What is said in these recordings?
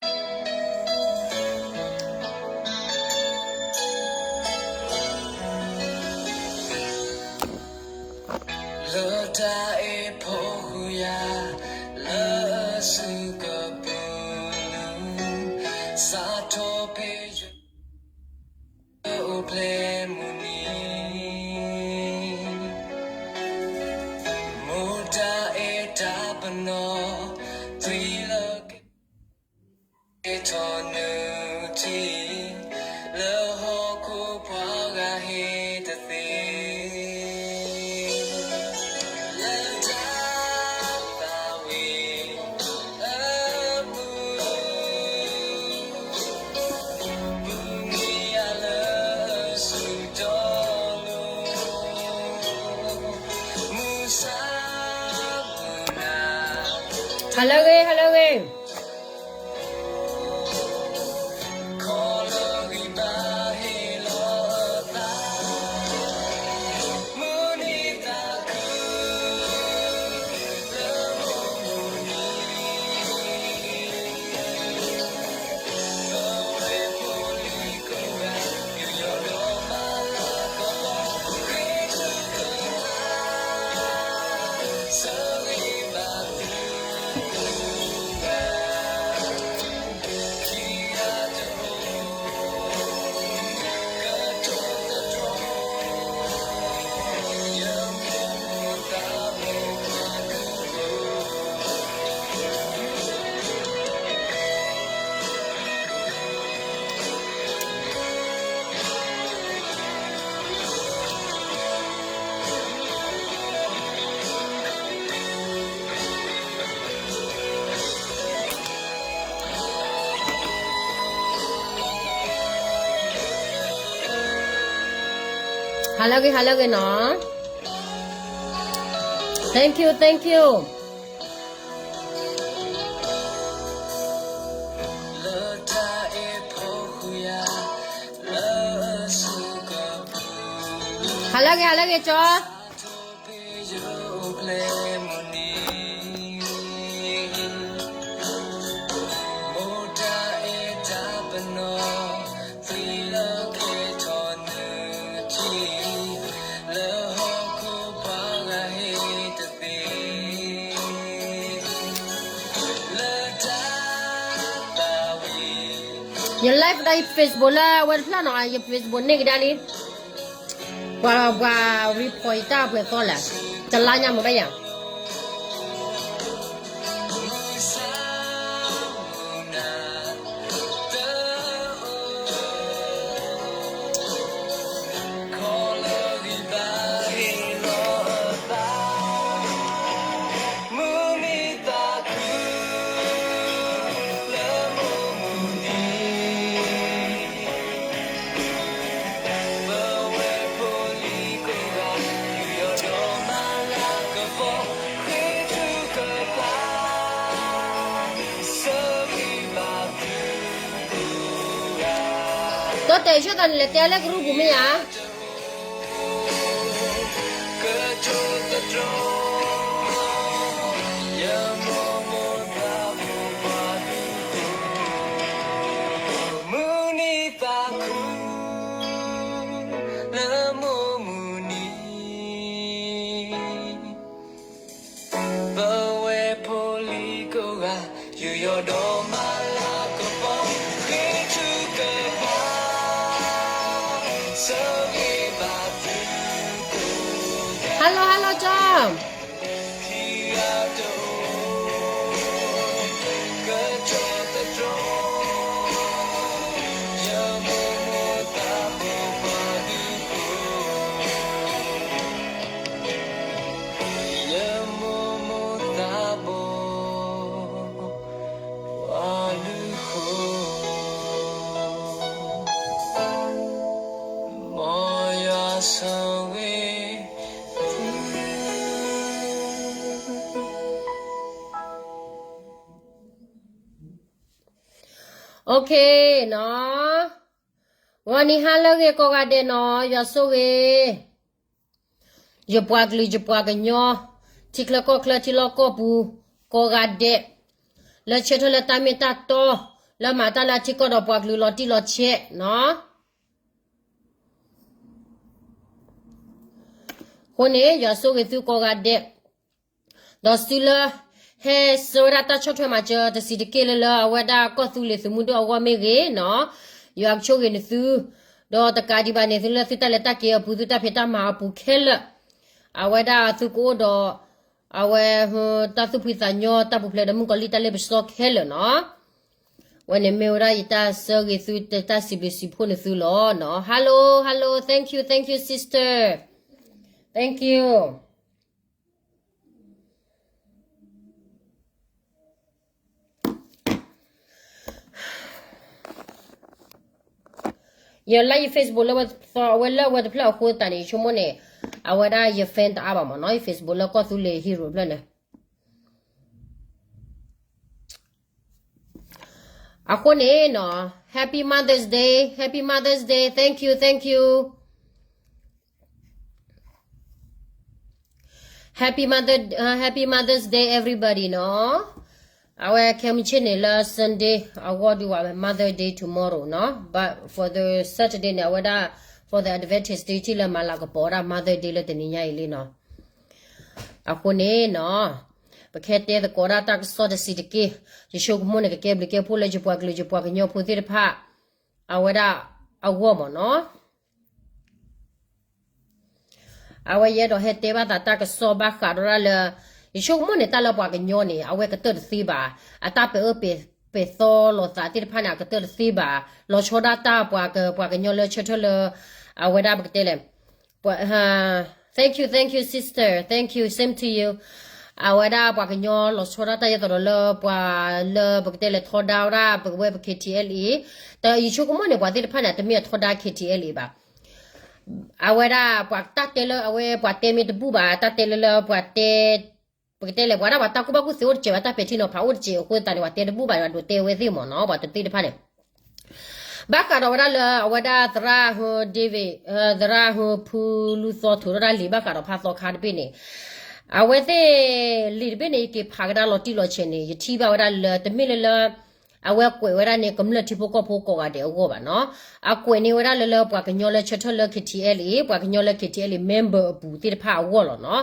လၢတၢ်အဲၣ်ဖိဃုာ်ယၤ လၢအစုကပူၤ စးထီၣ်ဖဲယ အိၣ်ဖျဲၣ်မုၢ်နံၤ မိၢ်တၢ်အဲၣ်တၢ်ပနီၣ် သွံလၢကဲ ထီၣ်နုၢ်ထံ လၢဟီၣ်ခိၣ်ပှၤဂၤဟ့ၣ်တသ့ လၢတၢ်သးဝံၣ်အပူၤ ဟါလၢအဂ့ၤ ဟါလၢအဂ့ၤ ဟါလၢအဂ့ၤ ဟါလၢအဂ့ၤနီၤ thank you thank you ဟါလၢအဂ့ၤ ဟါလၢအဂ့ၤ ကၠီ ယ live ဒီးယ Facebook လၢအဝဲတဖျၢၣ်နီၤ ယ Facebook န့ၢ်ကဒါလံ ပှၤ ပှၤ report ယတၢ်ပှဲၤသီလဲၣ် တလါညါမ့ၢ်ဘၣ်ယၤ ဒီးတဲဆၢသးန့ၣ် လဲၤတဲလၢကရူၢ်ပူၤမ့ၢ်ဧါ လၢမိၢ်မုၢ်နံၤ ပဝဲဖိလံၤကိးဂၤ ယူးယီၣ်ဒီးမၤလၤကပီၤ ဃ့ထုကဖၣ် ဆၢဂ့ၤဘၣ်သုကိးဂၤ Hello hello ကၠီ Okay နီၤ, ဂီၤနံၤဟါလၢအဂ့ၤ ကိးဂၤဒဲးနီၤ, ယွၤဆိၣ်ဂ့ၤ ယပှၤကလုာ်ယပှၤကညီ, ထံချၢကီၢ်ချၢထံလီၢ်ကီၢ်ပူၤ ကိးဂၤဒဲး, လၢဆၢထၢၣ်လၢတၢ်မ့ၢ်တၢ်တီ, လၢမၤတၢ်လၢအထံကီၢ်ဒီးပှၤကလုာ်လီၤတံၢ်လီၤဆဲးနီၤ. အဃိန့ၣ် ယွၤဆိၣ်ဂ့ၤသုကိးဂၤဒဲး, ဒီးသုလၢ ဟဲဆှၢဝဲဒၣ်တၢ်ဆီၣ်ထွဲမၤစၢၤတဆံးတက့ၢ်လၢလၢအဝဲဒၣ်ကီၢ်သူလ့ၤသုးမုၢ်ဒိၣ်အဂီၢ်မ့ၢ်ဂ့ၤနီၤ, ယွၤကဆိၣ်ဂ့ၤနသု, ဒီးတကးဒံးဘၣ်န့ၣ် သုလၢသုတၢ်လဲၤတၢ်က့ၤအပူၤ သုတၢ်ဖံးတၢ်မၤအပူၤခဲလၢာ်, အဝဲဒၣ်သုကအိၣ်ဒီး အဝဲ တၢ်သူၣ်ဖှံသးညီ တၢ်ပူၤဖျဲးဒီးမုၣ်ကီၤလံၢ်တၢ်လ့ပစီခဲလၢာ်နီၤ. ဝဲန့ၣ်မ့ၢ်ဝဲဒၣ်ယတၢ်ဆၢဂ့ၤသု တၢ်စံးဘျုးစံးဖှိၣ်နသုလီၤနီၤ. Hello, hello, thank you, thank you, sister, thank you. ယလၢယ Facebook လၢဝဲသီ အဝဲလၢအဝဲတဖျၢၣ်အဃိသတးန့ၣ် ယဆိကမိၣ်န့ၣ် အဝဲဒၣ်ယ fan တအါဘၣ်မ့ၢ်နီၤ, ယ Facebook လၢကီၢ်သူလ့ၤ hero တဖျၢၣ်န့ၣ် အဃိန့ၣ်နီၤ, Happy Mother's Day, Happy Mother's Day, thank you, thank you. Happy Mother, uh, Happy Mother's Day everybody နီၤ. အဝဲခဲမုၢ်ဆ့ၣ်န့ၣ်လၢ Sunday အဂီၢ်ဒုးဝဲ Mother Day tomorrow နီၤ, but for the Saturday န့ၣ် အဝဲဒၣ် for the Adventist ဒ်ထံၣ်လၢမၤလၤကပီၤဝဲဒၣ် Mother Day လၢတနံၤညါအံၤလံနီၤ. အဃိန့ၣ်နီၤ, ပကဟဲတဲသကိးဒၣ်တၢ်ကစီၣ်တဆံးတက့ၢ်, ယဆိကမိၣ်န့ၣ် ကကဲဘျုးကဲဖှိၣ်လၢယပှၤကလုာ်ယပှၤကညီဖိသ့ၣ်တဖၣ် အဝဲဒၣ်အဂီၢ်မ့ၢ်နီၤ. အဝဲယအဲၣ်ဒိးဟဲတဲဘၣ်သးတၢ်ကစီၣ်ဘၣ်ဃးဒီးဒၣ်လၢ ယဆိကမိၣ်န့ၣ် တၢ်လၢပှၤကညီန့ၣ် အဝဲကတၢၢ်တသ့ဘၣ်, အတၢ်ပဲာ်အၢပဲာ်သီလိာ်သးသ့ၣ်တဖၣ်န့ၣ် အကတၢၢ်တသ့ဘၣ်, လီၤဆီဒၣ်တၢ်ပှၤက ပှၤကညီလၢဆၢထၢၣ်လၢ အဝဲဒၣ်ပကတဲလဲၣ်, ပှၤ thank you, thank you, sister, thank you, same to you. အဝဲဒၣ်ပှၤကညီလီၤဆီဒၣ်တၢ်ယဲသိးဒီးလၢပှၤလၢပကတဲလဲၣ် ထီဒါဝဲဒၣ်ပဝဲပ K T L A, တယဆိကမိၣ်န့ၣ် ပှၤသ့ၣ်တဖၣ်န့ၣ် တမ့ၢ်အထီဒါ K T L A ဘၣ်. အဝဲဒၣ်ပှၤတၢ်တဲလၢအဝဲပှၤတဲမ့ၢ်တဘူၣ်ဘၣ်, တၢ်တဲလၢလၢပှၤတဲ, ပကတဲလဲၣ် ပှၤဒၣ်ပှၤတၢ်ကူၣ်ဘၣ်ကူၣ်သ့အိၣ်တစဲးဘၣ်, တၢ်ပဲာ်ထံနီၤဖးအိၣ်တစဲးအဃိသတးန့ၣ် ပှၤတဲတဘူၣ်ဘၣ် ပှၤဒိးတဲဝဲသ့ၣ်မ့ၢ်နီၤ, ပှၤတသ့ၣ်တဖၣ်န့ၣ် ဘၣ်ဃးဒီးဝဲဒၣ်လၢအဝဲဒၣ်သရၣ်ဟူ David, သရၣ်ဟူဖုလူသီထုးထီၣ်ဒၣ်လံာ်ဘၣ်ဃးဒီးဖါသီခါတဘ့ၣ်န့ၣ်, အဝဲသ့ၣ်လံာ်တဘ့ၣ်န့ၣ် ယက့ၤဖးကဒါလီၤတံၢ်လီၤဆဲးန့ၣ် ယထံၣ်ဘၣ်ဝဲဒၣ်လၢတမ့ၢ်လၢလၢ အဝဲကွဲးဝဲဒၣ်န့ၣ် ကမျၢၢ်ထံဖိကီၢ်ဖိကိးဂၤဒဲးအဂီၢ်ဘၣ်နီၤ, အကွဲးန့ၢ်ဝဲဒၣ်လၢလၢပှၤကညီလၢဆၢထၢၣ်လၢ K T L A, ပှၤကညီလၢ K T L A member အပူၤသ့ၣ်တဖၣ်အဂီၢ်လီၤနီၤ.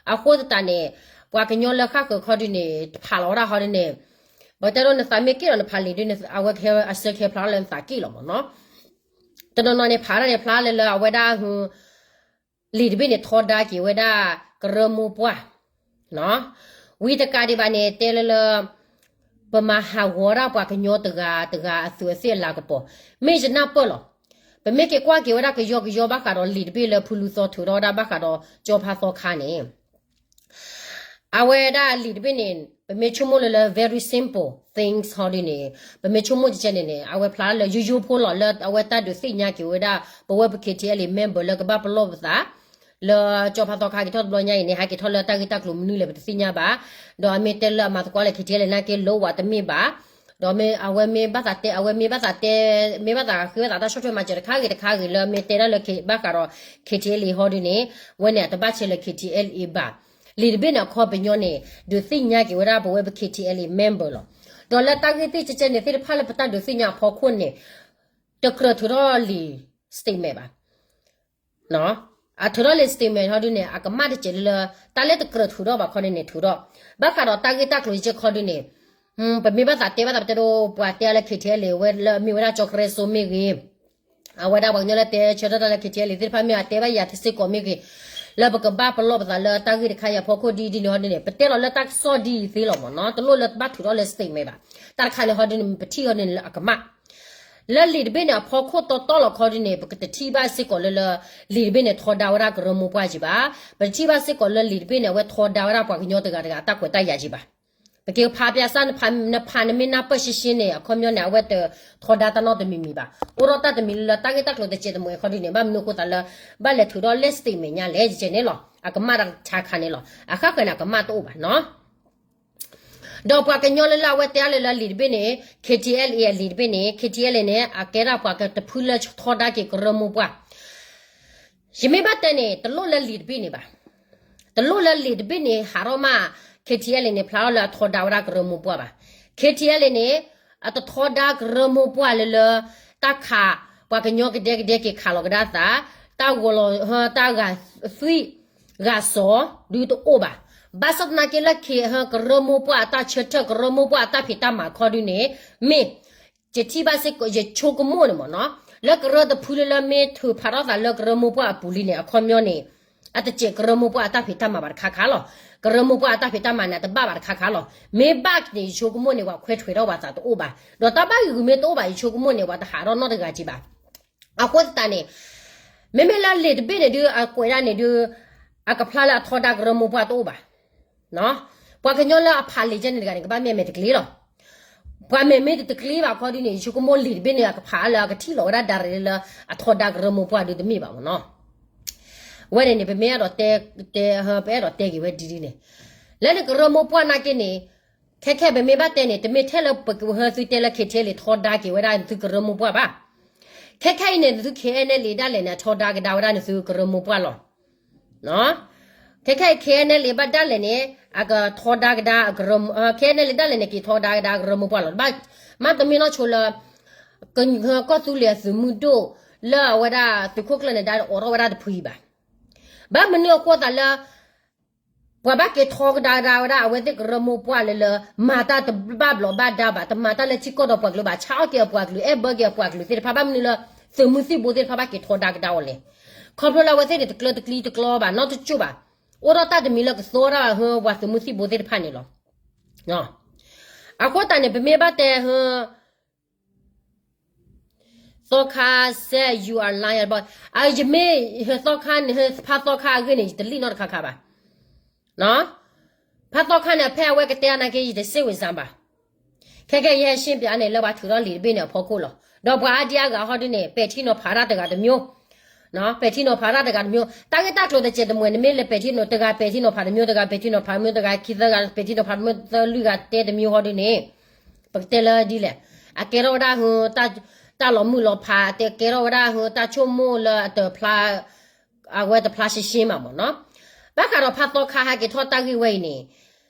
အဃိသတးန့ၣ် ပှၤကညီလၢဃၣ်ဃၢၤခီဒုန့ၣ် ဖးလီၤဝဲဒၣ်ဟီဒုန့ၣ်, ပတဲဒိနသးမ့ၢ်က့ၣ်လီၤနဖးလံာ်ဒုန့ၣ် အဝဲကဟဲအဆၢကဟဲဖျါလၢနသးက့ၣ်လီၤမ့ၢ်နီၤ. တနီၤနီၤန့ၣ် ဖးဒၣ်န့ၣ် ဖျါလၢလၢအဝဲဒၣ် လံာ်တဘ့ၣ်န့ၣ် ထီဒါက့ၤဝဲဒၣ်ကရၢမိၢ်ပှၢ်, ဝံၤတကးဒံးဘၣ်န့ၣ် တဲလၢလၢ ပမၤဟးဂီၤဒၣ်ပှၤကညီတဂၤတဂၤအသူးအသ့ၣ်အလၤကပီၤ, မ့ၢ်ယနၢ်ပၢၢ်လီၤ. ပမ့ၢ်က့ၤကွၢ်က့ၤဝဲဒၣ်ကယီကယီဘၣ်ဃးဒီးလံာ်တဘ့ၣ်လၢဖုလူသီထုးထီၣ်ဝဲဒၣ်ဘၣ်ဃးဒီးကၠီဖါသီခါန့ၣ် အဝဲဒၣ်လံာ်တဘ့ၣ်န့ၣ် ပမ့ၢ်ဆိကမိၣ်လၢလၢ very simple things ဟီဒုန့ၣ်, ပမ့ၢ်ဆိကမိၣ်တကဲန့ၣ်န့ၣ် အဝဲဖျါလၢယိယိဖိလီၤ လၢအဝဲတၢ်ဒုးသ့ၣ်ညါက့ၤဝဲဒၣ် ပဝဲပ K T L A member လၢကဘၣ်ပလီၢ်ပသး လၢကၠီဖါသီခါက့ၤထီၣ်တဘျီညါအံၤန့ၣ် ဟဲက့ၤထီၣ်လၢတၢ်ဂ့ၢ်တၢ်ကျိၤမနုၤလဲၣ် ပတသ့ၣ်ညါဘၣ်. ဒီးအမ့ၢ်တဲလၢအမၤသကိးလၢ K T L A နာ်က့လိာ်ဝဲတမ့ၢ်ဘၣ်. ဒီးအဝဲမ့ၢ်ဘၣ်သးတဲ အဝဲမ့ၢ်ဘၣ်သးတဲ မ့ၢ်ဘၣ်သးဃ့ဘၣ်သးတၢ်ဆီၣ်ထွဲမၤစၢၤတခါဂ့ၤတခါဂ့ၤလၢမ့ၢ်တဲဒၣ်လၢဘၣ်ဃးဒီး K T L A ဟီဒုန့ၣ် ဝဲန့ၣ်အတဘၣ်ဆဲးလၢ K T L A ဘၣ်. လံာ်တဘ့ၣ်န့ၣ်အခီပညီန့ၣ် ဒုးသ့ၣ်ညါက့ၤဝဲဒၣ်ပဝဲပ K T L A member လီၤ. ဒီးလၢတၢ်ဂ့ၢ်သ့ၣ်ကဲကဲန့ၣ်သ့ၣ်တဖၣ်လၢပတၢ်ဒုးသ့ၣ်ညါအဖီခိၣ်န့ၣ် တကြၢးထုးထီၣ်လံာ် statement ဘၣ်. အထုးထီၣ်လံာ် statement ဟီဒုန့ၣ် အကမၣ်တစဲးလၢလၢ တၢ်လၢတကြၢးထုးထီၣ်ဘၣ်ခီဒုန့ၣ်ထုးထီၣ်. ဘၣ်ဃးဒီးတၢ်ဂ့ၢ်တၢ်ကျိၤကဲခီဒုန့ၣ် ပမ့ၢ်ဘၣ်သးတဲဘၣ်သးပတဲဒိ ပှၤတဲအါလၢ K T L A ဝဲလၢအမ့ၢ်ဝဲဒၣ်ကၠီကရၢစိမ့ၢ်ဂ့ၤ အဝဲဒၣ်ပှၤကညီလၢတဲဆၢထၢၣ်တၢ်လၢ K T L A သ့ၣ်တဖၣ်မ့ၢ်အတဲဘၣ်ယၤစ့ၢ်ကီးမ့ၢ်ဂ့ၤ လၢပကဘၣ်ပလီၢ်ပသးလၢတၢ်ဂ့ၢ်တခါအံၤအဖီခိၣ်ဒ်ဒ်န့ၣ်ဟီဒုန့ၣ် ပတဲလီၤလၢတၢ်ကစီၣ်ဒ်အံၤသ့လီၤမ့ၢ်နီၤ တလိၣ်လၢဘၣ်ထုးထီၣ်လၢ statement ဘၣ်. တၢ်တခါန့ၣ်ဟီဒုန့ၣ် ပထံၣ်ဟီဒုန့ၣ်လၢအကမၣ် လၢလံာ်တဘ့ၣ်န့ၣ် အဖီခိၣ်တီတီလီၤခီဒုန့ၣ် ပကတထံၣ်ဘၣ်စ့ၢ်ကီးလၢလၢ လံာ်တဘ့ၣ်န့ၣ် ထီဒါဝဲဒၣ်ကရၢမိၢ်ပှၢ်ကံဘၣ်. ပတထံၣ်ဘၣ်စ့ၢ်ကီးလၢလံာ်တဘ့ၣ်န့ၣ် အဝဲထီဒါဝဲဒၣ်ပှၤကညီတဂၤတဂၤအတၢ်ခွဲးတၢ်ယာ်ကံဘၣ်. ပက့ၤဖးပျးစၢ် နဖးနမ့ၢ်နၢ်ပၢၢ်ရှဲရှဲန့ၣ် အခီပညီန့ၣ် အဝဲတထီဒါတၢ်နီတမံၤမံၤဘၣ်. အိၣ်ဒီးတၢ်တမံၤလၢတၢ်ဂ့ၢ်တၢ်ကျိၤတစဲးတမှဲၤခီဒုန့ၣ် ဘၣ်မနုၤအဃိသးလၢ ဘၣ်လဲၤထုးထီၣ်လၢ statement ညါလဲၣ် ကဲန့ၣ်လီၤ. အကမၣ်တၢ်တခါခါန့ၣ်လီၤ. အဃၣ်ဃၢၤန့ၣ် အကမၣ်တအိၣ်ဘၣ်နီၤ. ဒီးပှၤကညီလၢလၢအဝဲတဲအါလၢလၢလံာ်တဘ့ၣ်န့ၣ် K T L A အလံာ်တဘ့ၣ်န့ၣ် K T L A န့ၣ် အကဲဒၣ်ပှၤကတဖုလၢထီဒါက့ၤကရၢမိၢ်ပှၢ်. ယမ့ၢ်ဘၣ်တဲန့ၣ် တလိၣ်လၢလံာ်တဘ့ၣ်န့ၣ်ဘၣ်. တလိၣ်လၢလံာ်တဘ့ၣ်န့ၣ် ဟးထီၣ်မး K T L A န့ၣ် ဖျါထီၣ်လၢအထီဒါဝဲဒၣ်ကရၢမိၢ်ပှၢ်ဘၣ်. K T L A န့ၣ် အတထီဒါကရၢမိၢ်ပှၢ်လၢလၢ တၢ်ခး ပှၤကညီကဒဲကဒဲက့ၤခးလီၤကဒါသး, တၢ်ဂီၤလီၤ တၢ်ဂာ်သွံၣ် ဂာ်စီၤဒုတအိၣ်ဘၣ်. ဘၣ်ဆၣ်သနာ်က့လၢခံ ကရၢမိၢ်ပှၢ်အတၢ်ဆၢထၢၣ် ကရၢမိၢ်ပှၢ်အတၢ်ဖံးတၢ်မၤခီဒုန့ၣ် မ့ၢ် ယထံၣ်ဘၣ်စ့ၢ်ကီး ယဆိကမိၣ်န့ၣ်မ့ၢ်နီၤ, လၢကရၢတဖုလၢလၢမ့ၢ်ထုးဖးထီၣ်သးလၢကရၢမိၢ်ပှၢ်အပူၤလံန့ၣ် အခီပညီန့ၣ် အတစဲးကရၢမိၢ်ပှၢ်အတၢ်ဖံးတၢ်မၤဘၣ်တခါခါလီၤ. ကရၢမိၢ်ပှၢ်အတၢ်ဖံးတၢ်မၤန့ၣ် အတဘၣ်ဘၣ်တခါခါလီၤ. မ့ၢ်ဘၣ်န့ၣ် ယဆိကမိၣ်န့ၣ် ပှၤခွဲးထွဲးထီၣ်ပှၤသးတအိၣ်ဘၣ်. ဒီးတၢ်ဘၣ်ဂံာ်ဂူာ်မ့ၢ်တအိၣ်ဘၣ် ယဆိကမိၣ်န့ၣ် ပှၤတဟးထီၣ်နီတဂၤက့ၤဘၣ်. အဃိသတးန့ၣ် မ့မ့ၢ်လၢလံာ်တဘ့ၣ်န့ၣ်ဒုး အကွဲးဒၣ်န့ၣ်ဒုး အကဖျါလၢအထီဒါကရၢမိၢ်ပှၢ်တအိၣ်ဘၣ်. ပှၤကညီလၢအဖးလံာ်ကဲန့ၣ်တဂၤန့ၣ် ကဘၣ်မ့ၢ်အမဲာ်တကျ့လီၤ. ပှၤမဲာ်မ့ၢ်တတကျ့ဘၣ်ခီဒုန့ၣ် ယဆိကမိၣ်လံာ်တဘ့ၣ်န့ၣ် အကဖးလၢအကထံၣ်လီၤဝဲဒၣ် direct လၢအထီဒါကရၢမိၢ်ပှၢ်ဒုတမ့ၢ်ဘၣ်မ့ၢ်နီၤ. ဝဲန့ၣ်န့ၣ် ပမ့ၢ်အဲၣ်ဒိးတဲ တဲ ပအဲၣ်ဒိးတဲက့ၤဝဲဒ်ဒ်န့ၣ် လၢန့ၣ်ကရၢမိၢ်ပှၢ်နာ်က့န့ၣ် ခဲခဲအံၤပမ့ၢ်ဘၣ်တဲန့ၣ် တမ့ၢ်ထဲလၢပကဟၢသုတဲလၢ ခဲခဲအံၤ ထီဒါက့ၤဝဲဒၣ်နသုကရၢမိၢ်ပှၢ်ဘၣ်. ခဲခဲအံၤန့ၣ် နသု ခဲခဲအံၤ ဒၣ်လဲာ်န့ၣ် အထီဒါကဒါဝဲဒၣ်နသုကရၢမိၢ်ပှၢ်လီၤ. ခဲခဲအံၤ ခဲခဲအံၤ ဘၣ်ဒၣ်လဲာ်န့ၣ် အကထီဒါကဒါ ခဲခဲအံၤ ဒၣ်လဲာ်န့ၣ် က့ၤထီဒါကဒါကရၢမိၢ်ပှၢ်လီၤ. ဘၣ်မ့ၢ်တမ့ၢ်နီၢ်ဆိလၢ ကီၢ်သူလ့ၤအသုးမုၢ်ဒိၣ် လၢအဝဲဒၣ်သုးခိၣ်ကျၢၢ်န့ၣ် ဒၣ်အိးထီၣ်ဝဲဒၣ်တဖုအံၤဘၣ်. ဘၣ်မနုၤအဃိသးလၢ ပှၤဘၣ်က့ၤထီကဒါကဒါဝဲဒၣ် အဝဲသ့ၣ်ကရၢမိၢ်ပှၢ်လၢလၢ မၤတၢ်တဘၣ်ဘျီးဘၣ်ဒါဘၣ်, တမၤတၢ်လၢထံကီၢ်ဒီးပှၤကလုာ်ဘၣ်, ဆါအီၣ်က့ၤအပှၤကလုာ်, အဲၣ်ဘၢက့ၤအပှၤကလုာ်သ့ၣ်တဖၣ်, ဘၣ်မနုၤလၢ သုးမုၢ်သံၣ်ဘိသ့ၣ်တဖၣ်ဘၣ်က့ၤထီဒါကဒါအီၤလဲၣ်. ခီဖျိလၢအဝဲသ့ၣ်န့ၣ် တကျၢတကျံတကျီဘၣ်, နီတကၠိၣ်ဘၣ်, အိၣ်ဒီးတၢ်တမံၤလၢကသိဒီး ပှၤသုးမုၢ်သံၣ်ဘိသ့ၣ်တဖၣ်န့ၣ်လီၤ. အဃိသတးန့ၣ် ပမ့ၢ်ဘၣ်တဲ သီခါစဲး you are lying, ယမ့ၢ် သီခါန့ၣ် ဖါသီခါအဂ့ၢ်န့ၣ် ယတလံၣ်နီတခါခါဘၣ်. ဖါသီခါန့ၣ် ဖဲအဝဲကတဲအနာ်က့ ယတစ့ၢ်ဝံၤစၢ်ဘၣ်. ခဲခဲအံၤ ယဟဲရှင်းပြန့ၣ် လၢပှၤထုးထီၣ်လံာ်တဘ့ၣ်န့ၣ်အဖီခိၣ်လီၤ. ဒီးပှၤအါဒံအါဂၤဟီဒုန့ၣ် ပဲာ်ထံနီၤဖးတၢ်တဂၤတမျိုး, ပဲာ်ထံနီၤဖးတၢ်တဂၤတမျိုး, တၢ်ဂ့ၢ်တၢ်ကျိၤတစဲးတမှဲၤန့ၣ် မ့ၢ်လဲၤပဲာ်ထံနီၤ, တဂၤပဲာ်ထံနီၤဖးတမျိုး, တဂၤပဲာ်ထံနီၤဖးတမျိုး, တဂၤခံသၢဂၤပဲာ်ထံနီၤဖးတမျိုး, သၢလွံၢ်ဂၤတဲတမျိုးဟီဒုန့ၣ် ပကတဲလၢဒ်လဲၣ်, အကဲထီၣ်ဝဲဒၣ် တၢ်လီၤမုၢ်လီၤဖး, အတဲကဲထီၣ်ဝဲဒၣ် တၢ်ဆိကမိၣ်လၢအတဖျါ, အဝဲတဖျါရှဲရှဲမးမ့ၢ်နီၤ. ဘၣ်ဃးဒီးဖါသီခါဟဲက့ၤထီၣ်တၢ်ဂ့ၢ်ဝဲအံၤန့ၣ်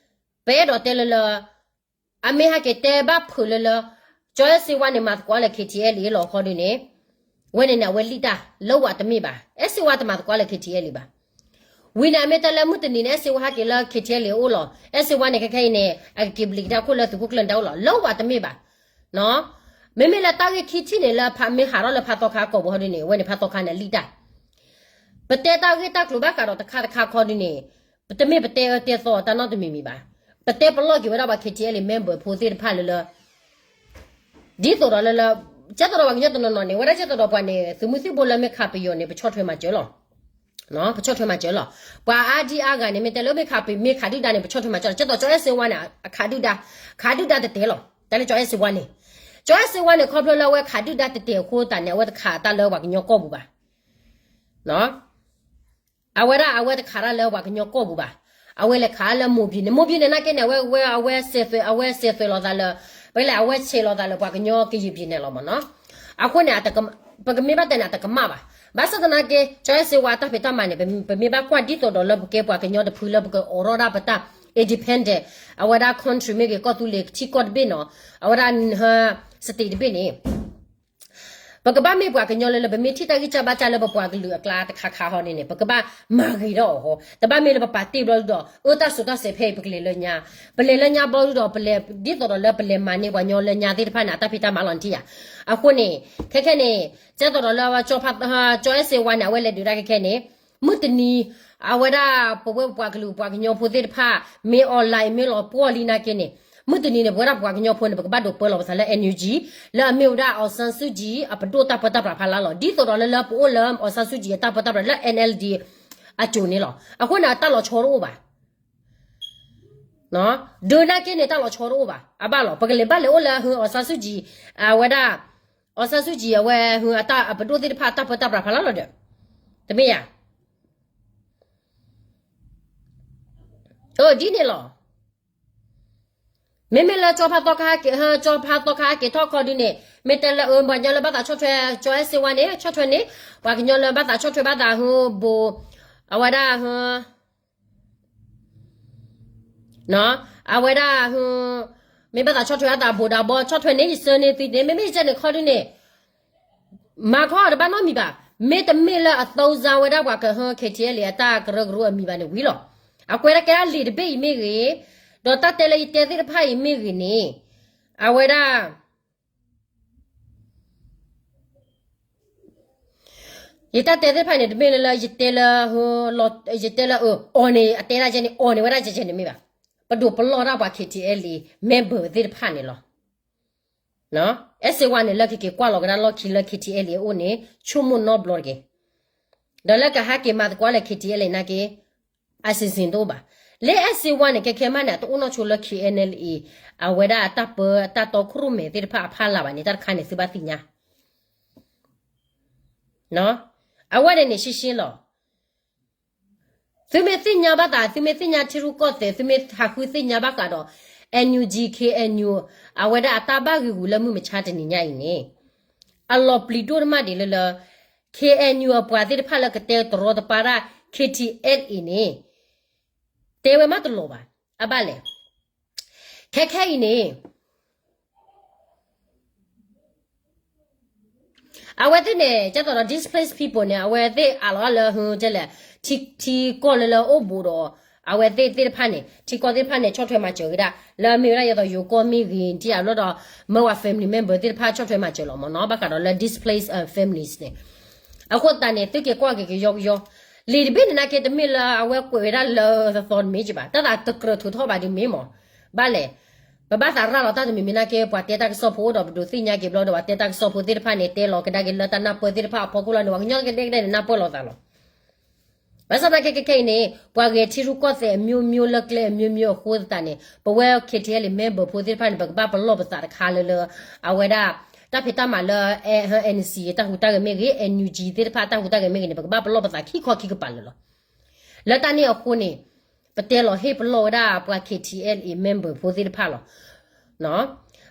ပအဲၣ်ဒိးတဲလၢလၢ အမ့ၢ်ဟဲက့ၤတဲဘၣ်ဖုးလၢလၢ ကၠီအဲၣ်စ့ဝါန့ၣ် မၤသကိးလၢ KTLA လီၤခီဒုန့ၣ်, ဝဲန့ၣ်န့ၣ် အဝဲလံၣ်တၢ်လၢဝဲတမ့ၢ်ဘၣ်, အဲၣ်စ့ဝါတမၤသကိးလၢ KTLA ဘၣ်. ဝံၤန့ၣ် အမ့ၢ်တဲလၢမုၢ်တနံၤန့ၣ် အဲၣ်စ့ဝါဟဲက့ၤလၢ KTLA အိၣ်လီၤ, အဲၣ်စ့ဝါန့ၣ် ခဲခဲအံၤန့ၣ် အကက့ၤပျံၤကဒါခိၣ်လၢသုးခိၣ်ကျၢၢ်န့ၣ်တၢ်အိၣ်လီၤ, လၢဝဲတမ့ၢ်ဘၣ်. မ့မ့ၢ်လၢတၢ်ဂ့ၢ်ခံထံၣ်န့ၣ် လၢဖါမ့ၢ်ဟးထီၣ်လၢဖါသီခါကိာ်ပူၤဟီဒုန့ၣ် အဝဲန့ၣ်ဖါသီခါန့ၣ်လံၣ်တၢ် ပတဲတၢ်ဂ့ၢ်တၢ်ကျိၤဘၣ်ဃးဒီးတခါတခါခီဒုန့ၣ်, ပတမ့ၢ်ပတဲအၢတဲသီတၢ်နီတမံၤမံၤဘၣ်. ပတဲပလီၢ်က့ၤဝဲဒၣ်ပှၤ KTLA member ဖိသ့ၣ်တဖၣ်လၢလၢ ဒ်သိးဒီးလၢလၢ ကဲသိးဒီးပှၤကညီတနီၤနီၤန့ၣ် ဝဲဒၣ်ကဲသိးဒီးပှၤန့ၣ် သုးမုၢ်သံၣ်ဘိလၢမ့ၢ်ခးပယီၤန့ၣ် ပဆီၣ်ထွဲမၤစၢၤလီၤ. ပဆီၣ်ထွဲမၤစၢၤလီၤ. ပှၤအါဒံအါဂၤန့ၣ် မ့ၢ်တဲလၢမ့ၢ်ခးပမ့ၢ်ခးဒုၣ်ဒါန့ၣ် ပဆီၣ်ထွဲမၤစၢၤလီၤ. ကဲသိးကၠီအဲၣ်စ့ဝါန့ၣ် အခးဒုၣ်ဒါ, ခးဒုၣ်ဒါတတဲာ်လီၤ. တၢ်လၢကၠီအဲၣ်စ့ဝါန့ၣ်, ကၠီအဲၣ်စ့ဝါန့ၣ် ခီဖျိလၢအဝဲခးဒုၣ်ဒါတတဲာ်အဃိသတးန့ၣ် အဝဲတခးတၢ်လၢပှၤကညီကီၢ်ပူၤဘၣ်. အဝဲဒၣ်အဝဲတခးတၢ်လၢပှၤကညီကီၢ်ပူၤဘၣ်. အဝဲလဲၤခးလၢ မိၢ်ဘံၣ်န့ၣ်, မိၢ်ဘံၣ်န့ၣ်နာ်က့န့ၣ် အဝဲ အဝဲ အဝဲစဲးသွဲးလီၤသးလၢ ပကလဲၤအဝဲဆဲးလီၤသးလၢပှၤကညီကယံာ်ဘံၣ်န့ၣ်လီၤမ့ၢ်နီၤ. အဃိန့ၣ် ပကမ့ၢ်ဘၣ်တဲန့ၣ် အတကမၣ်ဘၣ်. ဘၣ်ဆၣ်သနာ်က့ ကၠီအဲၣ်စ့ဝါအတၢ်ဖံးတၢ်မၤန့ၣ် ပမ့ၢ်ဘၣ်ကွၢ်ဒ်သိးဒီးလၢပကဲပှၤကညီတဖုလၢပကအိးထီၣ်ဒၣ်ပတၢ် independent အဝဲဒၣ် country မ့ၢ်ဂ့ၤ ကီၢ်သူလ့ၤထံကီၢ်တဘ့ၣ်နီၤ, အဝဲဒၣ် state တဘ့ၣ်န့ၣ် ပကဘၣ်မ့ၢ်ပှၤကညီလၢလၢ ပမ့ၢ်ထံၣ်တၢ်ဂံၢ်စၢ်ဘါစၢ်လၢပပှၤကလုာ်အကျါတခါခါဟီန့ၣ်န့ၣ် ပကဘၣ်မၤဂ့ၤထီၣ်အီၤဟီ, တဘၣ်မ့ၢ်လၢပပာ်တ့ၢ်ဘျီဒုဒီး အၢတၢ်စိၤတၢ်စဲးဖဲအံၤ ပကလဲၤလၢညါ, ပလဲၤလၢညါဘျီဒုဒီး ပလဲၤဒ်သိးဒီးလၢပလဲၤမၤန့ၢ် ပှၤကညီလၢညါသ့ၣ်တဖၣ်န့ၣ် အတၢ်ဖံးတၢ်မၤလီၤနထံၣ်ယၤ. အဃိန့ၣ် ခဲခဲန့ၣ် ကဲသိးဒီးလၢ ကၠီအဲၣ်စ့ဝါန့ၣ် အဝဲလဲၤဒုးတၢ်ခဲခဲန့ၣ် မုၢ်တနံၤ အဝဲဒၣ်ပဝဲပှၤကလုာ်ပှၤကညီဖိသ့ၣ်တဖၣ် မ့ၢ် online မ့ၢ်လီၤပှီၢ်လံနာ်က့န့ၣ်, မုၢ်တနံၤန့ၣ် ပဝဲဒၣ်ပှၤကညီဖိန့ၣ် ပကဘၣ်ဒိးပၢလီၤပသးလၢ NUG လၢအမ့ၢ်ဝဲဒၣ် အောင်ဆန်းစုကြည် အပဒိၣ်တၢ်ပၢတၢ်ပြးဖးလါလီၤ. ဒ်သိးဒီးလၢလၢပအိၣ်လၢ အောင်ဆန်းစုကြည် အတၢ်ပၢတၢ်ပြးလၢ NLD အစိၤန့ၣ်လီၤ. အဃိန့ၣ် တၢ်လီၤဆီတအိၣ်ဘၣ်. ဒုးနာ်က့န့ၣ် တၢ်လီၤဆီတအိၣ်ဘၣ်. အဘၣ်လီၤ ပကလဲၤဘၣ်လဲၤအိၣ်လၢ အောင်ဆန်းစုကြည် အဝဲဒၣ် အောင်ဆန်းစုကြည် အဝဲ အပဒိၣ်သ့ၣ်တဖၣ် တၢ်ပၢတၢ်ပြးဖးလါလီၤဒီး တမ့ၢ်ဧါ. ဒ်န့ၣ်လီၤ. မ့မ့ၢ်လၢ ကၠီဖါသီခါဟဲက့ၤထီၣ်ခီဒုန့ၣ် မ့ၢ်တဲလၢ ပှၤကညီလၢဘၣ်သးဆီၣ်ထွဲ ကၠီအဲၣ်စ့ဝါန့ၣ် ဆီၣ်ထွဲန့ၣ်, ပှၤကညီလၢဘၣ်သးဆီၣ်ထွဲဘၣ်သး ဘိး အဝဲဒၣ် အဝဲဒၣ် မ့ၢ်ဘၣ်သးဆီၣ်ထွဲအသးဘိးဒးဘီ ဆီၣ်ထွဲန့ၣ်ယဆၢန့ၢ်သုန့ၣ် မ့မ့ၢ်ယကဲန့ၣ်ခီဒုန့ၣ် မၤခီအီၤတဘၣ်နီတမံၤဘၣ်. မ့တမ့ၢ်လၢအသုံးစားဝဲဒၣ်ပှၤကဟၢ KTLA အတၢ်ကရၢကရိအမံၤဘၣ်န့ၣ်ဝံၤလီၤ. အကွဲးတၢ်ကဲအလံာ်တဘ့ၣ်အံၤမ့ၢ်ဂ့ၤ, ဒီးတၢ်တဲလၢယတဲသ့ၣ်တဖၣ်အံၤမ့ၢ်ဂ့ၤန့ၣ်, အဝဲဒၣ် ယတၢ်တဲသ့ၣ်တဖၣ်န့ၣ် တမ့ၢ်လၢ လၢယတဲလၢ ယတဲလၢအီၤန့ၣ် အတဲဒၣ်ကဲန့ၣ် အီၤန့ၣ်ဝဲဒၣ်ကဲကဲန့ၣ်မ့ၢ်ဘၣ်. ပဒိးပလီၢ်ဒၣ်ပှၤ KTLA member သ့ၣ်တဖၣ်န့ၣ်လီၤ. အဲၣ်စ့ဝါန့ၣ် လၢကက့ၤကွၢ်လီၤကဒါလီၢ်ခံလၢ KTLA အအိၣ်န့ၣ် ဆိကမိၣ်နီတဘျီတက့ၢ်. ဒီးလၢကဟဲက့ၤမၤသကိးလၢ KTLA နာ်က့ အစံစံတအိၣ်ဘၣ်. လၢအဲၣ်စ့ဝါန့ၣ် ခဲခဲမးန့ၣ် အတအိၣ်နီၢ်ဆိလၢ KNLA အဝဲဒၣ်အတၢ်ပၢ အတၢ်တီခိၣ်ရိၣ်မဲာ်သ့ၣ်တဖၣ်အဖီလာ်ဘၣ်န့ၣ် တၢ်တခါန့ၣ်သုဘၣ်သ့ၣ်ညါ အဝဲန့ၣ်န့ၣ် ရှင်းရှင်းလီၤ. သုမ့ၢ်သ့ၣ်ညါဘၣ်သး သုမ့ၢ်သ့ၣ်ညါထံရူၢ်ကီၢ်သဲး သုမ့ၢ်ဟးဃုသ့ၣ်ညါဘၣ်ဃးဒီး NUG KNU အဝဲဒၣ်အတၢ်ဘၣ်ဂံာ်ဂူာ်လၢမုၢ်မဆါတနံၤညါအံၤန့ၣ် အလီၤပျံၤဒိၣ်တမးဒံးလၢလၢ KNU အပှၤသ့ၣ်တဖၣ်လၢကတဲတရီတပါဒၣ် KTLA အံၤန့ၣ် တဲဝဲမးတလီၤဘၣ်. အဘၣ်လဲၣ်. ခဲခဲအံၤန့ၣ် အဝဲသ့ၣ်န့ၣ် ကဲသိးဒီး displaced people န့ၣ် အဝဲသ့ၣ်အးလီၤလၢ ဟတဲလဲၣ် ထံကီၢ်လၢလၢအိၣ်ဘူးဒီး အဝဲသ့ၣ်သ့ၣ်တဖၣ်န့ၣ် ထံကီၢ်သ့ၣ်တဖၣ်န့ၣ် ဆီၣ်ထွဲမၤစၢၤက့ၤဒၣ် လၢအမ့ၢ်ဝဲဒၣ်ယသိးယိၤကီၢ်မ့ၢ်ဂ့ၤ ထံအဘျီဒီး မၢဝဲ family member သ့ၣ်တဖၣ်ဆီၣ်ထွဲမၤစၢၤလီၤမ့ၢ်နီၤ ဘၣ်ဃးဒီးလၢ displaced families န့ၣ် အဃိသတးန့ၣ် သုက့ၤကွၢ်က့ၤကယီကယီ လံာ်တဘ့ၣ်န့ၣ်နာ်က့ တမ့ၢ်လၢအဝဲကွဲးဝဲဒၣ်လၢသီသီတမ့ၢ်က့ဘၣ် တၢ်သးတကြၢးထုးထီၣ်ဘၣ်ဒ်မ့ၢ်မ့ၢ် ဘၣ်လဲၣ် ပဘၣ်သးရၤလီၤတၢ်တမံၤမ့ၢ်နာ်က့ ပှၤတဲတၢ်ကစီၣ်ဖိအိၣ်ဒီးပဒိးသ့ၣ်ညါက့ၤဘျီဒီး ပှၤတဲတၢ်ကစီၣ်ဖိသ့ၣ်တဖၣ်န့ၣ် တဲလီၤကဒါက့ၤလၢတၢ်နၢ်ပၢၢ်သ့ၣ်တဖၣ်အဖီခိၣ်လီၤန့ၣ် ပှၤကညီကဒဲကဒဲန့ၣ် နၢ်ပၢၢ်လီၤသးလီၤ ဘၣ်ဆၣ်သနာ်က့ခဲခဲအံၤန့ၣ် ပှၤဂဲၤထံရူၢ်ကီၢ်သဲးအမျိုးမျိုးလၢကျဲအမျိုးမျိုးအဃိသတးန့ၣ် ပဝဲ KTLA member ဖိသ့ၣ်တဖၣ်န့ၣ် ပကဘၣ်ပလီၢ်ပသးတခါလၢလၢ အဝဲဒၣ် တၢ်ဖံးတၢ်မၤလၢ အဲ NC တၢ်ဟူးတၢ်ဂဲၤမ့ၢ်ဂ့ၤ NUG သ့ၣ်တဖၣ်တၢ်ဟူးတၢ်ဂဲၤမ့ၢ်ဂ့ၤန့ၣ် ပကဘၣ်ပလီၢ်ပသးခံခီခံကပၤလၢာ်လီၤ. လၢတၢ်န့ၣ်အဃိန့ၣ် ပတဲလီၤဟ့ၣ်ပလီၢ်ဝဲဒၣ်ပှၤ KTLA member ဖိသ့ၣ်တဖၣ်လီၤ.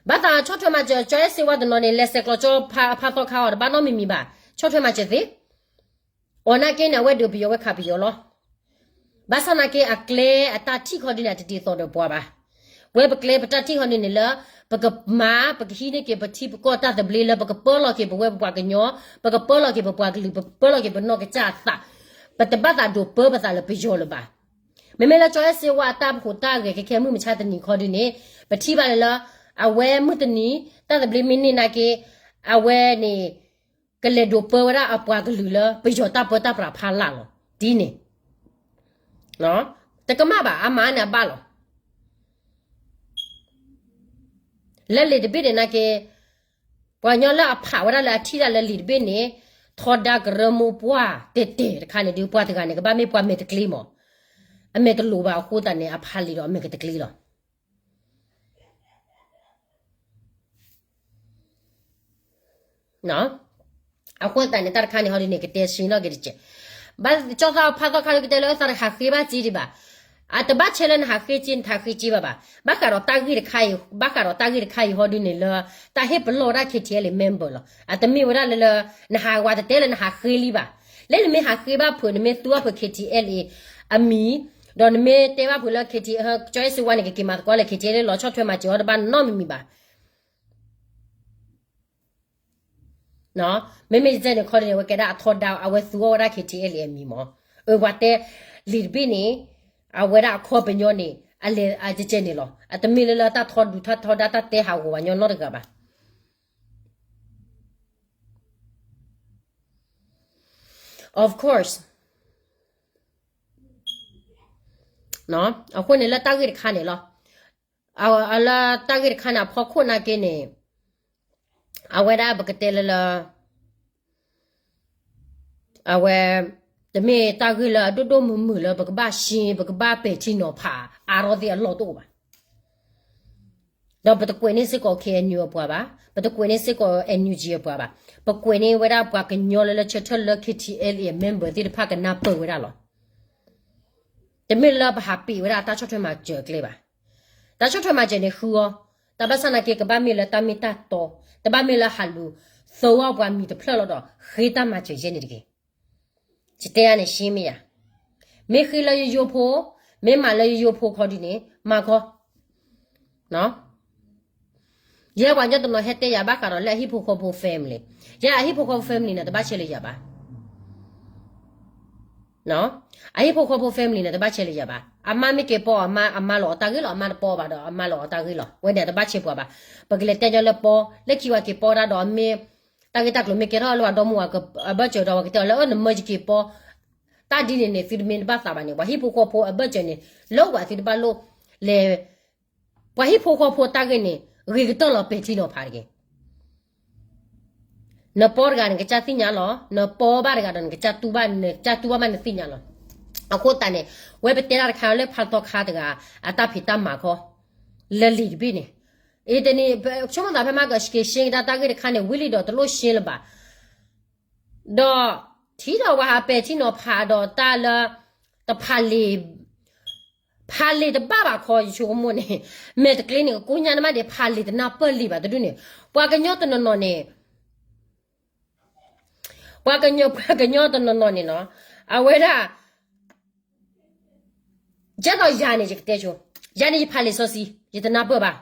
ဘၣ်သးဆီၣ်ထွဲမၤစၢၤ ကၠီအဲၣ်စ့ဝါတနီၤန့ၣ် လဲၤဆဲးကျိးကၠီဖါသီခါအီၤ တဘၣ်နီတမံၤမံၤဘၣ်. ဆီၣ်ထွဲမၤစၢၤသ့ အီၤနာ်က့န့ၣ် အဝဲဒုးပယီၤဝဲခးပယီၤလီၤ. ဘၣ်ဆၣ်သနာ်က့အကျဲအတၢ်ထံၣ်ခီဒုန့ၣ် အတဒ်သိးဒီးပှၤဘၣ်. ဝဲပကျဲပတၢ်ထံၣ်ခီဒုန့ၣ်လၢ ပကမၤ ပကဟံးန့ၢ်က့ၤပထံပကီၢ်တၢ်သဘျ့လၢ ပကပၢလီၤက့ၤပဝဲပပှၤကညီ, ပကပၢလီၤက့ၤပပှၤကလုာ်, ပပၢလီၤက့ၤပနီၢ်ကစၢ်အသး, ပတဘၣ်သးဒိးပၢပသးလၢပယီၤလၢၤဘၣ်. မ့မ့ၢ်လၢကၠီအဲၣ်စ့ဝါအတၢ်ဟူးတၢ်ဂဲၤခဲခဲမုၢ်မဆါတနံၤခီဒုန့ၣ် ပထံၣ်ဘၣ်လၢလၢ အဝဲမုၢ်တနံၤ တၢ်သဘျ့မ့ၢ်န့ၢ်နာ်က့ အဝဲန့ၣ် ကလဲၤဒိးပၢဝဲဒၣ်အပှၤကလုာ်လၢ ပယီၤတၢ်ပၢတၢ်ပြးဖးလၢ်လီၤ. ဒ်န့ၣ် တကမၣ်ဘၣ် အမၤန့ၣ်အဘၣ်လီၤ. လၢလံာ်တဘ့ၣ်န့ၣ်နာ်က့ ပှၤကညီလၢအဖးဝဲဒၣ်လၢအထံၣ်ဒၣ်လၢလံာ်တဘ့ၣ်န့ၣ် ထီဒါကရၢမိၢ်ပှၢ်တဲာ်တဲာ်တခါန့ၣ်ဒုး ပှၤတဂၤန့ၣ် ကဘၣ်မ့ၢ်ပှၤမဲာ်တကျ့မး, အမဲာ်တလိၤဘၣ်အဃိသတးန့ၣ် အဖးလံာ်ဒီးအမဲာ်ကတကျ့လီၤ. အဃိသတးန့ၣ် တၢ်တခါန့ၣ် ဟီဒုန့ၣ် ကတဲဆှံနီၣ်က့ၤတက့ၢ်. ဘၣ်ကၠီသးဖးသီခါလၢကတဲလၢအသးတဟးဃ့ဘၣ်စ့ဒံးဘၣ်. အတဘၣ်ဆဲးလၢနဟးဃ့စ့ နတဟးဃ့စ့ဘၣ်ဘၣ်. ဘၣ်ဃးဒီးတၢ်ဂ့ၢ်တခါအံၤ, ဘၣ်ဃးဒီးတၢ်ဂ့ၢ်တခါအံၤဟီဒုန့ၣ်လၢ တၢ်ဟ့ၣ်ပလီၢ်ဝဲဒၣ် KTLA member လီၤ. အတမ့ၢ်ဝဲဒၣ်လၢလၢ နဟးဝးတတဲလၢနဟးဃ့လံဘၣ်. လၢနမ့ၢ်ဟးဃ့ဘၣ်ဖုး နမ့ၢ်သူဘၣ်ဖုး KTLA အမံၤ, ဒီးနမ့ၢ်တဲဘၣ်ဖုးလၢ KTLA ကၠီအဲၣ်စ့ဝါန့ၣ် ကက့ၤမၤသကိးလၢ KTLA လီၤဆီၣ်ထွဲမၤစၢၤအီၤတဘၣ်နီတမံၤမံၤဘၣ်. မ့မ့ၢ်ယတဲန့ၣ်ခီဒုန့ၣ် အဝဲကဲဒၣ်အထီဒါ အဝဲသူအီၣ်ဝဲဒၣ် KTLA အမံၤမး. အၢ ပှၤတဲလံာ်တဘ့ၣ်န့ၣ် အဝဲဒၣ်အခီပညီန့ၣ် အလဲၤအကဲကဲန့ၣ်လီၤ. အတမ့ၢ်လၢလၢတၢ်ထီဒုၣ်ထီဒါတၢ်တဲဟးဂီၤပှၤကညီနီတဂၤဘၣ်. Of course အဃိန့ၣ်လၢတၢ်ဂ့ၢ်တခါန့ၣ်လီၤ. လၢတၢ်ဂ့ၢ်တခါန့ၣ် အဖီခိၣ်နာ်က့န့ၣ် အဝဲဒၣ်ပကတဲလၢလၢ အဝဲ တမ့ၢ်တၢ်ဂ့ၢ်လၢအဒိၣ်ဒိၣ်မုၢ်မုၢ်လၢပကဘၣ်ရှင်း ပကဘၣ်ပဲာ်ထံနီၤဖး အါထီၣ်သ့ၣ်အလီၢ်တအိၣ်ဘၣ်. ဒီးပတကွဲးန့ၢ်စ့ၢ်ကီး KNU အပှၤဘၣ်, ပတကွဲးန့ၢ်စ့ၢ်ကီး NUG အပှၤဘၣ်, ပကွဲးန့ၢ်ဝဲဒၣ်ပှၤကညီလၢလၢဆၢထၢၣ်လၢ KTLA member သ့ၣ်တဖၣ်ကနၢ်ပၢၢ်ဝဲဒၣ်လီၤ. တမ့ၢ်လၢပဟးပ့ၤဝဲဒၣ်တၢ်ဆီၣ်ထွဲမၤစၢၤအကျဲဘၣ်. တၢ်ဆီၣ်ထွဲမၤစၢၤန့ၣ်ဃုအီၤ, တၢ်ဘၣ်ဆၣ်နာ်က့ ကဘၣ်မ့ၢ်လၢတၢ်မ့ၢ်တၢ်တီ, တဘၣ်မ့ၢ်လၢဟးလူၤသၢဝဲပှၤမံၤတဖျၢၣ်လီၤဒီး ဃ့တၢ်မၤစၢၤယဲန့ၣ်တဂ့ၤ. ယတဲယၤန့ၣ်ရှင်းမ့ၢ်ယၤ, မ့ၢ်ဃ့လၢယယိဖိ, မ့ၢ်မၤလၢယယိဖိခီဒုန့ၣ် မၤခီ ယဲပှၤကညီတနီၤဟဲတဲယၤဘၣ်ဃးဒီးလၢအဟံၣ်ဖိဃီဖိ family, ယဲအဟံၣ်ဖိဃီဖိ family န့ၣ် တဘၣ်ဆဲးလၢယၤဘၣ်. အဟံၣ်ဖိဃီဖိ family န့ၣ် တဘၣ်ဆဲးလၢယၤဘၣ်. အမါမ့ၢ်က့ၤပီ အမါလီၤအီၤတၢ်ဂ့ၢ်လီၤ, အမါတပီဘၣ်ဒီး အမါလီၤအီၤတၢ်ဂ့ၢ်လီၤ. ဝဲန့ၣ် တဘၣ်ဆဲးပှၤဘၣ်. ပကလဲၤတဲညီလၢပီ, လၢခံဝဲက့ၤပီတၢ်ဒီးမ့ၢ် တၢ်ဂ့ၢ်တၢ်ကျိၤမ့ၢ်ကဲထီၣ်လၢပှၤဒီမါဝၤအဘၢၣ်စၢၤဒီး ပကတဲအီၤလၢ အၢ နမၢယက့ၤပီ တၢ်ဒ်န့ၣ်န့ၣ် သုတမ့ၢ်တဘၣ်သးဘၣ်န့ၣ်, ပှၤဟံၣ်ဖိဃီဖိအဘၢၣ်စၢၤန့ၣ် လၢပှၤသုတဘၣ်လိၣ်လဲၤ, ပှၤဟံၣ်ဖိဃီဖိတၢ်ဂ့ၢ်န့ၣ် ဂ့ၤကတၢၢ်လီၤ ပဲာ်ထံနီၤဖးတဂ့ၤ. နပီတဂၤနကစၢ်သ့ၣ်ညါလီၤ, နပီဘၣ်တဂၤဒီးနကစၢ်တူၢ်ဘၣ်, နကစၢ်တူၢ်ဘၣ်မးနသ့ၣ်ညါလီၤ. အဃိသတးန့ၣ် ဝဲပတဲတၢ်တခါလၢဖးသီခါတဂၤ အတၢ်ဖံးတၢ်မၤခီ လၢလံာ်တဘ့ၣ်န့ၣ်, အံၤတနံၤ ဆိကမိၣ်သးဖဲမးကဆှဲရှဲကဒါတၢ်ဂ့ၢ်တခါန့ၣ် ဝံၤလံဒီးတလိၣ်ရှဲလၢၤဘၣ်. ဒီးထံၣ်ဒီးပှၤဟးပဲာ်ထံနီၤဖးဒီးတၢ်လၢ တဖးလံာ်, ဖးလံာ်တဘၣ်ဘၣ်ခီ ယဆိကမိၣ်န့ၣ်, မဲာ်တကျ့န့ၣ် ကကိညါနမးဒံး ဖးလံာ်တနၢ်ပၢၢ်လံာ်ဘၣ်တဒူၣ်န့ၣ်, ပှၤကညီတနီၤနီၤန့ၣ်, ပှၤကညီ, ပှၤကညီတနီၤနီၤန့ၣ်နီၤ, အဝဲဒၣ် ကဲသိးယၤန့ၣ် ယကတဲဆိ, ယၤန့ၣ် ယဖးလံာ်စီဆှံ ယတနၢ်ပၢၢ်ဘၣ်.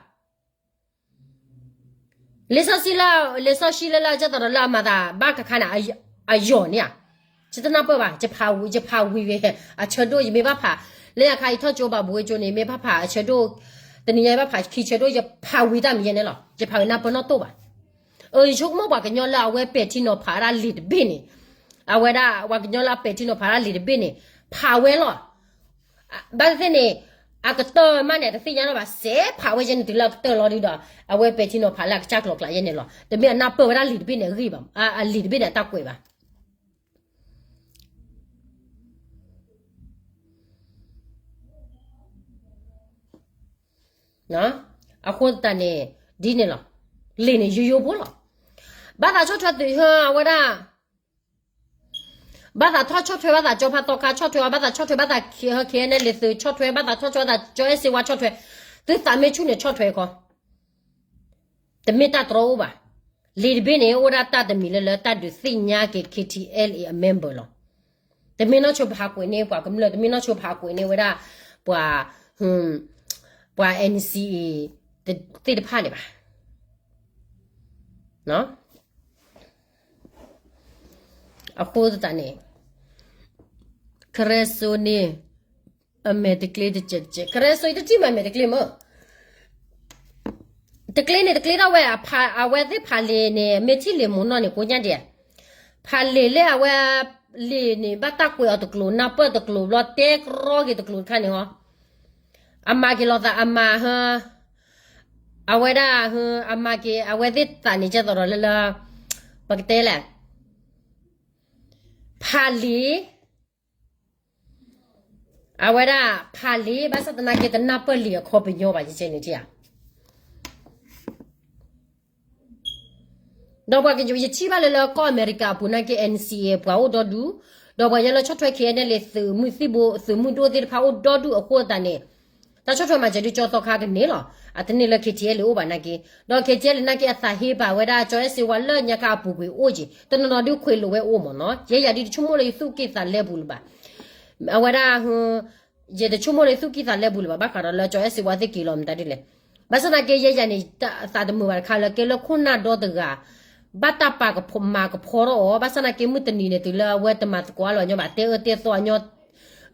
လံာ်စီဆှံလၢ, လံာ်စီဆှံလၢလၢကဲသိးဒီးလၢအမၤသးဘၣ်တခါန့ၣ်, အယီၤန့ၣ်ဧါ, ယတနၢ်ပၢၢ်ဘၣ်, ယဖးဝံၤ, ယဖးဝံၤဝဲအဆၢဒိၣ်, ယမ့ၢ်ဘၣ်ဖး, လၢညါခါအံၤထီၣ်ကၠိဘၣ်ဘှံးကၠိန့ၣ် မ့ၢ်ဘၣ်ဖးအဆၢဒိၣ်, တနံၤညါဘၣ်ဖးခံဆၢဒိၣ် ယဖးဝံၤတၢ်မံၤယဲန့ၣ်လီၤ, ယဖးဝံၤနၢ်ပၢၢ်နီၣ်တိၢ်ဘၣ်. အၢ ယဆိကမိၣ်ပှၤကညီလၢအဝဲပဲာ်ထံနီၤဖးဒၣ်လံာ်တဘ့ၣ်န့ၣ်, အဝဲဒၣ်ပှၤကညီလၢအပဲာ်ထံနီၤဖးဒၣ်လံာ်တဘ့ၣ်န့ၣ် ဖးဝဲလီၤ. ဘၣ်သ့ၣ်သ့ၣ်န့ၣ်, အကတၢၢ်မးန့ၣ် တသ့ၣ်ညါလီၤဘၣ်, စဲးဖးဝဲယဲန့ၣ်တုၤလၢအကတၢၢ်လီၤဒုဒီး အဝဲပဲာ်ထံနီၤဖးလၢအကစၢ်ကျိၤကျါယဲန့ၣ်လီၤ. တမ့ၢ်အနၢ်ပၢၢ်ဝဲဒၣ်လံာ်တဘ့ၣ်န့ၣ်အဂ့ၢ်ဘၣ်, အလံာ်တဘ့ၣ်န့ၣ်အတၢ်ကွဲးဘၣ်. အဃိသတးန့ၣ်, ဒ်န့ၣ်လီၤ, လံာ်န့ၣ်ယိယိဖိလီၤ. ဘၣ်သးဆီၣ်ထွဲသုးဟၢအဝဲဒၣ်, ဘၣ်သးထီၣ်ဆီၣ်ထွဲဘၣ်သးကၠီဖးသီခါဆီၣ်ထွဲအီၤ, ဘၣ်သးဆီၣ်ထွဲဘၣ်သး KNLA သုးဆီၣ်ထွဲ, ဘၣ်သးထီၣ်ဆီၣ်ဘၣ်သးကၠီအဲၣ်စ့ဝါဆီၣ်ထွဲ, သုသးမ့ၢ်ဆူၣ်န့ၣ်ဆီၣ်ထွဲခီ တမ့ၢ်တၢ်တြီအိၣ်ဘၣ်. လံာ်တဘ့ၣ်န့ၣ် အိၣ်ဒၣ်တၢ်တမံၤလၢလၢတၢ်ဒုးသ့ၣ်ညါက့ၤ KTLA အ member လီၤ. တမ့ၢ်နီၢ်ဆိပဟးကွဲးန့ၢ်ပှၤကမျၢၢ်, တမ့ၢ်နီၢ်ဆိပဟးကွဲးန့ၢ်ဝဲဒၣ် ပှၤ, ပှၤ NCA သ့ၣ်တဖၣ်န့ၣ်ဘၣ်. အဃိသတးန့ၣ်, ကရၢစိန့ၣ် အမဲာ်တကျ့တကဲးတကဲး, ကရၢစိအံၤတထံၣ်မးအမဲာ်တကျ့မး. တကျ့န့ၣ်တကျ့ထီၣ်ဝဲ, အဝဲသ့ၣ်ဖးလံာ်န့ၣ် မ့ၢ်ထံၣ်လံာ်မူနီၢ်န့ၣ် ကိးညါဒံးဧါ. ဖးလံာ်လၢအဝဲလံာ်န့ၣ် ဘၣ်တၢ်ကွဲးအီၤတကျိၤ နၢ်ပၢၢ်တကျိၤဘျီ တဲကရီက့ၤတကျိၤတခါန့ၣ်ဟီ, အမၤက့ၤလီၤသး အမၤဟၢ, အဝဲဒၣ်, အမၤက့ၤအဝဲသ့ၣ်သးန့ၣ် ကဲသိးဒီးလၢလၢ, ပကတဲလဲၣ်, ဖးလံာ် အဝဲဒၣ်ဖးလံာ် ဘၣ်ဆၣ်သနာ်က့ တနၢ်ပၢၢ်လံာ်အခီပညီဘၣ် ယကဲန့ၣ်ဧါ. ဒီးပှၤကယထံၣ်ဘၣ်လၢလၢကီၢ်အမဲရကၤအပူၤနာ်က့ NCA ပှၤအိၣ်ဒီဒူၣ်, ဒီးပှၤကညီလၢဆီၣ်ထွဲ KNLA သုးမုၢ်သံၣ်ဘိ သုးမုၢ်ဒိၣ်သ့ၣ်တဖၣ်အိၣ်ဒီဒူၣ်အဃိသတးန့ၣ်, တၢ်ဆီၣ်ထွဲမၤစၢၤဒုကၠီသီခါကန့ၢ်လီၤ. အတန့ၢ်လၢ KTLA အိၣ်ဘၣ်နာ်က့, ဒီး KTLA နာ်က့ အသးဟ့ပာ်ဝဲဒၣ်ကၠီအဲၣ်စ့ဝါလၢညါခါအပူၤကွံာ်အိၣ်က့ၤ, တနီၤနီၤဒုခွဲးလိာ်ဝဲအိၣ်မ့ၢ်နီၤ, ယဲယၤဒုတဆိကမိၣ်လၢယသူၣ်က့ၣ်သးလဲပူၤလၢၤဘၣ်. အဝဲဒၣ်, ယတဆိကမိၣ်လၢယသူၣ်က့ၣ်သးလဲပူၤလၢၤဘၣ် ဘၣ်ဃးဒီးလၢကၠီအဲၣ်စ့ဝါသ့ၣ်က့ၤလီၤမတၤဒ်လဲၣ်. ဘၣ်ဆၣ်သနာ်က့ ယဲယၤန့ၣ် သးတမုာ်ဘၣ်တခါလၢကဲလၢခိၣ်နၢ်ဒီတဂၤ ဘၣ်တၢ်ပာ်ကဖီမၤကဖီထီၣ်အီၤ, ဘၣ်ဆၣ်သနာ်က့မုၢ်တနံၤန့ၣ် တုၤလၢအဝဲတမၤသကိးအါလီၤညီဘၣ် တဲအၢတဲသီအညီ,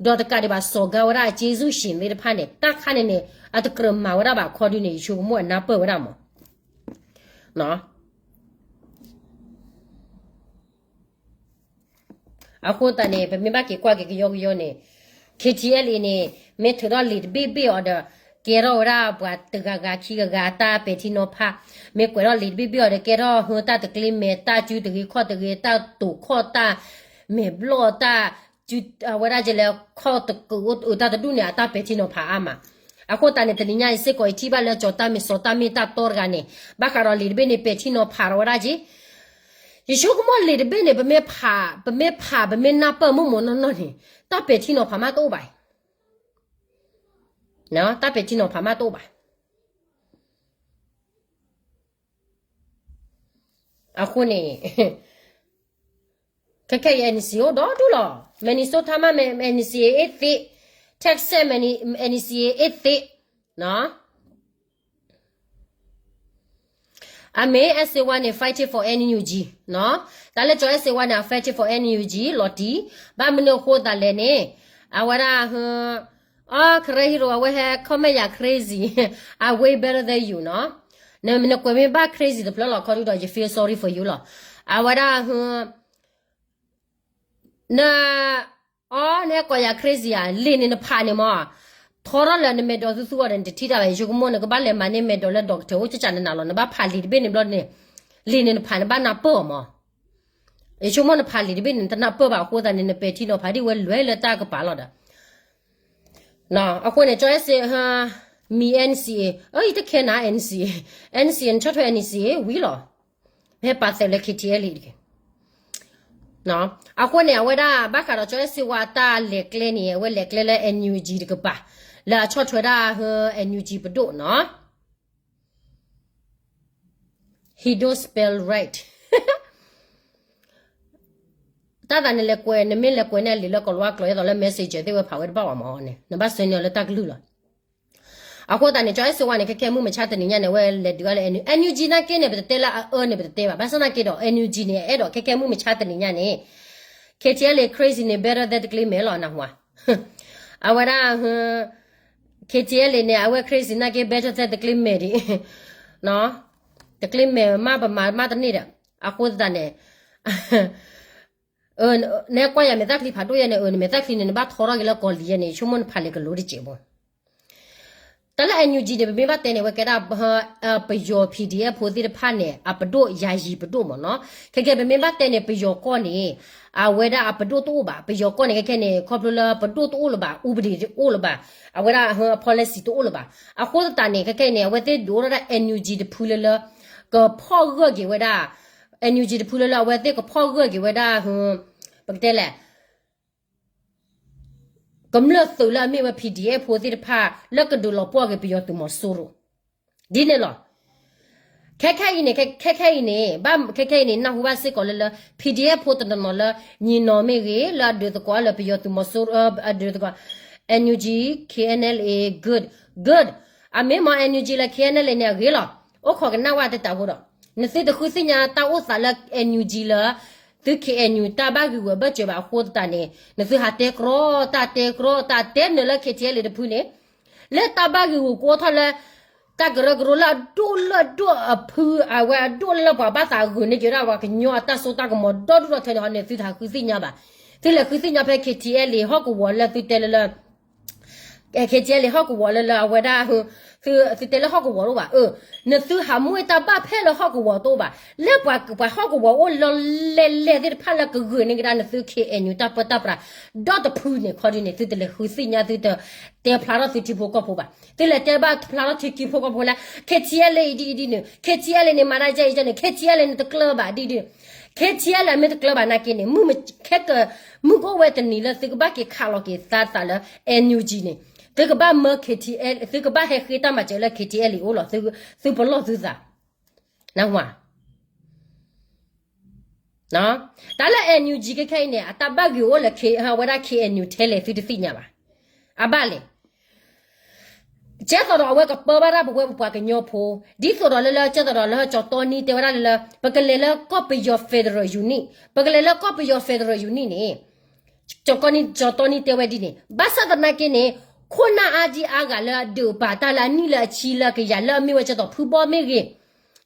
ဒီးတကးဒံးဘၣ် စီၤကၤဝဲဒၣ်အက့စူၢ်ၡ့ၣ်သ့ၣ်တဖၣ်န့ၣ် တၢ်ခါန့ၣ်န့ၣ် အတကြၢးမၤဝဲဒၣ်ဘၣ်ခီဒုန့ၣ် ယဆိကမိၣ်အနၢ်ပၢၢ်ဝဲဒၣ်မး အဃိသတးန့ၣ် ပမ့ၢ်ဘၣ်က့ၤကွၢ်က့ၤကယီကယီန့ၣ် KTLA န့ၣ် မ့ၢ်ထုးထီၣ်လံာ်တဘ့ၣ်ဘ့ၣ်အီၤဒီး ကဲထီၣ်ဝဲဒၣ်ပှၤတဂၤဂၤခံဂၤဂၤအတၢ်ပဲာ်ထံနီၤဖး, မ့ၢ်ကွဲးထီၣ်လံာ်တဘ့ၣ်ဘ့ၣ်အီၤဒီး ကဲထီၣ်ဟၢတၢ်တကျ့မဲာ် တၢ်စုတဂ့ၤခီၣ်တဂ့ၤ တၢ်တိာ်ခီၣ်တၢ်မဲာ်ဘျီၣ်တၢ် အဝဲဒၣ်ကလဲၤခီၣ်တကုာ်အိၣ်တၢ်တဒူၣ်န့ၣ် အတၢ်ပဲာ်ထံနီၤဖးအါမး. အဃိသတးန့ၣ် တနံၤညါအံၤစ့ၢ်ကီး ယထံၣ်ဘၣ်လၢကၠီၤတၢ်မ့ၢ်စီၤတၢ်မ့ၢ်တၢ်တီတဂၤန့ၣ် ဘၣ်ဃးဒီးလံာ်တဘ့ၣ်န့ၣ် ပဲာ်ထံနီၤဖးထီၣ်ဝဲဒၣ်က့ၤ. ယဆိကမိၣ်လံာ်တဘ့ၣ်န့ၣ် ပမ့ၢ်ဖး ပမ့ၢ်ဖး ပမ့ၢ်နၢ်ပၢၢ်မိၢ်မိၢ်နီၢ်နီၢ်န့ၣ် တၢ်ပဲာ်ထံနီၤဖးမးတအိၣ်ဘၣ်, တၢ်ပဲာ်ထံနီၤဖးမးတအိၣ်ဘၣ်. အဃိန့ၣ် ခဲခဲအံၤ NCA အိၣ်ဒီဒူၣ်လီၤ. Minnesota မး NCA အ့ၣ်သ့, Texas NCA အ့ၣ်သ့, နီၤ. အမ့ၢ် အဲၣ်စ့ဝါန့ၣ် fighting for NUG နီၤ, တၢ်လၢကၠီၤအဲၣ်စ့ဝါန့ၣ် အ fighting for NUG လီၤတံၢ်, ဘၣ်မနုၤအဃိသတးလဲၣ်န့ၣ်, အဝဲဒၣ်ဟ, အ Karen Hero အဝဲဟဲ comment ယၤ crazy, I way better than you နီၤ, နကွဲးမ့ၢ်ဘၣ် crazy တဖျၢၣ်လီၤ ခီဒုဒီး ယ feel sorry for you လီၤ, အဝဲဒၣ်ဟ, န အီ နဟဲကိးယၤ crazy ဧါ, လံာ်န့ၣ်နဖးန့ၣ်မး, ထီထီၣ်လၢနမဲာ်ဒိးသူသူအီၤဒီး နတထံၣ်တၢ်ဘၣ်, ယဆိကမိၣ်နကဘၣ်လဲၤမၤန့ၢ်မဲာ်ဒိးလၢ doctor အိၣ်ကကနနၤလီၤ, နဘၣ်ဖးလံာ်တဘ့ၣ်န့ၣ်ဘျီန့ၣ်, လံာ်န့ၣ်နဖးန့ၣ်ဘၣ်နၢ်ပၢၢ်အီၤမး, ယဆိကမိၣ်နဖးလံာ်တဘ့ၣ်န့ၣ် နတနၢ်ပၢၢ်ဘၣ်အဃိသတးန့ၣ် နပဲာ်ထံနီၤဖးဒ်ဝဲလွဲလၢတၢ်ကပၤလီၤဒီး အဃိန့ၣ် ကၠီၤအဲၣ်စ့ မံၤ NCA, အၢ ယတခဲနၤ NCA, NCA နဆီၣ်ထွဲ NCA ဝံၤလီၤ, မ့ၢ်ဟဲပာ်သဲးလၢ KTLA တဂ့ၤ. အဃိန့ၣ် အဝဲဒၣ်ဘၣ်ဃးဒီးကၠီၤအဲၣ်စ့ဝါတၢ်လဲၤကျဲန့ၣ် အဝဲလဲၤကျဲလၢ NUG တကပၤ, လၢအဆီၣ်ထွဲဒၣ် NUG ပဒိၣ်နီၤ. He don't spell right. တၢ်သးနလဲၤကွဲး နမ့ၢ်လဲၤကွဲးန့ၣ် လံာ်လၢကီၤလၤဝါကျိာ် ဒ်သိးလၢ messenger သ့ၣ်ဝဲဖးဝဲတဘၣ်ဘၣ်မးန့ၣ် နဘၣ်ဆှၢန့ၢ်အီၤလၢတၢ်ကလုၢ်လီၤ. အဃိသတးန့ၣ် ကၠီၤအဲၣ်စ့ဝါန့ၣ် ခဲခဲမုၢ်မဆါတနံၤညါန့ၣ် အဝဲလဲၤဒုးအီၤလၢ NUG, NUG နာ်က့န့ၣ် ပတတဲလၢအအၢန့ၣ် ပတတဲဘၣ်. ဘၣ်ဆၣ်နာ်က့ဒီး NUG န့ၣ် အအဲၣ်ဒိးခဲခဲမုၢ်မဆါတနံၤညါန့ၣ် KTLA crazy န့ၣ် better than တကျ့မဲာ်လီၤ နၢ်ဟူဧါ. အဝဲဒၣ် KTLA န့ၣ် အဝဲ crazy နာ်က့ better than တကျ့မဲာ်ဒံး, တကျ့မဲာ်မးပမၤမးတန့ၢ်ဒီး အဃိသတးန့ၣ် နကွၢ်ယၤမဲာ်သၣ်ချံဖးဒိၣ်ယဲန့ၣ် အၢ နမဲာ်သၣ်ချံန့ၣ် နဘၣ်ထီထီၣ်က့ၤလၢကီၤလံၤယဲန့ၣ် ဆိကမိၣ်နဖးလံာ်ကလိတစဲးဖိ. တၢ်လၢ NUG န့ၣ် ပမ့ၢ်ဘၣ်တဲန့ၣ် အဝဲကဲဒၣ် ပယီၤ PDF ဖိသ့ၣ်တဖၣ်န့ၣ် အပဒိၣ်ယၤယံၤပဒိၣ်မးနီၤ. ခဲကဲ ပမ့ၢ်ဘၣ်တဲန့ၣ် ပယီၤကီၢ်န့ၣ် အဝဲဒၣ်အပဒိၣ်တအိၣ်ဘၣ်. ပယီၤကီၢ်န့ၣ် ခဲခဲန့ၣ် ခီဖျိလၢပဒိၣ်တအိၣ်လၢၤဘၣ်, ဥပဒေတအိၣ်လၢၤဘၣ်, အဝဲဒၣ် policy တအိၣ်လၢၤဘၣ်. အဃိသတးန့ၣ် ခဲခဲအံၤန့ၣ် အဝဲသ့ၣ်ဒုးအိၣ်ထီၣ်ဒၣ် NUG တဖုလၢလၢ ကဖီၣ်ဂၢၢ်က့ၤဝဲဒၣ်, NUG တဖုလၢလၢအဝဲသ့ၣ်ကဖီၣ်ဂၢၢ်က့ၤဝဲဒၣ်, ပကတဲလဲၣ် ကမျၢၢ်သုးလၢအမ့ၢ်ဝဲ PDF ဖိသ့ၣ်တဖၣ် လၢကဒုးလီၤပှီၢ်က့ၤပယီၤသုးမီၤစိရိၤ ဒ်န့ၣ်လီၤ. ခဲခဲအံၤန့ၣ်, ခဲခဲအံၤန့ၣ်, ဘၣ်ခဲခဲအံၤန့ၣ် နၢ်ဟူဘၣ်စ့ၢ်ကီးလၢလၢ PDF ဖိတနီၤနီၤလၢ ညီနီၤမ့ၢ်ဂ့ၤ လၢအဒုးသကိးလၢပယီၤသုးမီၤစိရိၤ, အဒုးသကိး NUG, KNLA, good, good. အမ့ၢ်မ့ၢ် NUG လၢ KNLA န့ၣ်အဂ့ၤလီၤ. အိၣ်ခိးကနၣ်ဝဲတတးဖိဒီး နသုတဃုသ့ၣ်ညါတၢ်အိၣ်သးလၢ NUG လၢ သု KNU တၢ်ဘၣ်ဂ့ၢ်ဝီဘၢၣ်စၢၤဘၣ်အဃိသတးန့ၣ် နသုဟးတဲကြီတၢ်တဲကြီတၢ်တဲနုာ်လၢ KTLA တဖုန့ၣ် လၢတၢ်ဘၣ်ဂ့ၢ်ဂီၢ်ကအိၣ်ထီၣ်လၢ တၢ်ကရၢကရိလၢအဒိၣ်လၢအဒိၣ်အဖု အဝဲအဒိၣ်လၢပှၤဘၣ်သးဂုာ်န့ၢ်က့ၤဝဲဒၣ်ပှၤကညီအတၢ်စိတၢ်ကမီၤဒီဒူၣ်ဒီထၢန့ၣ် နသုတဟးဃုသ့ၣ်ညါဘၣ်. သုလဲၤဃုသ့ၣ်ညါဖဲ KTLA ဟီၣ်ကဝီၤလၢသုတဲလၢလၢ KTLA ဟီၣ်ကဝီၤလၢလၢအဝဲဒၣ် သုတဲလၢဟီၣ်ကဝီၤတအိၣ်ဘၣ်. နသုဟးမူၢ်တၢ်ဘၣ်ဖဲလၢဟီၣ်ကဝီၤတအိၣ်ဘၣ်. လၢပှၤဟီၣ်ကဝီၤအိၣ်လီၤလဲၣ်လဲၣ်သ့ၣ်တဖၣ်လၢကဂုာ်န့ၢ်ကဒါနသု KNU တၢ်ပၢတၢ်ပြး ဒီတဖုန့ၣ် ခီဒုန့ၣ် သုတလဲၤဃုသ့ၣ်ညါ သုတတဲဖျါထီၣ်သုထံဖိကီၢ်ဖိဘၣ်. သုလဲၤတဲဘၣ်ဖျါထီၣ်ထံဖိကီၢ်ဖိလၢ KTLA အံၤဒ်အံၤဒ်န့ၣ် KTLA န့ၣ် မၤဒ်အံၤဒ်န့ၣ် KTLA န့ၣ် တကျၢၤဘၣ်ဒ်ဒ် KTLA မ့ၢ်တကျၢၤဘၣ်နာ်က့န့ၣ် မုၢ်မ့ၢ်ခဲက မုၢ်ကအိၣ်ဝဲတနံၤလၢသုကဘၣ်က့ၤခးလီၤက့ၤသးသးလၢ NUG န့ၣ် သုကဘၣ်မၢ KTLA သုကဘၣ်ဟဲဃ့တၢ်မၤစၢၤလၢ KTLA အအိၣ်လီၤ. သုပလီၢ်သုသး နၢ်ဟူဧါ. တၢ်လၢ NUG ခဲခဲအံၤန့ၣ် အတၢ်ဘၣ်ဂ့ၢ်အိၣ်လၢ ဝဲဒၣ် KNU ထဲလဲၣ်သုတသ့ၣ်ညါဘၣ်. အဘၣ်လဲၣ် ကဲသိးဒီးအဝဲကပၢဘၣ်တၢ်ပဝဲပပှၤကညီဖိ, ဒ်သိးဒီးလၢလၢ ကဲသိးဒီးလၢကၠီၤတီနံတဲဝဲဒၣ်လၢလၢ ပကလဲၤလၢကီၢ်ပယီၤ federal unit, ပကလဲၤလၢကီၢ်ပယီၤ federal unit န့ၣ် ကၠီၤတီနံတဲဝဲဒ်န့ၣ် ဘၣ်ဆၣ်သနာ်က့န့ၣ် ခိၣ်နၢ်အါဒံအါဂၤလၢအဒုးပာ်တၢ်လၢအနံၣ်လၢအဆံလၢကယၤလၢအမ့ၢ်ဝဲကဲသိးဖုဘီမ့ၢ်ဂ့ၤ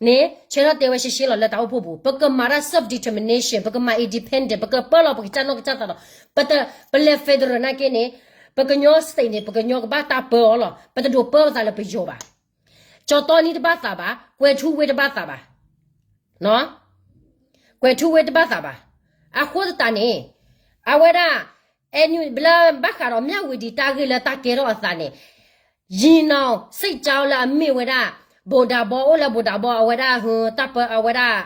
န့ၣ် ဆၢထၢၣ်တဲဝဲရှဲရှဲလီၤလၢတၢ်အိၣ်ဖှိၣ်ပူၤ ပကမၤတၢ် self determination, ပကမၤ independent, ပကပၢလီၤပကစၢ်နီၢ်ကစၢ်သးဒီး ပလဲၤ federal နာ်က့န့ၣ် ပကညီ state န့ၣ် ပကညီကဘၣ်တၢ်ပၢအီၤလီၤ. ပတဒိးပၢပသးလၢပယီၤဘၣ်. ကၠီၤတီနံတဘၣ်သးဘၣ်, ကွဲၤထူဝ့တဘၣ်သးဘၣ် ကွဲၤထူဝ့တဘၣ်သးဘၣ်. အဃိသတးန့ၣ် အဝဲဒၣ် အဲ ဘျၢဘၣ်ဃးဒီးမၠၣ်ဝတံၤတၢ်ဂ့ၢ်လၢတၢ်ကဲထီၣ်အသးန့ၣ် ယံၤနီၤ စံးကၠီလၢအမ့ၢ်ဝဲဒၣ် ဘိးဒးဘီအိၣ်လၢဘိးဒးဘီ အဝဲဒၣ် တၢ်ပၢအဝဲဒၣ်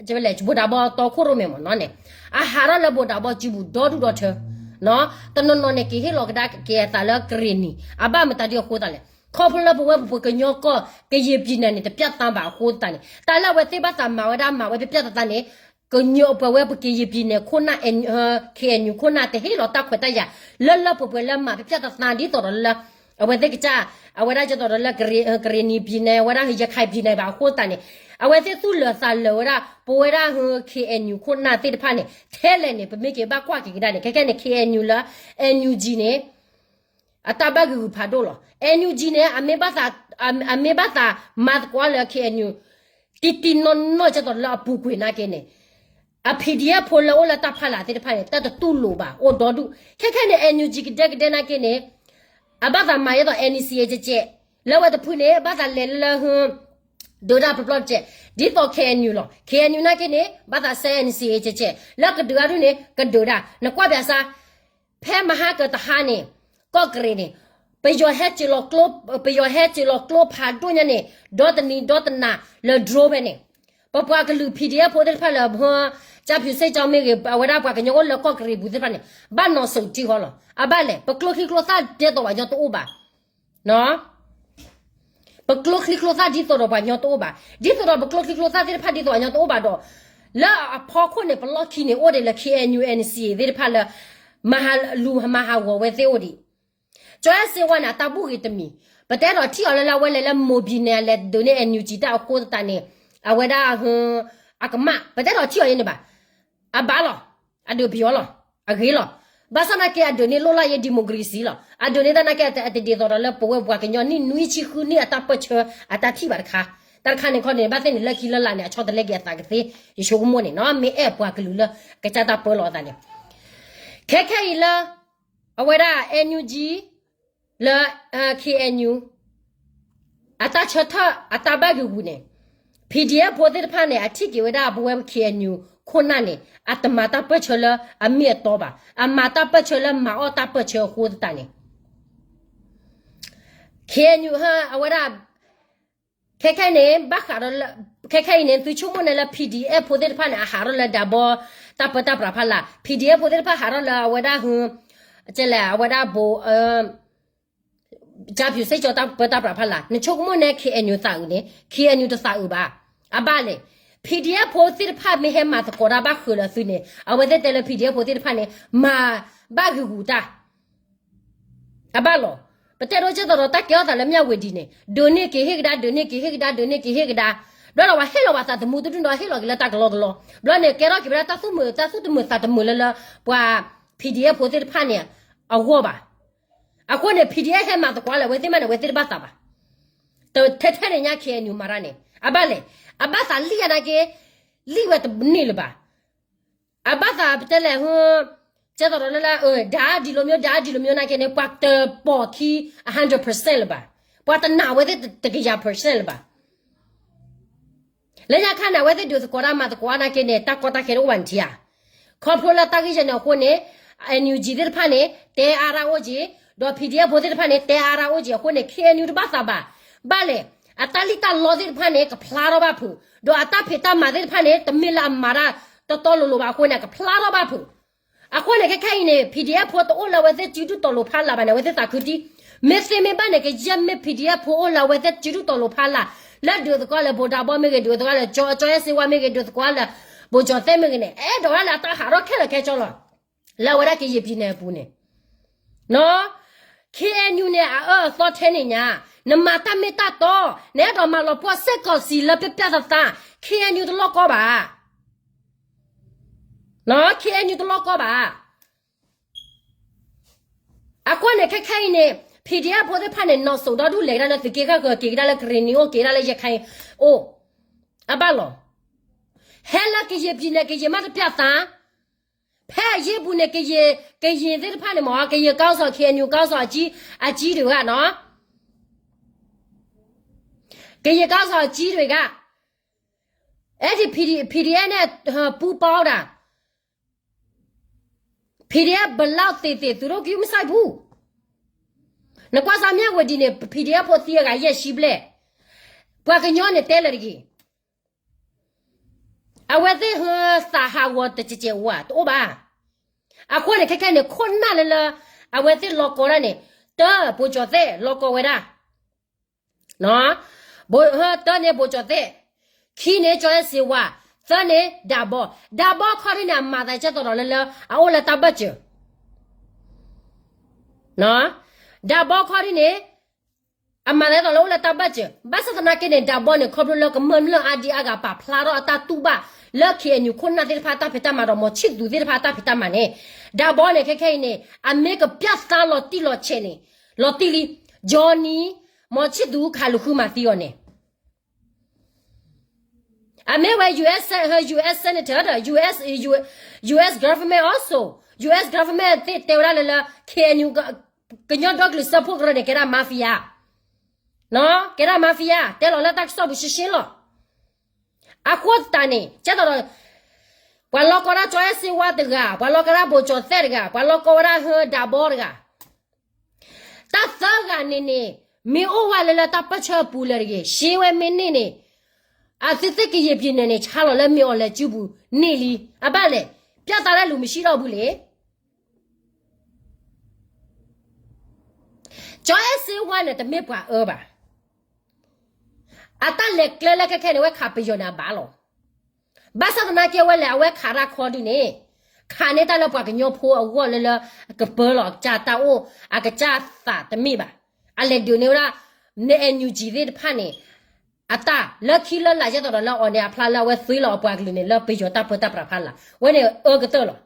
ဘိးဒးဘီတီခိၣ်ရိၣ်မဲာ်မ့ၢ်နီၤန့ၣ် အဟးထီၣ်လၢဘိးဒးဘီစုပူၤဒီဒူၣ်ဒီထၢ တနီၤနီၤန့ၣ် က့ၤဟ့ၣ်လီၤကဒါက့ၤအသးလၢကရ့ၣ်နံၤ အဘၣ်မတၤဒ်အဃိသတးလဲၣ်. ခီဖျိလၢပဝဲပပှၤကညီကီၢ် ကရင်ပြည်နယ်န့ၣ် တပြတ်သားဘၣ်အဃိသတးန့ၣ် တၢ်လၢအဝဲသ့ၣ်ဘၣ်သးမၤဝဲဒၣ်မၤဝဲ ပြတ်သား န့ၣ် ကညီပှၤဝဲပကရင်ပြည်နယ်ခိၣ်နၢ် KNU ခိၣ်နၢ်တဟ့ၣ်လီၤတၢ်ခွဲးတၢ်ယာ် လၢလၢပှဲၤပှဲၤလၢမၤပြတ်သား ဒ်သိးဒီးလၢ အဝဲသ့ၣ်ကစၢ် အဝဲဒၣ်ကဲသိးဒီးလၢ ကရ့ၣ်နံၤပြည်နယ် အဝဲဒၣ် ရခိုင်ပြည်နယ် ဘၣ်အဃိသတးန့ၣ် အဝဲသ့ၣ်သူၣ်လၢာ်သးလၢာ်ဝဲဒၣ် ပဝဲဒၣ်ဟ K N U ခိၣ်နၢ်သ့ၣ်တဖၣ်န့ၣ် ထဲလဲၣ်န့ၣ် ပမ့ၢ်က့ၤဘၣ်ကွၢ်က့ၤကဒါန့ၣ် ခဲခဲန့ၣ် K N U လၢ N U G န့ၣ် အတၢ်ဘၣ်ဂံာ်ဂူာ်ဖးဒိၣ်လီၤ. N U G န့ၣ် အမ့ၢ်ဘၣ်သး အမ့ၢ်ဘၣ်သးမၤသကိးလၢ K N U တံတံနီၢ်နီၢ်ကဲသိးလၢအပူၤကွံာ်နာ်က့န့ၣ် အ P D F ဖိလၢအိၣ်လၢတၢ်ဖီလာ်သ့ၣ်တဖၣ်န့ၣ် တၢ်တတူၢ်လိာ်ဘၣ် အိၣ်ဒီဒူၣ် ခဲခဲန့ၣ် N U G ကဒဲကဒဲနာ်က့န့ၣ် အဘၣ်သးမၤဒ်သိး N C A ကဲကဲ လၢဝဲတဖုန့ၣ် ဘၣ်သးလဲၤလၢဟ ဒုးတၢ်ပျီပျီတကဲး ဒ်သိး K N U လီၤ. K N U နာ်က့န့ၣ် ဘၣ်သးစဲ N C A ကဲကဲ လၢကဒုးအါဒူၣ်န့ၣ် ကဒုးဒၣ် နကွၢ်ပြးစါ ဖဲမဟါကတဟါန့ၣ် ကီၢ်ကရ့ၣ်န့ၣ် ပယီၤဟဲစၢၤလီၤကျိ ပယီၤဟဲစၢၤလီၤကျိဖးဒိၣ်ညါန့ၣ် ဒီတနံၤဒီတနၤလၢ drone ဖဲန့ၣ် ပပှၤကလုာ် P D F ဖိသ့ၣ်တဖၣ်လၢ ကၠၢ်ဖၠူၤစ့ၣ်ကၠီမ့ၢ်ဂ့ၤ အဝဲဒၣ်ပှၤကညီအိၣ်လၢကီၢ်ကရ့ၣ်ပူၤသ့ၣ်တဖၣ်န့ၣ် ဘၣ်နီၣ်ဆိးတံၢ်ဃီလီၤ. အဘၣ်လဲၣ် ပကျိချံကျိသၣ်ဒ်သိးပှၤကညီတအိၣ်ဘၣ် ပကျိချံကျိသၣ်ဒ်သိးဒီးပှၤကညီတအိၣ်ဘၣ်. ဒ်သိးဒီးပကျိချံကျိသၣ်သ့ၣ်တဖၣ်ဒ်သိးပှၤကညီတအိၣ်ဘၣ်ဒီး လၢအဖီခိၣ်န့ၣ် ပလီၢ်ခံန့ၣ် အိၣ်ဒံးလၢ K N U N C A သ့ၣ်တဖၣ်လၢ မၤဟးလူၤမၤဟးဂီၤဝဲသ့ၣ်အိၣ်ဒံး. ကၠီအဲၣ်စ့ဝါန့ၣ် အတၢ်ဘူၣ်ဂ့ၤတမံၤ ပတဲထီၣ်ထံၣ်အီၤလၢလၢအဝဲလဲၤလၢ Mobile န့ၣ် အလဲၤဒုးန့ၢ် N U G တၢ်အဃိသတးန့ၣ် အဝဲဒၣ် အကမၣ် ပတဲထီၣ်ထံၣ်အီၤယဲန့ၣ်ဘၣ်. အဘၣ်လီၤ အဒုးပယီၤလီၤ အဂ့ၤလီၤ. ဘၣ်ဆၣ်နာ်က့ အဒုးန့ၢ်လိၣ်လၢယ democracy လီၤ. အဒုးန့ၢ်တၢ်နာ်က့ အတဒ်သိးဒီးလၢပဝဲပှၤကညီနံၣ်နွံဆံဃုနံၣ်အတၢ်ပၢၢ်ဆၢအတၢ်ထံၣ်ဘၣ်တခါ. တၢ်တခါန့ၣ်ခီန့ၣ် ဘၣ်သ့ၣ်န့ၣ် လၢခံလၢလာ်န့ၣ် အဆီတလဲက့ၤအသးကသ့ ယဆိကမိၣ်န့ၣ်နီၤ မ့ၢ်အဲၣ်ပှၤကလုာ်လၢ ကစၢ်တၢ်ပၢလီၤအသးန့ၣ် ခဲခဲအံၤလၢ အဝဲဒၣ် N U G လၢ K N U အတၢ်ဆၢထၢၣ်အတၢ်ဘၣ်ဂံာ်ဂူာ်န့ၣ် P D F ဖိသ့ၣ်တဖၣ်န့ၣ် အထံၣ်က့ၤဝဲဒၣ်ပဝဲ K N U ခိၣ်နၢ်န့ၣ် အတမၤတၢ်ပၢၢ်ဆၢလၢအမ့ၢ်အတီဘၣ်. အမၤတၢ်ပၢၢ်ဆၢလၢမၤအီၣ်တၢ်ပၢၢ်ဆၢအဃိသတးန့ၣ် K N U ဟ အဝဲဒၣ် ခဲခဲအံၤန့ၣ် ဘၣ်ဃးဒီးလၢ ခဲခဲအံၤန့ၣ် သုဆိကမိၣ်န့ၣ်လၢ P D F ဖိသ့ၣ်တဖၣ်န့ၣ် အဟးထီၣ်လၢဒးဘီ တၢ်ပၢတၢ်ပြးဖီလာ် P D F ဖိသ့ၣ်တဖၣ်ဟးထီၣ်လၢအဝဲဒၣ်ဟ ကဲလဲၣ် အဝဲဒၣ်ဘိ ကၠၢ်ဖၠူၤစ့ၣ်ကၠီတၢ်ပၢတၢ်ပြးဖီလာ် နဆိကမိၣ်န့ၣ် K N U သးအုးန့ၣ် K N U တသးအုးဘၣ်. အဘၣ်လဲၣ် P D F ဖိသ့ၣ်တဖၣ်မ့ၢ်ဟဲမၤသကိးတၢ်ဘၣ်ဃုာ်လၢသုန့ၣ် အဝဲသ့ၣ်တဲလၢ P D F ဖိသ့ၣ်တဖၣ်န့ၣ် မၤဘၣ်ဂ့ၤဂူာ်တၢ် အဘၣ်လီၤ. ပတဲဒိကဲသိးဒီးတၢ်ကဲထီၣ်သးလၢမၠၣ်ဝတံၤန့ၣ် ဒုးန့ၢ်က့ၤဟ့ၣ်ကဒါ ဒုးန့ၢ်က့ၤဟ့ၣ်ကဒါ ဒုးန့ၢ်က့ၤဟ့ၣ်ကဒါ ဘျီဒီးပှၤဟ့ၣ်လီၤပှၤသးသမူတဒူၣ်ဒီးဟ့ၣ်လီၤက့ၤလၢတၢ်ကလီကလီ ဘျီန့ၣ် ကဲထီၣ်က့ၤဝဲဒၣ်တၢ်သူၣ်မုာ် တၢ်သူၣ်တမုာ်သးတမုာ်လၢလၢ ပှၤ P D F ဖိသ့ၣ်တဖၣ်န့ၣ် အဂီၢ်ဘၣ်. အဃိန့ၣ် P D F ဟဲမၤသကိးလၢအဝဲသ့ၣ်မးန့ၣ် အဝဲသ့ၣ်တဘၣ်သးဘၣ်. ထဲထဲန့ၣ်ညါ K N U မၤတၢ်န့ၣ် အဘၣ်လဲၣ် အဘၣ်သးလံၣ်အနာ်က့ လံၣ်ဝဲတန့ၢ်လၢၤဘၣ်. အဘၣ်သးပတဲလဲၣ်ဟ ကဲသိးဒီးလၢလၢ ဒါဒ်လိၤမျိုး ဒါဒ်လိၤမျိုးနာ်က့န့ၣ် ပှၤတပိာ်ခံ hundred percent လၢၤဘၣ်. ပှၤတနာ်ဝဲသ့ၣ်တကယၤ percent လၢၤဘၣ်. လၢညါခါန့ၣ် အဝဲသ့ၣ်ဒုးသကိးတၢ်မၤသကိးအါနာ်က့န့ၣ် တၢ်ကီတၢ်ခဲတအိၣ်ဘၣ်န့ၣ်ထံဧါ. ခီဖျိလၢတၢ်ဂ့ၢ်ယဲန့ၣ်အဃိန့ၣ် N U G သ့ၣ်တဖၣ်န့ၣ် တဲအါရၣ်အိၣ်က့ၤ, ဒီး P D F ဖိသ့ၣ်တဖၣ်န့ၣ် တဲအါရၣ်အိၣ်က့ၤအဃိန့ၣ် K N U တဘၣ်သးဘၣ်. ဘၣ်လဲၣ် အတၢ်လံၣ်တၢ်လီသ့ၣ်တဖၣ်န့ၣ် ကဖျါထီၣ်ဘၣ်ဖုး, ဒီးအတၢ်ဖံးတၢ်မၤသ့ၣ်တဖၣ်န့ၣ် တမ့ၢ်လၢအမၤတၢ်တီတီလိၤလိၤဘၣ်အဃိန့ၣ် ကဖျါထီၣ်ဘၣ်ဖုး. အဃိန့ၣ် ခဲခဲအံၤန့ၣ် P D F ဖိတအိၣ်လၢအဝဲသ့ၣ်စုဒုၣ်တီၤလိၤဖးလာ်ဘၣ်န့ၣ် အဝဲသ့ၣ်သးခုတံၢ်. မ့ၢ်သ့မ့ၢ်ဘၣ်န့ၣ် ကယဲၢ်မ့ၢ် P D F ဖိအိၣ်လၢအဝဲသ့ၣ်စုဒုၣ်တီၤလိၤဖးလာ်, လၢဒုးသကိးလၢဘိးဒးဘီမ့ၢ်ဂ့ၤ, ဒုးသကိးလၢကၠီအဲၣ်စ့ဝါမ့ၢ်ဂ့ၤ, ဒုးသကိးလၢဘိးကၠီၤသဲမ့ၢ်ဂ့ၤန့ၣ်, အဲၣ်ဒိးဝဲလၢအတၢ်ဟးထီၣ်ခဲလၢာ်ခဲဆ့လီၤ. လၢအဝဲဒၣ်ကယဲၢ်ပံၤနဲၣ်အပူၤန့ၣ် K N U န့ၣ် အအၢအသီထဲန့ၣ်ညါ, နမၤတၢ်မ့ၢ်တၢ်တီ, နအဲၣ်ဒိးမၤလီၤပှီၢ်စ့ၢ်ကီးစံးလၢပျၢ်ပျၢ်သးသး, K N U တလိၣ်ကီဘၣ်. K N U တလိၣ်ကီဘၣ်. အဃိန့ၣ် ခဲခဲအံၤန့ၣ် P D F ဖိသ့ၣ်တဖၣ်န့ၣ် နီၣ်စိးဒီဒူၣ်လဲၤကဒါလၢသုးက့ဃၣ်ဃၢၤ က့ၤကဒါလၢကရ့ၣ်နံၤအိၣ် က့ၤကဒါလၢယခါအံၤအိၣ်, အဘၣ်လီၤ. ဟဲလၢကယဲၢ်ပံၤနဲၣ် ကယဲၢ်မးတပျၢ်သး, ဖဲအယ့ၢ်ပူၤန့ၣ် ကယဲၢ် ကယဲၢ်သ့ၣ်တဖၣ်န့ၣ်မ့ၢ် ကယဲၢ်ကီၢ်စီၤ K N U ကီၢ်စီၤ အကၠံတဂၤနီၤ, ကယဲၢ်ကီၢ်စီၤအကၠံတဂၤ, အဲၣ်ဒိး P D F န့ၣ် ပူပီဒၣ် P D F ဘလီသ့ၣ်သ့ၣ် သူတို့ ကယူမစၢ်ပူၤ, နကွၢ်စၢ်မၠၣ်ဝတံၤန့ၣ် P D F ဖိသံအဂၤယဲၢ်ဆံဘျဲၣ်, ပှၤကညီန့ၣ်တဲလၢာ်တဂ့ၤ. အဝဲသ့ၣ်ဟၢသးဟးဂီၤတစဲးစဲးဝဲ တအိၣ်ဘၣ်. အဃိန့ၣ် ခဲခဲန့ၣ် ခိၣ်နၢ်လၢလၢ အဝဲသ့ၣ်လီၤကီတၢ်န့ၣ်, တၢ ဘိးကၠီၤသဲၣ် လီၤကီဝဲဒၣ်, တၢန့ၣ်ဘိးကၠီၤသဲၣ်, ခံန့ၣ် ကၠီအဲၣ်စ့ဝါ, သၢန့ၣ် ဒးဘီ, ဒးဘီခီဒ်န့ၣ် အမၤသးကဲသိးဒီးလၢလၢ အအိၣ်လၢတၢ်ဘၢၣ်စၢၤ ဒးဘီခီဒ်န့ၣ်, အမၤသးဒ်သိးလၢအိၣ်လၢတၢ်ဘၢၣ်စၢၤ, ဘၣ်ဆၣ်သနာ်က့န့ၣ် ဒးဘီန့ၣ် ခီဖျိလၢကမျၢၢ်အါဒံအါဂၤပာ်ဖျါထီၣ်အတၢ်တူၢ်ဘၣ်လၢ ခ့ၣ်အဲၣ်ယူၣ် ခိၣ်နၢ်သ့ၣ်တဖၣ်တၢ်ဖံးတၢ်မၤဒီး မီၤဆံၣ်သူၤသ့ၣ်တဖၣ်တၢ်ဖံးတၢ်မၤန့ၣ်, ဒးဘီန့ၣ် ခဲခဲအံၤန့ၣ် အမ့ၢ်ကပျၢ်သါလီၤတံၢ်လီၤဆဲးန့ၣ်, လီၤတံၢ်လံ, Johnny မီၤဆံၣ်သူၤခးလူၤဃုမၤသံအီၤန့ၣ် အမ့ၢ်ဝဲ US, US senator ဒီး US, US government also, US government သ့ၣ်တဲဝဲဒၣ်လၢလၢ ခ့ၣ်အဲၣ်ယူၣ် ကညီဒီကလုာ်စၢဖှိၣ်ကရၢန့ၣ် ကဲဒၣ် mafia, ကဲဒၣ် mafia တဲလီၤလၢတၢ်ကစီၣ်ပူၤရှဲရှဲလီၤ. အဃိသတးန့ၣ် ကဲသိးဒီး ပှၤလီၤကီဒၣ်ကၠီအဲၣ်စ့ဝါတဂၤ, ပှၤလီၤကီဒၣ် ဘိၣ်ကၠီၣ်သဲးတဂၤ, ပှၤလီၤကီဝဲဒၣ်ဟၢဒးဘီတဂၤ တၢ်သၢဂၤန့ၣ်န့ၣ် မ့ၢ်အိၣ်ဝဲလၢလၢတၢ်ပၢၢ်ဆၢအပူၤလၢာ်တဂ့ၤ, ရှဲဝဲမ့ၢ်န့ၢ်န့ၣ် အသုသ့ၣ်ကယံာ်ပံၤနၢၤန့ၣ် ဆါလီၤလၢမ့ၢ်အီၤလဲၤစုပူၤန့ၢ်လံ. အဘၣ်လဲၣ်, ပျၢ်သးလၢလူၤမံၤဆံၣ်ထီၣ်ဘူးလံ. ကၠီအဲၣ်စ့ဝါန့ၣ် တမ့ၢ်ပှၤအၢဘၣ်. အတၢ်လဲၤကျဲလၢခဲခဲန့ၣ် အဝဲခးပယီၤန့ၣ်အဘၣ်လီၤ. ဘၣ်ဆၣ်သနာ်က့ဝဲလဲၣ် အဝဲခးတၢ်ခီဒုန့ၣ် ခးန့ၢ်တၢ်လၢပှၤကညီဖိအဂီၢ်လၢလၢ အကပၢလီၤအကစၢ်တၢ်အိၣ် အကစၢ်သးတမ့ၢ်ဘၣ်. အလဲၤဒုးန့ၢ်ဝဲဒၣ် န NUG သ့ၣ်တဖၣ်န့ၣ် အတၢ်လၢခံလၢလာ် ကဲသိးဒီးလၢအီၤန့ၣ် အဖျါလၢအဝဲသွ့လီၤအပှၤကလုာ်န့ၣ် လၢပယီၤတၢ်ပၢတၢ်ပြးဖးလာ် ဝဲန့ၣ်အၢကတၢၢ်လီၤ.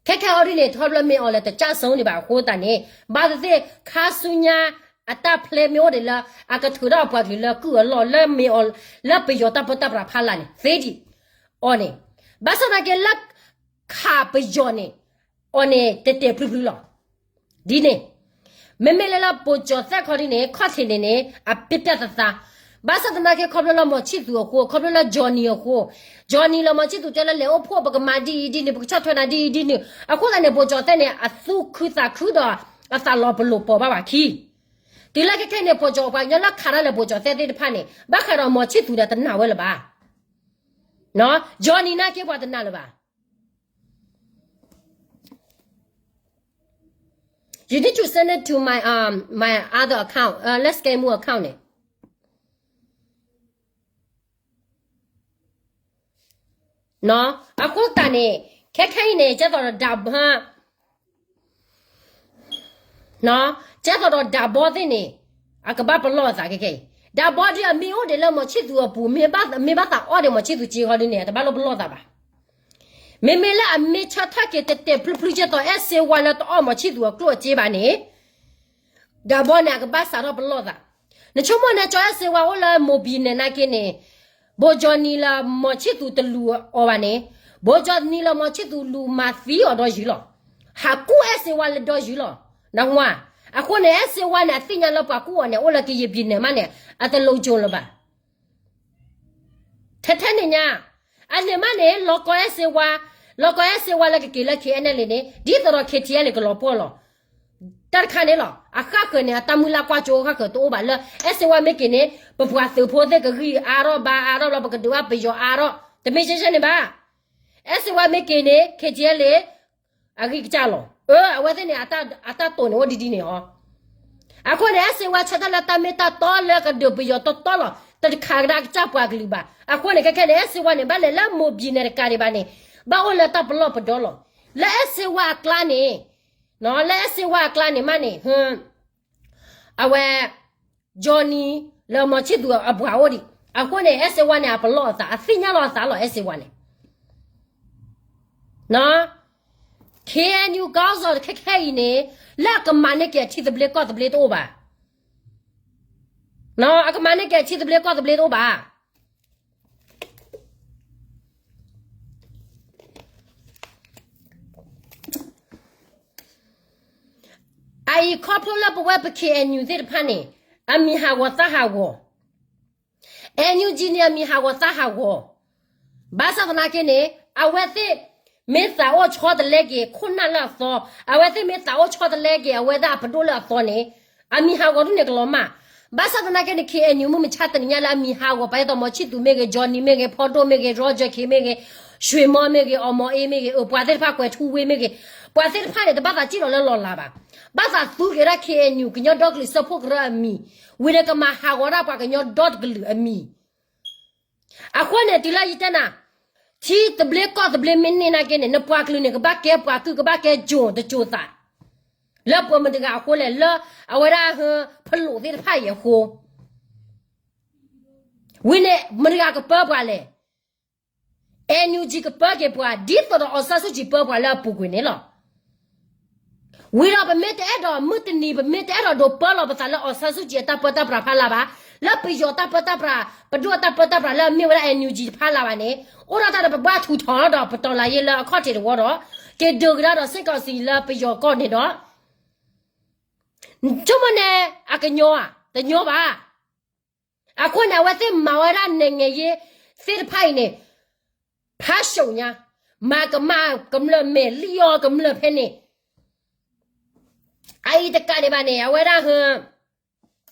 ခဲခဲအံၤဒ်န့ၣ် ထီဘိလၢမ့ၢ်အီၤလဲၤတကၢ်စိန့ၣ်ဘၣ်အဃိသတးန့ၣ် ဘၣ်သ့ၣ်သ့ၣ် ခါဆူညါ အတၢ်ဖျဲမ့ၢ်အိၣ်ဒံးလၢ အကထုးထီၣ်အပှၤကလုာ်လၢကုၢ်အလီၢ်လၢမ့ၢ်အီၤ လၢပယီၤတၢ်ပၢတၢ်ပြးဖးလာ်န့ၣ် သ့ဒံးအီၤန့ၣ် ဘၣ်ဆၣ်သနာ်က့လၢ ခးပယီၤန့ၣ် အီၤန့ၣ်တဲာ်တဲာ်ဖျုဖျုလီၤ. ဒ်န့ၣ် မ့မ့ၢ်လၢလၢဘိၣ်ကၠီၣ်သဲးခီဒ်န့ၣ် ခီၣ်ထံးန့ၣ်န့ၣ် အပျၢ်ပျၢ်သးသး ဘၣ်ဆၣ်သနာ်က့ခီဖျိလၢမီၤဆံၣ်သူၤအဃိ ခီဖျိလၢ Johnny အဃိ Johnny လၢမီၤဆံၣ်သူၤတဲလၢလဲၤအိၣ်ဖှိၣ် ပကမၤဒ်အံၤဒ်န့ၣ် ပကဆီၣ်ထွဲနၤဒ်အံၤဒ်န့ၣ် အဃိသတးန့ၣ် ဘိၣ်ကၠီၣ်သဲးန့ၣ် အသူၣ်ခုသးခုဒီး အသးလီၤပလိာ်ပိာ်ဘၣ်ဘၣ်ခံ တုၤလၢခဲခဲန့ၣ် ဘိၣ်ကၠီၣ် ပှၤကညီလၢခးတၢ်လၢဘိၣ်ကၠီၣ်သဲးသ့ၣ်တဖၣ်န့ၣ် ဘၣ်ဃးဒီးမီၤဆံၣ်သူၤဒီးတနာ်ဝဲလၢၤဘၣ်. Johnny နာ်က့ပှၤတနာ်လၢၤဘၣ်. You need to send it to my, um, my other account, uh, Let's Game Move account န့ၣ် အဃိသတးန့ၣ် ခဲခဲအံၤန့ၣ် ကဲသိးဒီးဒးဘီ ကဲသိးဒီးဒးဘီသ့ၣ်န့ၣ် အကဘၣ်ပလီၢ်အသးခဲခဲအံၤ ဒးဘီဒ်အမ့ၢ်အိၣ်ဒံးလၢမီၤဆံၣ်သူၤအပူၤ မ့ၢ်ဘၣ်သးအီၣ်ဒံးမီၤဆံၣ်သူၤစ့ခီဒ်န့ၣ် အတဘၣ်လိၣ်ပလီၢ်သးဘၣ်. မ့မ့ၢ်လၢအမ့ၢ်ဆၢထၢၣ်က့ၤတဲာ်တဲာ်ဖျုဖျုကဲသိး အဲၣ်စ့ဝါလၢတအီၣ်မီၤဆံၣ်သူၤအကျိၣ်အစ့ဘၣ်န့ၣ် ဒးဘီန့ၣ် အကဘၣ်စးထီၣ်ပလီၢ်သး. နဆိကမိၣ်န့ၣ် ကၠီအဲၣ်စ့ဝါအိၣ်လၢမိၢ်ဘံၣ်နဲၣ်နာ်က့န့ၣ် ဘိၣ်ကၠီၣ်နံၤလၢမီၤဆံၣ်သူၤတလူၤအီၤဘၣ်န့ၣ် ဘိၣ်ကၠီၣ်နံၤလၢမီၤဆံၣ်သူၤလူၤမၤသံအီၤဒီးယုာ်လီၤ. ဟးကူၣ်အဲၣ်စ့ဝါလၢဒီးယုာ်လီၤ. နဝါ အဃိန့ၣ် အဲၣ်စ့ဝါန့ၣ် အသ့ၣ်ညါလၢပှၤကူၣ်အီၤန့ၣ် အိၣ်လၢကယံာ်ပံၤနၢၤမးန့ၣ် အတလိၤကၠိလၢၤဘၣ်. ထဲထဲန့ၣ်ညါ အန့ၣ်မးန့ၣ် လီၤကီအဲၣ်စ့ဝါ, လီၤကီအဲၣ်စ့ဝါလၢကက့ၤလၢ ခဲအံၤန့ၣ်န့ၣ် ဒ်သိးဒီး ခဲထံအလ့ၣ် ကလီၤပှီၢ်လီၤ. တၢ်တခါန့ၣ်လီၤ. အဃၣ်ဃၢၤန့ၣ် အတၢ်မုၢ်လၢ်ကွၢ်ကၠိအဃၣ်ဃၢၤတအိၣ်ဘၣ်လၢ အဲၣ်စ့ဝါမ့ၢ်က့ၤန့ၣ် ပပှၤသုးဖိသ့ၣ်ကဂံၢ်အါထီၣ်ဘါအါထီၣ်ဘျီ ပကဒုးဘၣ်ပယီၤအါထီၣ် တမ့ၢ်ရှဲရှဲန့ၣ်ဘၣ်. အဲၣ်စ့ဝါမ့ၢ်က့ၤန့ၣ် ခဲထံအလ့ၣ် အဂံၢ်ကစၢ်လီၤ. အၢ အဝဲသ့ၣ်န့ၣ် အတၢ်တိာ်န့ၣ်အိၣ်ဒ်ဒ်န့ၣ်ဟီ. အဃိန့ၣ် အဲၣ်စ့ဝါဆၢထၢၣ်လၢတၢ်မ့ၢ်တၢ်တီလၢကဒုးပယီၤတီတီလီၤ. တခးကဒါကစၢ်ပှၤကလုာ်ဘၣ်. အဃိန့ၣ် ခဲခဲန့ၣ် အဲၣ်စ့ဝါန့ၣ် ဘၣ်လဲၤလၢမိၢ်ဘံၣ်နဲၣ်တကးဒံးဘၣ်န့ၣ် ဘၣ်အိၣ်လၢတၢ်ပလီၢ်ပဒီလီၤ. လၢအဲၣ်စ့ဝါအကျါန့ၣ် လၢအဲၣ်စ့ဝါအကျါန့ၣ်မးန့ၣ် အဝဲ Johnny လၢမီၤဆံၣ်သူၤအပှၤအိၣ်ဒံး. အဃိန့ၣ် အဲၣ်စ့ဝါန့ၣ် အပလီၢ်အသး အသ့ၣ်ညါလီၤအသးလီၤ အဲၣ်စ့ဝါန့ၣ် KNU ကီၢ်စီၤ ခဲခဲအံၤန့ၣ် လၢအကမၤန့ၢ်က့ၤအထံသဘျ့ကီၢ်သဘျ့တအိၣ်ဘၣ်. အကမၤန့ၢ်က့ၤအထံသဘျ့ကီၢ်သဘျ့တအိၣ်ဘၣ်. အအံၤခီဖျိလၢပဝဲပ KNU သ့ၣ်တဖၣ်န့ၣ် အမံၤဟးဂီၤသးဟးဂီၤ NUG န့ၣ် အမံၤဟးဂီၤသးဟးဂီၤ. ဘၣ်ဆၣ်သနာ်က့န့ၣ် အဝဲသ့ၣ်မ့ၢ်သးအိၣ်ဆီတလဲက့ၤခိၣ်နၢ်လၢအသီ, အဝဲသ့ၣ်မ့ၢ်သးအိၣ်ဆီတလဲက့ၤ အဝဲဒၣ်အပဒိၣ်လၢအသီန့ၣ် အမံၤဟးဂီၤဒ်န့ၣ်ကလီၤမၢ်. ဘၣ်ဆၣ်သနာ်က့န့ၣ် KNU မုၢ်မဆါတနံၤညါလၢအမံၤဟးဂီၤ ပှၤဒ်သိး မီၤဆံၣ်သူၤမ့ၢ်ဂ့ၤ, Johnny မ့ၢ်ဂ့ၤ, ဖီဒိၣ်မ့ၢ်ဂ့ၤ, Roger Khin မ့ၢ်ဂ့ၤ, ရွှေမော် မ့ၢ်ဂ့ၤ, အီမီၤအ့မ့ၢ်ဂ့ၤ, အပှၤသ့ၣ်တဖၣ် ကွဲၤထူဝ့ မ့ၢ်ဂ့ၤ, ပှၤသ့ၣ်တဖၣ်န့ၣ် တဘၣ်သးစံၣ်လီၤလၢလီၢ်လၤဘၣ်. ဘၣ်သးသူက့ၤဒၣ် KNU ကညီဒီကလုာ်စၢဖှိၣ်ကရၢအမံၤ, ဝံၤန့ၣ်ကမၤဟးဂီၤဒၣ်ပှၤကညီဒီတကလုာ်အမံၤ. အဃိန့ၣ် တုၤလၢယတဲနၤ, ထံသဘျ့ကီၢ်သဘျ့မ့ၢ်န့ၢ်နာ်က့န့ၣ် နပှၤကလုာ်န့ၣ် ကဘၣ်ကဲပှၤကုၢ် ကဘၣ်ကဲကၠိတကၠိသး. လၢပှၤမတၤတဂၤအဃိလဲၣ်, လၢအဝဲဒၣ်ဟၢဖလိးသ့ၣ်တဖၣ်အံၤအဃိ, ဝံၤန့ၣ် မတၤတဂၤကပၢပှၤလဲၣ်. NUG ကပၢက့ၤပှၤ ဒ်သိးဒီး အောင်ဆန်းစုကြည် ပၢပှၤလၢအပူၤကွံာ်န့ၣ်လီၤ. ဝံၤဒီးပမ့ၢ်တအဲၣ်ဒိးမုၢ်တနံၤ ပမ့ၢ်တအဲၣ်ဒိးဒိးပၢလီၤပသးလၢ အောင်ဆန်းစုကြည် အတၢ်ပၢတၢ်ပြးဖးလါဘၣ်, လၢပယီၤတၢ်ပၢတၢ်ပြး ပဒိၣ်အတၢ်ပၢတၢ်ပြးလၢအမ့ၢ်ဝဲဒၣ် NUG တဖးလါဘၣ်န့ၣ်, အိၣ်ဒၣ်တၢ်ဒီးပဘၣ်ထူးထီၣ်ဒီးပတီၤလၤယ့လၢအခီၣ်ထံးတဝီဒီး, က့ၤဒုးကဒါဒီး စစ်ကောင်စီ လၢပယီၤကီၢ်န့ၣ်ဒီး, ဆိကမိၣ်န့ၣ် အကညီဧါ, တညီဘၣ်. အဃိန့ၣ် အဝဲသ့ၣ်မၤဝဲဒၣ် နိုင်ငံရေး သ့ၣ်တဖၣ်အံၤန့ၣ် ဖးရှုံးညါ, မၤကမၣ်ကမျၢၢ် မဲာ်လံၣ်အီၤကမျၢၢ်ဖဲန့ၣ်, အအံၤတကးဒံးဘၣ်န့ၣ် အဝဲဒၣ်ဟၢ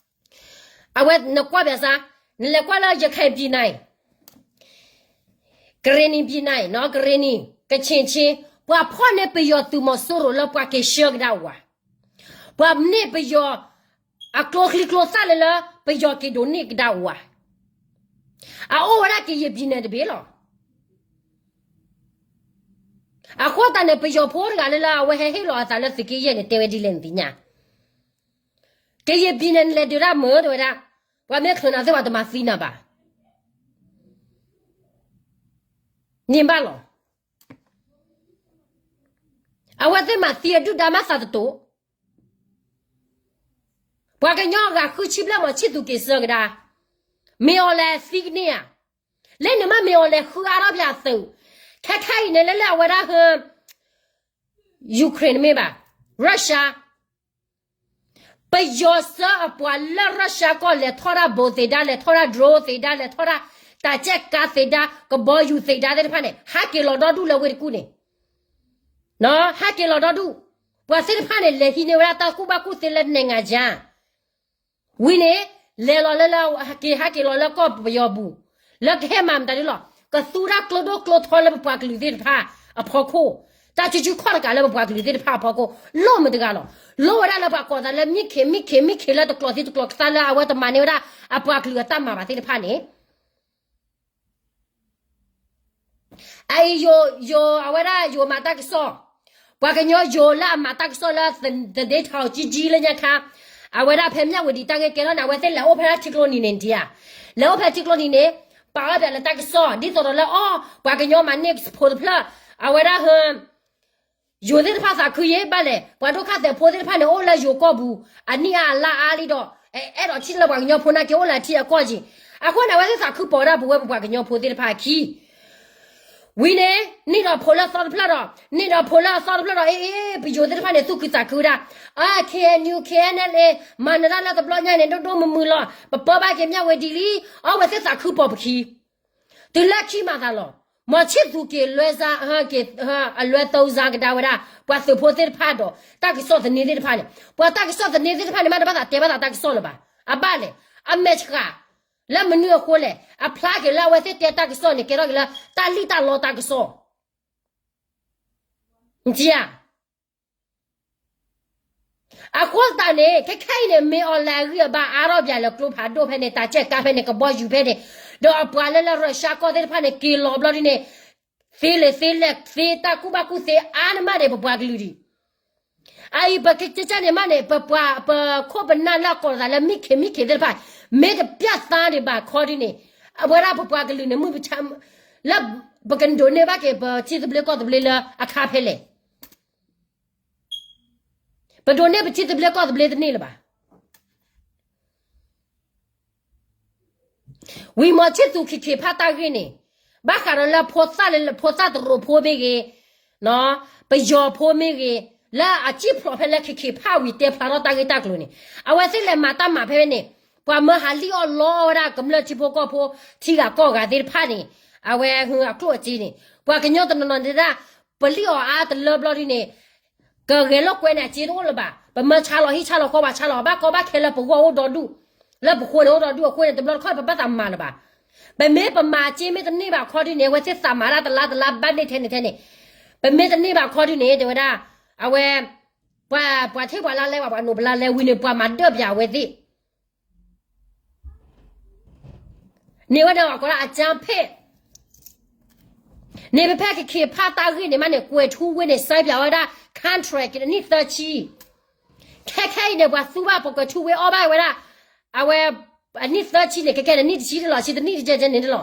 အဝဲနကွၢ်ဘၣ်ဆၣ်, နလဲၤကွၢ်လၢ ရခိုင်ပြည်နယ်, ကရင်နီပြည်နယ်, ကရင်နီ, ကချင်ချင်း, ပှၤဖီၣ်န့ၢ်ပယီၤသုးမီၤစိရိၤလၢပှၤက့ၤဆှၢကဒါဝဲ, ပှၤန့ၢ်ပယီၤအကျိချံကျိသၣ်လၢလၢပယီၤက့ၤဒိးန့ၢ်ကဒါဝဲ, အအိၣ်ဝဲဒၣ်ကရင်ပြည်နယ်တဘ့ၣ်လီၤ. အဃိသတးန့ၣ် ပယီၤဖိတဂၤလၢလၢအဝဲဟဲဟ့ၣ်လီၤအသးလၢသုးက့ယဲၢ်န့ၣ် တဲဝဲဒ်လဲၣ်နသ့ၣ်ညါ, ကရင်ပြည်နယ်န့ၣ် နလဲၤဒုးတၢ်မုာ် တဲဝဲဒၣ်, ပှၤမ့ၢ်ချုးနၤသ့ၣ် ပှၤတမၤသံနၤဘၣ်, န့ၣ်ဘၣ်လီၤ. အဝဲသ့ၣ်မၤသံအဒုၣ်ဒါမးသးတတိၤ, ပှၤကညီအဂၤဃုဆံဘျဲၣ် မီၤဆံၣ်သူးက့ၤဆှၢကဒါ, မ့ၢ်အီၤလဲၤသံကန့ၢ်ဧါ, လၢန့ၣ်မးမ့ၢ်အီၤလဲၤဃုအါထီၣ်ဖဲအသုး, ခဲခါအံၤန့ၣ် လၢလၢအဝဲဒၣ်ဟၢ Ukraine မ့ၢ်ဘၣ်, Russia, ပယီၤဆှၢအပှၤလၢ Russia ကီၢ် လဲၤထီၣ်တၢ်ဘိးသ့ၣ်ဒါ လဲၤထီၣ်တၢ် drone သ့ၣ်ဒါ လဲၤထီၣ်တၢ် တၢ်ကဲကါသ့ၣ်ဒါ ကဘီယူၤသ့ၣ်ဒါသ့ၣ်တဖၣ်န့ၣ် ဟးက့ၤလီၤဒီဒူၣ်လၢဝ့ၢ်တကူၣ်န့ၣ်, ဟးက့ၤလီၤဒီဒူၣ်, ပှၤသ့ၣ်တဖၣ်န့ၣ် လဲၤဟံးန့ၢ်ဝဲဒၣ်တၢ်ကူၣ်ဘၣ်ကူၣ်သ့လၢ နိုင်ငံခြား ဝံၤန့ၣ် လဲၤလီၤလၢလၢ က့ၤဟးက့ၤလီၤလၢကီၢ်ပယီၤပူၤ, လၢကဟဲမၤမတၤဒ်လီၤ, ကသူတၢ်ကျိဒိၣ်ကျိထီလၢပပှၤကလုာ်သ့ၣ်တဖၣ်အဖီခိၣ်, တၢ်စုဆူၣ်ခီၣ်တကးလၢပပှၤကလုာ်သ့ၣ်တဖၣ်အဖီခိၣ်, လိၣ်မတၤတဂၤလီၤ, လိၣ်ဝဲဒၣ်လၢပှၤကိးသးလၢ မ့ၢ်ခ့ မ့ၢ်ခ့ မ့ၢ်ခ့ လၢတကျိးသံတကျိးကသါလၢအဝဲတမၤန့ၢ်ဝဲဒၣ် အပှၤကလုာ်အတၢ်မၤဘၣ်သ့ၣ်တဖၣ်န့ၣ် အအံၤယိၤ ယိၤ အဝဲဒၣ်ယိၤမၤတၢ်ကစီၣ်, ပှၤကညီယိၤလၢအမၤတၢ်ကစီၣ်လၢ သဒ့ထီၣ်ကံကံလၢညါခါ, အဝဲဒၣ်ဖဲမၠၣ်ဝတံၤတၢ်ဂ့ၢ်ကဲထီၣ်န့ၣ် အဝဲသ့ၣ်လဲၤအိၣ်ဖဲဒၣ်ထံကျိနံၤန့ၣ်ဒံးဧါ, လဲၤအိၣ်ဖဲထံကျိနံၤန့ၣ် ပာ်အီၣ်ပၠးလၢတၢ်ကစီၣ် ဒ်သိးဒီးလၢအီၤ ပှၤကညီမၤန့ၢ်ဖိတဖျၢၣ်, အဝဲဒၣ်ဟၢ ယိၤသ့ၣ်တဖၣ်သးခုယ့ၢ်ဘၣ်လဲၣ်, ပှၤဒိၣ်ခါသဲးဖိသ့ၣ်တဖၣ်န့ၣ် အိၣ်လၢယိၤကီၢ်ပူၤ, အနံၣ်အါအလါအါလံဒီး, အဲၣ်ဒိးထံၣ်လၢပှၤကညီဖိနာ်က့အိၣ်လၢအထံအကီၢ်က့ၤ, အဃိန့ၣ် အဝဲသ့ၣ်သးခုပိာ်ဝဲဒၣ်ပဝဲပပှၤကညီဖိသ့ၣ်တဖၣ်အခံ ဝံၤန့ၣ် န့ၢ်ဒီးဖိလၢအသီတဖျၢၣ်ဒီး, န့ၢ်ဒီးဖိလၢအသီတဖျၢၣ်ဒီး အ့ အ့ ပယိၤသ့ၣ်တဖၣ်န့ၣ် သူၣ်ခုသးခုဝဲဒၣ်, အ KNU KNLA မၤနၢၤတၢ်လၢတဘျီညါန့ၣ် ဒိၣ်ဒိၣ်မုၢ်မုၢ်လီၤ, ပပၢဘၣ်က့ၤမၠၣ်ဝတံၤလံ, အဝဲသ့ၣ်သးခုပိာ်ပခံ တုၤလၢခံမၤသးလီၤ, မီၤဆံၣ်သူးက့ၤလွဲ က့ၤ အလွဲသုံးစားကဒါဝဲဒၣ် ပှၤသုးဖိသ့ၣ်တဖၣ်ဒီး တၢ်ကစီၣ်သန့သ့ၣ်တဖၣ်န့ၣ်, ပှၤတၢ်ကစီၣ်သန့သ့ၣ်တဖၣ်န့ၣ် မ့ၢ်တဘၣ်သးတဲဘၣ်သးတၢ်ကစီၣ်လၢၤဘၣ်, အဘၣ်လဲၣ်, အမဲာ်ဆှး လၢမနုၤအဃိလဲၣ်, အဖျါက့ၤလၢအဝဲသ့ၣ်တဲတၢ်ကစီၣ်န့ၣ် ကဲထီၣ်က့ၤလၢ တၢ်လံၣ်တၢ်လီတၢ်ကစီၣ်, နထံၣ်ဧါ အဃိသတးန့ၣ် ခဲခဲအံၤန့ၣ် မ့ၢ်အီၤလဲၤအဂံၢ်အဘါအါထီၣ်ပၠးလၢကျိဖးဒိၣ်ဖဲန့ၣ် တၢ်ကဲကါဖဲန့ၣ် ကဘီယူၤဖဲန့ၣ်, ဒီးအပှၤလၢလၢ Russia ကီၢ်သ့ၣ်တဖၣ်န့ၣ် က့ၤလီၤဘျီဒ်န့ၣ်, သ့လဲၣ်သ့လဲၣ်သ့တၢ်ကူၣ်ဘၣ်ကူၣ်သ့အါန့ၢ်မးန့ၣ် ပပှၤကလုာ်ဒံး, အအံၤပကကဲကန့ၣ်မးန့ၣ် ပပှၤပခိၣ်ပနၢ်လၢအကိးသးလၢ မ့ၢ်ခ့ မ့ၢ်ခ့ သ့ၣ်တဖၣ်, မ့ၢ်တပျၢ်သါဒံးဘၣ်ခီဒ်န့ၣ်, အဝဲဒၣ်ပပှၤကလုာ်န့ၣ် မုၢ်ပဆါ လၢပကဒိးန့ၢ်ဘၣ်က့ၤ ပထံသဘျ့ကီၢ်သဘျ့လၢအခါဖဲလဲၣ် ပဒိးန့ၢ်ပထံသဘျ့ကီၢ်သဘျ့တန့ၢ်လၢၤဘၣ်. ဝံၤမီၤဆံၣ်သူးခံခံဖးတၢ်ဂ့ၢ်န့ၣ်, ဘၣ်ဃးဒီးလၢဖိသၣ်လၢ ဖိသၣ်တရူးဖိမ့ၢ်ဂ့ၤ, ပယီၤဖိမ့ၢ်ဂ့ၤ, လၢအစံၣ်ဖျိးဖဲလၢခံခံဖးဝံၤတဲဖျါထီၣ်တၢ်ဂ့ၢ်တၢ်ကျိၤန့ၣ်, အဝဲသ့ၣ်လဲၤမၤတၢ်မၤဖဲန့ၣ်, ပှၤမၢဟးလံၣ်အီၣ်လီဝဲဒၣ်ကမျၢၢ်ထံဖိကီၢ်ဖိ ထံဂၤကီၢ်ဂၤသ့ၣ်တဖၣ်န့ၣ်, အဝဲအကျိၣ်အစ့န့ၣ်, ပှၤကညီတနီၤနီၤတဲဒၣ်, ပလံၣ်အီၤအါတလၢဘျီဒ်န့ၣ် ကဂဲၤလိာ်ကွဲန့ၢ်အစ့တအိၣ်လၢၤဘၣ်. ပမၢဆါလီၤဟံၣ်ဆါလီၤဃီ ပှၤဆါလီၤ ဘၣ်ကီဘၣ်ခဲလၢပဂီၢ်အိၣ်ဒီဒူၣ်, လၢပဃိန့ၣ်အိၣ်ဒီဒူၣ်အဃိန့ၣ် တဘျီတခီၣ်ပဘၣ်သးမၤလၢၤဘၣ်. ပမ့ၢ်ပမၤစ့မ့ၢ်တန့ၢ်ဘၣ်ခီဒ်န့ၣ် အဝဲသ့ၣ်သးမၤဒၣ်တလါတလါဘၣ်န့ၢ်ထဲန့ၣ်ထဲန့ၣ်, ပမ့ၢ်တန့ၢ်ဘၣ်ခီဒ်န့ၣ် တဲဝဲဒၣ်, အဝဲ, ပှၤ, ပှၤထံၣ်ပှၤလါလဲ ပှၤ, ပှၤနိးပလါလဲဝံၤန့ၣ် ပှၤမၤဒၢၣ်ပၠးအဝဲသ့ၣ် န့ၣ်ဝဲဒၣ်ပှၤကိးဒၣ်အကြမ်းဖက်, န့ၣ်ဖဲဖဲခံခံဖးတၢ်ဂ့ၢ်န့ၣ်မးန့ၣ် ကွဲၤထူဝ့ၢ်န့ၣ် ဆဲးပၠးဝဲဒၣ် contract န့ၣ်သၢဆံ, ခဲခဲအံၤန့ၣ် ပှၤသူဘၣ် ပှၤကွဲးထူဝ့အီၣ်ဘၣ်ဝဲဒၣ် အဝဲ အနံၣ်သၢဆံန့ၣ် ခဲခဲန့ၣ် နံၣ်တဆံန့ၣ်လီၤ ဆံတနံၣ်တကဲကဲန့ၣ်န့ၣ်လီၤ.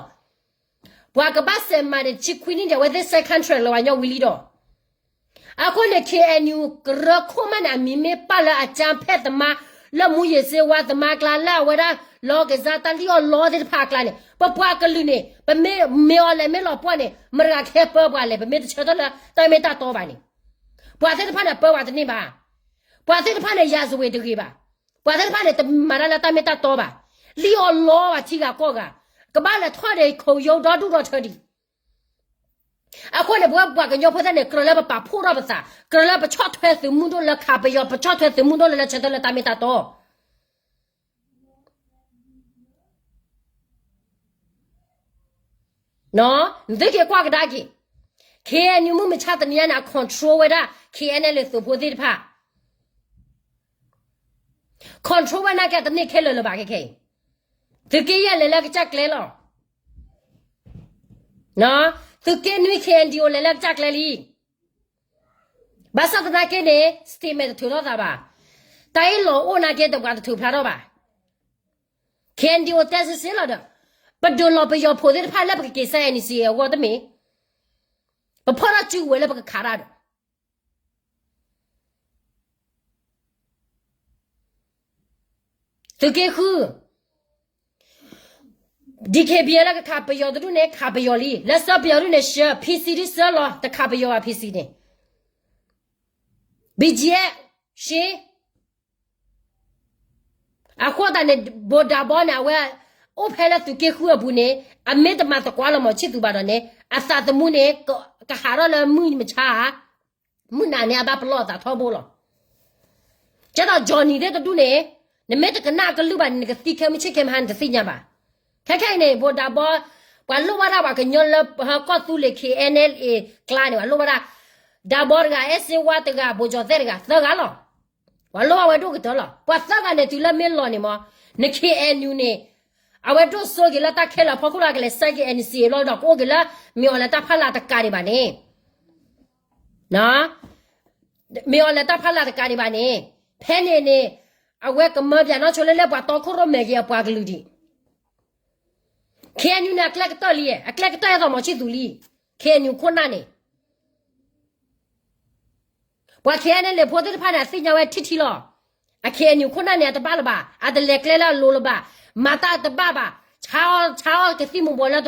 ပှၤကဘၣ်စဲးမၤန့ၣ် ဆံခွံနံၣ်န့ၣ် အဝဲသ့ၣ် second track လၢပှၤကညီဝံၤလံဒီး အဃိန့ၣ် K N U ကရၢခိၣ်မးန့ၣ် အမံၤမ့ၢ်ပာ်လၢအကၠၢဖဲၣ်သမါ လၢမူယ့ၤစ့ဝါသမါကျါ လၢအဝဲဒၣ် လီၤကစၢ်တၢ်လံၣ်အီၣ်လီသ့ၣ်တဖၣ်အကျါန့ၣ် ပပှၤကလုာ်န့ၣ် ပမ့ၢ်မ့ၢ်အီၤလဲၤမ့ၢ်လီၤပှီၢ်န့ၣ် မတၤဂၤကဟဲပၢပှၤလဲၣ် ပမ့ၢ်တဆၢထၢၣ်လၢတၢ်မ့ၢ်တၢ်တီဘၣ်န့ၣ် ပှၤသ့ၣ်တဖၣ်န့ၣ် ပၢပှၤတန့ၢ်ဘၣ်. ပှၤသ့ၣ်တဖၣ်န့ၣ် ရာဇဝင်တဂ့ၤဘၣ်. ပှၤသ့ၣ်တဖၣ်န့ၣ် တမၤတၢ်လၢတၢ်မ့ၢ်တၢ်တီဘၣ်. လံၣ်အီၣ်လီဘၣ်ထံဂၤကီၢ်ဂၤ, ကဘၣ်လဲၤထီၣ်ဒီးခိၣ်ယိဒီဒူၣ်ဒီထၢဒံး. အဃိန့ၣ် ပဝဲပှၤကညီဖိသ့ၣ်န့ၣ် ကြၢးလၢပပာ်ဖှိၣ်ထီၣ်ပသး, ကြၢးလၢပဆီၣ်ထွဲသုးမုၢ်ဒိၣ်လၢခးပယီၤ, ပဆီၣ်ထွဲသုးမုၢ်ဒိၣ်လၢလၢဆၢထၢၣ်လၢတၢ်မ့ၢ်တၢ်တီ နသုက့ၤကွၢ်ကဒါက့ၤ, K N U မုၢ်မဆါတနံၤညါန့ၣ် အ control ဝဲဒၣ် K N L A သုးဖိသ့ၣ်တဖၣ်, control ဝဲနာ်က့တန့ၢ်ခဲလၢာ်လၢၤဘၣ်ခဲခဲအံၤ, သုးက့ယဲၢ်လဲၤလၢကစၢ်ကျဲလီၤ. သုးက့နွံ K N D O လဲၤလၢကစၢ်ကျဲလံ. ဘၣ်ဆၣ်သနာ်က့န့ၣ် statement တထုးထီၣ်သးဘၣ်. တၢ်အ့ၣ်လိာ်အိၣ်နာ်က့ဒီးပှၤတထုးဖျါထီၣ်ဘၣ်. K N D O တဲစ့ၢ်စ့ၢ်လီၤဒီး ပဒုးလီၤပယီၤဖိသ့ၣ်တဖၣ်လၢပကက့ၤစဲး N C A အဂီၢ်တမ့ၢ်, ပဖီၣ်ထီၣ်စုကဝဲၤလၢပကခးတၢ်ဒီး သုးက့ဃု, D K B A လၢကခးပယီၤတဒူၣ်န့ၣ် ခးပယီၤလံ, လၢဆှၢပယီၤဒူၣ်န့ၣ် ဆှၢ, P C ဒုးဆှၢလီၤ တခးပယီၤဘၣ် P C န့ၣ်, B G F ရှ့ အဃိသတးန့ၣ် ဘိးဒးဘီန့ၣ် အဝဲ အိၣ်ဖဲလၢသုးက့ဃုအပူၤန့ၣ် အမ့ၢ်တမၤသကိးလၢ မောင်ချစ်သူ ဘၣ်ဒီးန့ၣ် အသးသမူန့ၣ် ကဟးထီၣ်လၢမုၢ်မဆါဧါ, မုၢ်နၤန့ၣ် အဘၣ်ပလီၢ်အသးထီဘိလီၤ. ကဲသိး Johnny သ့ၣ်တဒူၣ်န့ၣ် နမ့ၢ်တကနၣ်အကလုၢ်ဘၣ်န့ၣ် နကသံခဲမုၢ်ဆ့ၣ်ခဲမုၢ်ဟါ နတသ့ၣ်ညါဘၣ်. ခဲခဲအံၤန့ၣ် ဘိးဒးဘီ ပှၤလိၣ်ဘၣ်ဒၣ်ပှၤကညီလၢဟီၣ်ကီၢ်သူလ့ၤ K N L A ကျါန့ၣ် ပှၤလိၣ်ဘၣ်ဒၣ် ဒးဘီတဂၤ, အဲၣ်စ့ဝါတဂၤ, ဘိးကၠီၤသဲၣ်တဂၤ, သၢဂၤလီၤ. ပှၤလိၣ်ဘၣ်ဝဲဒိၣ်ကတၢၢ်လီၤ. ပှၤသၢဂၤန့ၣ် တုၤလၢမ့ၢ်လီၤန့ၣ်မး, န K N U န့ၣ် အဝဲဒိၣ်စိက့ၤလၢတၢ်ခဲလၢာ်အဖီခိၣ်လၢကလဲၤစဲးက့ၤ N C A ဘျီဒီး ကအိၣ်က့ၤလၢ မ့ၢ်အီၤလဲၤတၢ်ဖးလၢ်တကးဒံးဘၣ်န့ၣ် မ့ၢ်အီၤလဲၤတၢ်ဖးလၢ်တကးဒံးဘၣ်န့ၣ်, ဖဲန့ၣ်န့ၣ် အဝဲကမၢပၠးနီၢ်ဆိလၢလၢပှၤတီခိၣ်ရိၣ်မဲာ်က့ၤအပှၤကလုာ်ဒံး. K N U န့ၣ် အကျဲကတၢၢ်လံ, အကျဲကတၢၢ်အသိး မောင်ချစ်သူ လံ. K N U ခိၣ်နၢ်န့ၣ် ပှၤ K N L A ဖိသ့ၣ်တဖၣ်န့ၣ် အသ့ၣ်ညါဝဲထံထံလီၤ. အ K N U ခိၣ်နၢ်န့ၣ် အတဘၣ်လၢၤဘၣ်, အတလဲၤကျဲလၢအလိၤလၢၤဘၣ်, မၤတၢ်အတဘၣ်ဘၣ်, ဆါအီၣ်ဆါအီၣ်ကသံၣ်မူၤဘှီးလၢ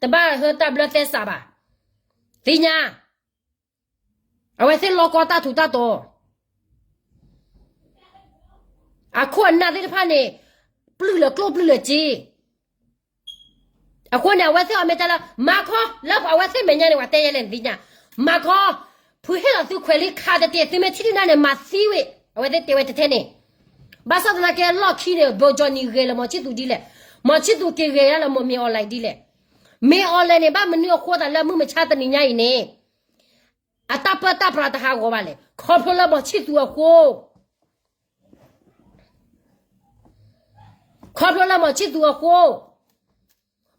တဘၣ်ဟၢတၢ်ဘျၢသဲစးဘၣ်. သ့ၣ်ညါ အဝဲသ့ၣ်လီၢ်ကီတၢ်ထူးတၢ်တီၤ အခိၣ်အနၢ်သ့ၣ်တဖၣ်န့ၣ် ပျုၢ်လၢကျိၣ်ပျုၢ်လၢစ့. အဃိန့ၣ် အဝဲသ့ၣ်အီၤမ့ၢ်တဲလၢ မၤခီ လၢအဝဲသ့ၣ်မဲာ်ညါန့ၣ် ပှၤတဲယဲလဲၣ်န့ၣ်သ့ၣ်ညါ, မၤခီ, ဖုဟ့ၣ်လီၤသုခွဲးလံခးတတ့ၢ် သုမ့ၢ်ထံၣ်ဒုၣ်နၢ်န့ၣ် မၤသံဝဲ, အဝဲသ့ၣ်တဲဝဲတထဲန့ၣ်. ဘၣ်ဆၣ်သနာ်က့လီၢ်ခံန့ၣ် ဘိးကၠီၤနံၤဂဲၤလၢ မောင်ချစ်သူ ဒ်လဲၣ်, မောင်ချစ်သူ က့ၤဂဲၤဒၣ်လၢ မင်းအောင်လှိုင် ဒ်လဲၣ်. မင်းအောင်လှိုင် န့ၣ် ဘၣ်မနုၤအဃိသတးလၢမုၢ်မဆါတနံၤညါအံၤန့ၣ် အတၢ်ပၢတၢ်ပြးတဟးဂီၤဘၣ်လဲၣ်, ခီဖျိလၢ မောင်ချစ်သူ အဃိ ခီဖျိလၢ မောင်ချစ်သူ အဃိ,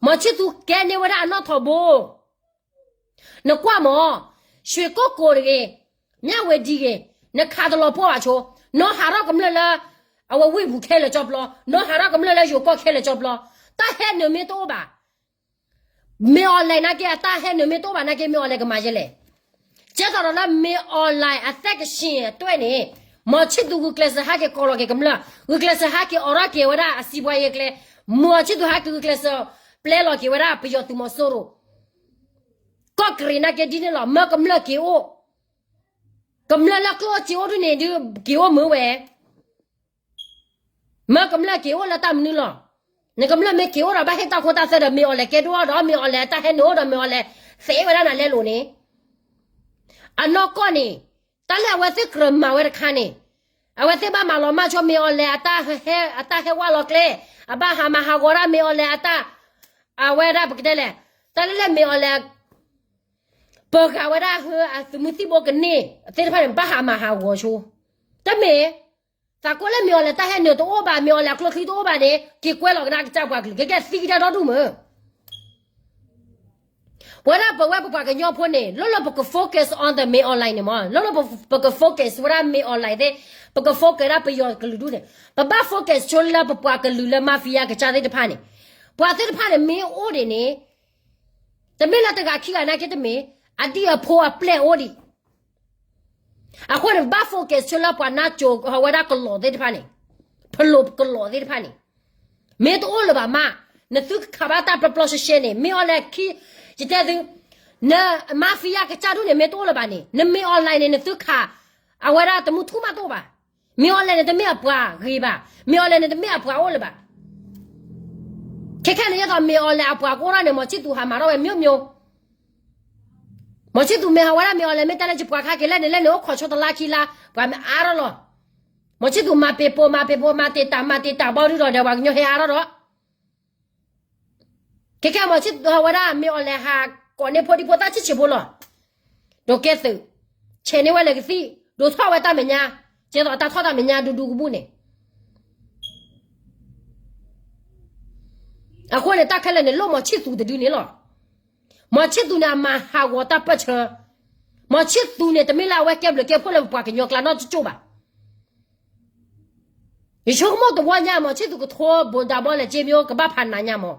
မောင်ချစ်သူ ကဲန့ၢ်ဝဲဒၣ်အနီၣ်ထိးဘိ. နကွၢ်မး, ရွှေကုက္ကို တဂ့ၤ, မြဝတီ တဂ့ၤ, နခးတလီၤပှီၢ်ဘၣ်ဆိ, နီၢ်ဟးထီၣ်ကမျၢၢ်လၢ အဝဲဝ့ၢ်ပူၤခဲလၢာ်ကၠီပျီ, နီၢ်ဟးထီၣ်ကမျၢၢ်လၢယိၤကီၢ်ခဲလၢာ်ကၠီပျီ, တၢ်ဟဲနုာ်မ့ၢ်တအိၣ်ဘၣ် မင်းအောင်လှိုင် နာ်က့ အတၢ်ဟဲနုာ်မ့ၢ်တအိၣ်ဘၣ်နာ်က့ မင်းအောင်လှိုင် ကမၤယဲလဲၣ်. ကဲသိးဒီးလၢ မင်းအောင်လှိုင် အသက်ရှင်တွဲၣ်န့ၣ် မောင်ချစ်သူ ဂုာ်ကျဲးစၢးဟဲက့ၤကိးလီၤက့ၤကမျၢၢ်, ဂုာ်ကျဲးစၢးဟဲက့ၤအိးထီၣ်က့ၤဝဲဒၣ်အစီးပွားရေးကျဲ, မောင်ချစ်သူ ဟဲက့ၤဂုာ်ကျဲးစၢးပျဲလီၤက့ၤဝဲဒၣ်ပယီၤသုးမီၤစိရိၤ, ကီၢ်ကရံးနာ်က့ဒ်န့ၣ်လီၤ. မၢကမျၢၢ်က့ၤအိၣ်, ကမျၢၢ်လၢကျိၣ်စ့အိၣ်ဒ်န့ၣ်ဒုး က့ၤအိၣ်မုာ်ဝဲ မၢကမျၢၢ်က့ၤအိၣ်လၢတၢ်မနုၤလီၤ. နကမျၢၢ်မ့ၢ်က့ၤအိၣ်ဒီး ဘၣ်ဟ့ၣ်တၢ်ခိတၢ်သွဲဒီး မင်းအောင်လှိုင် ကဲဒိၣ်အီၤဒီး မင်းအောင်လှိုင် အတၢ်ဟဲနုာ်အိၣ်ဒီး မင်းအောင်လှိုင် သ့ဝဲဒၣ်နၤလဲလိာ်န့ၣ်, အနီၢ်ကီၢ်န့ၣ် တၢ်လၢအဝဲသ့ၣ်ကြၢးမၤဝဲတခါန့ၣ်, အဝဲသ့ၣ်ဘၣ်မၤလီၤမၢ်ဆိ မင်းအောင်လှိုင် အတၢ်ဟဲဝဲလီၤကျဲ, အဘၣ်ဟးမၤဟးဂီၤဒၣ် မင်းအောင်လှိုင် အတၢ်, အဝဲဒၣ်ပကတဲလဲၣ်, တၢ်လၢလၢ မင်းအောင်လှိုင် ပၢၤဃာ်ဝဲဒၣ်ဟၢအသုးမုၢ်သံၣ်ဘိကန့ၢ်သ့ၣ်တဖၣ်န့ၣ် ဘၣ်ဟးမၤဟးဂီၤဆိ, တမ့ၢ် သးကိးလၢ မင်းအောင်လှိုင် တၢ်ဟဲနုာ်တအိၣ်ဘၣ်, မင်းအောင်လှိုင် အကျိချံတအိၣ်ဘၣ်န့ၣ် က့ၤကွဲလီၤကဒါကစၢ်ပှၤကလုာ် ကဲကဲသံကဒါဒီဒူၣ်မုၢ်. ပဝဲဒၣ်ပဝဲပပှၤကညီဖိန့ၣ် လၢလၢပက focus on the မင်းအောင်လှိုင်န့ၣ်မး, လၢလၢပက focus ဝဲဒၣ် မင်းအောင်လှိုင် သ့ၣ်, ပက focus ဒၣ်ပယီၤကလုာ်ဒူၣ်န့ၣ်, ပဘၣ် focus ဆိလၢပပှၤကလုာ်လၢ mafia ကစၢ်သ့ၣ်တဖၣ်န့ၣ်, ပှၤသ့ၣ်တဖၣ်န့ၣ် မ့ၢ်အိၣ်ဒံးန့ၣ်, တမ့ၢ်လၢတဂၤခံဂၤနာ်က့တမ့ၢ်, အဒံၣ်အဖိအပျဲၢ်အိၣ်ဒံး အဃိန့ၣ် ပဘၣ် focus ဆိလၢပှၤနါစိၤဟီဝဲဒၣ်ကလီးသ့ၣ်တဖၣ်န့ၣ်, ဖလိးကလီးသ့ၣ်တဖၣ်န့ၣ်, မ့ၢ်တအိၣ်လၢၤဘၣ်မး, နသုကခးဘၣ်တၢ်ပျီပျီရှဲရှဲန့ၣ် မင်းအောင်လှိုင်ခံ, ယတဲသု, န mafia ကစၢ်ဒူၣ်န့ၣ် မ့ၢ်တအိၣ်လၢၤဘၣ်န့ၣ် န မင်းအောင်လှိုင် န့ၣ် နသုခး, အဝဲဒၣ်တမူထူၣ်မးတအိၣ်ဘၣ်, မင်းအောင်လှိုင် န့ၣ် တမ့ၢ်အပှၤဂ့ၤဘၣ်, မင်းအောင်လှိုင် န့ၣ် တမ့ၢ်အပှၤအိၣ်လၢၤဘၣ်. ခဲခဲန့ၣ် ယဲသိး မင်းအောင်လှိုင် အပှၤကအိၣ်ထီၣ်န့ၣ် မောင်ချစ်သူ ဟးမၤထီၣ်ဝဲ မျိုးမျိုး မောင်ချစ်သူ မ့ၢ်ဟးဝဲဒၣ် မင်းအောင်လှိုင် မ့ၢ်တဲလၢယပှၤခါက့ၤလဲၣ်န့ၣ် လဲၣ်န့ၣ် အိၣ်ခိးဆိတလါခံလါ ပှၤမ့ၢ်အါထီၣ်လီၤ. မောင်ချစ်သူ မၤပ့ၤပိာ် မၤပ့ၤပိာ် မၤတ့ၢ်တၢ် မၤတ့ၢ်တၢ် ဘီဒုဒီး ဒီးပှၤကညီဟဲအါထီၣ်ဒီး, ခဲခဲ မောင်ချစ်သူ ဟးဝဲဒၣ် မင်းအောင်လှိုင် ဟးကိးန့ၢ်ဖိဒံဖိသၣ်ဆံးဆံးဖိလီၤ. ဒိးကဲသုး, ဆဲးန့ၢ်ဝဲလၢကသံၣ်, ဒိးထီၣ်ဝဲတၢ်မဲာ်ညါ, ကဲသိးတၢ်ထီၣ်တၢ်မဲာ်ညါဒူဒူကဘူၣ်န့ၣ် အဃိန့ၣ် တၢ်ခဲလၢာ်န့ၣ် လိၣ် မောင်ချစ်သူ တဒုန့ၣ်လီၤ. မောင်ချစ်သူ န့ၣ် အမၤဟးဂီၤတၢ်ပၢၢ်ဆၢ, မောင်ချစ်သူ န့ၣ် တမ့ၢ်လၢအဝဲကဲဘျုးကဲဖှိၣ်လၢပပှၤကညီကျါနီတကၠိၢ်ဘၣ်. ယဆိကမိၣ်တဝီညါ မောင်ချစ်သူ ကထိဘိးဒၣ်ဘီလဲၤက့မ့ၢ် ကဘၣ်ဖးနးညါမး,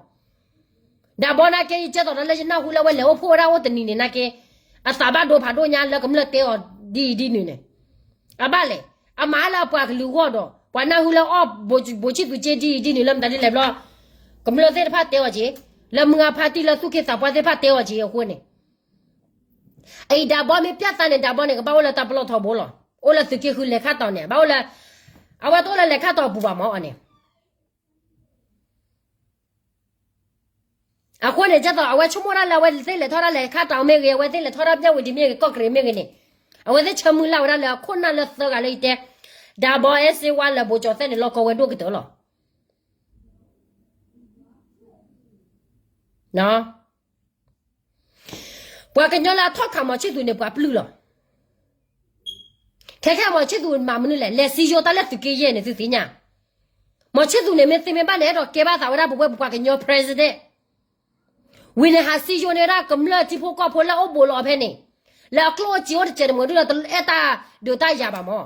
ဒၣ်ဘီနာ်က့ ယကဲသိးဒီးလၢယနၢ်ဟူလၢအဝဲလဲၤအိၣ်ဖှိၣ်ဝဲဒၣ်အိၣ်တနံၤန့ၣ်နာ်က့, အသးဘၣ်ဒိဖးဒိၣ်ညါလၢကမျၢၢ်တဲအီၤဒ်အံၤဒ်နုၤန့ၣ်, အဘၣ်လဲၣ်, အမၤလၢအပှၤကလုာ်အဂီၢ်ဒီး ပှၤနၢ်ဟူလၢအီၣ် ဘိးချစ်သူ က့ဒ်အံၤဒ်နုၤလၢမတၤဒ်လဲၣ်ဘျီ, ကမျၢၢ်သ့ၣ်တဖၣ်တဲအီၤက့ၤ, လၢမုၢ်ဂၢ်ဖါတံၢ်လၢသူၣ်က့သးပှၢ်သ့ၣ်တဖၣ်တဲအီၤက့ၤအဃိန့ၣ် အအံၤ ဒၣ်ဘီမ့ၢ်ပျၢ်သးန့ၣ် ဒၣ်ဘီန့ၣ် ကဘၣ်အိၣ်လၢတၢ်ပလီၢ်ထီဘိလီၤ. အိၣ်လၢသုးက့ဃုလဲၤခါတီၤန့ၣ် ဘၣ်အိၣ်လၢ, အဝဲတအိၣ်လၢလဲၤခါတီၤအပူၤဘၣ်မးအီၤန့ၣ်. အဃိန့ၣ် ကဲသိး အဝဲဆိကမိၣ်ဒၣ်လၢအဝဲသ့ၣ်လဲၤထီၣ်ဒၣ်လဲၤခါတီၤမ့ၢ်ဂ့ၤ, အဝဲသ့ၣ်လဲၤထီၣ်ဒၣ် မြဝတီ မ့ၢ်ဂ့ၤ, ကီၢ်ကရံၣ် မ့ၢ်ဂ့ၤန့ၣ်, အဝဲသ့ၣ်ဆၢမုၢ်လၢ်ဝဲဒၣ်လၢအခိၣ်နၢ်လၢသၢဂၤလၢယတဲ, ဒၣ်ဘီ အဲၣ်စ့ဝါ လၢဘိးကၠီၤသဲးန့ၣ် လီၢ်ကီဝဲဒိၣ်ကတၢၢ်လီၤ. ပှၤကညီလၢအထီၣ်ခး မောင်ချစ်သူ န့ၣ် ပှၤပျုၢ်လီၤ. ခဲခဲ မောင်ချစ်သူ မၤမနုၤလဲၣ်, လဲၤစံယိၣ်တၢ်လၢသုးက့ယဲၢ်န့ၣ် သုသ့ၣ်ညါ, မောင်ချစ်သူ န့ၣ် မ့ၢ်သ့မ့ၢ်ဘၣ်န့ၣ် အဲၣ်ဒိးကဲဘၣ်သးဝဲဒၣ်ပဝဲပပှၤကညီ president ဝံၤန့ၣ် ဟးစံယိၣ်န့ၢ်ဝဲဒၣ်ကမျၢၢ်ထံဖိကီၢ်ဖိလၢအအိၣ်ဘူးလီၤဖဲန့ၣ်, လၢအကျိၣ်အိၣ်စ့အိၣ်တစဲးတမှဲၤဒုဒီး တအဲၣ်တၢ်ဒုးတၢ်ယၤဘၣ်မး.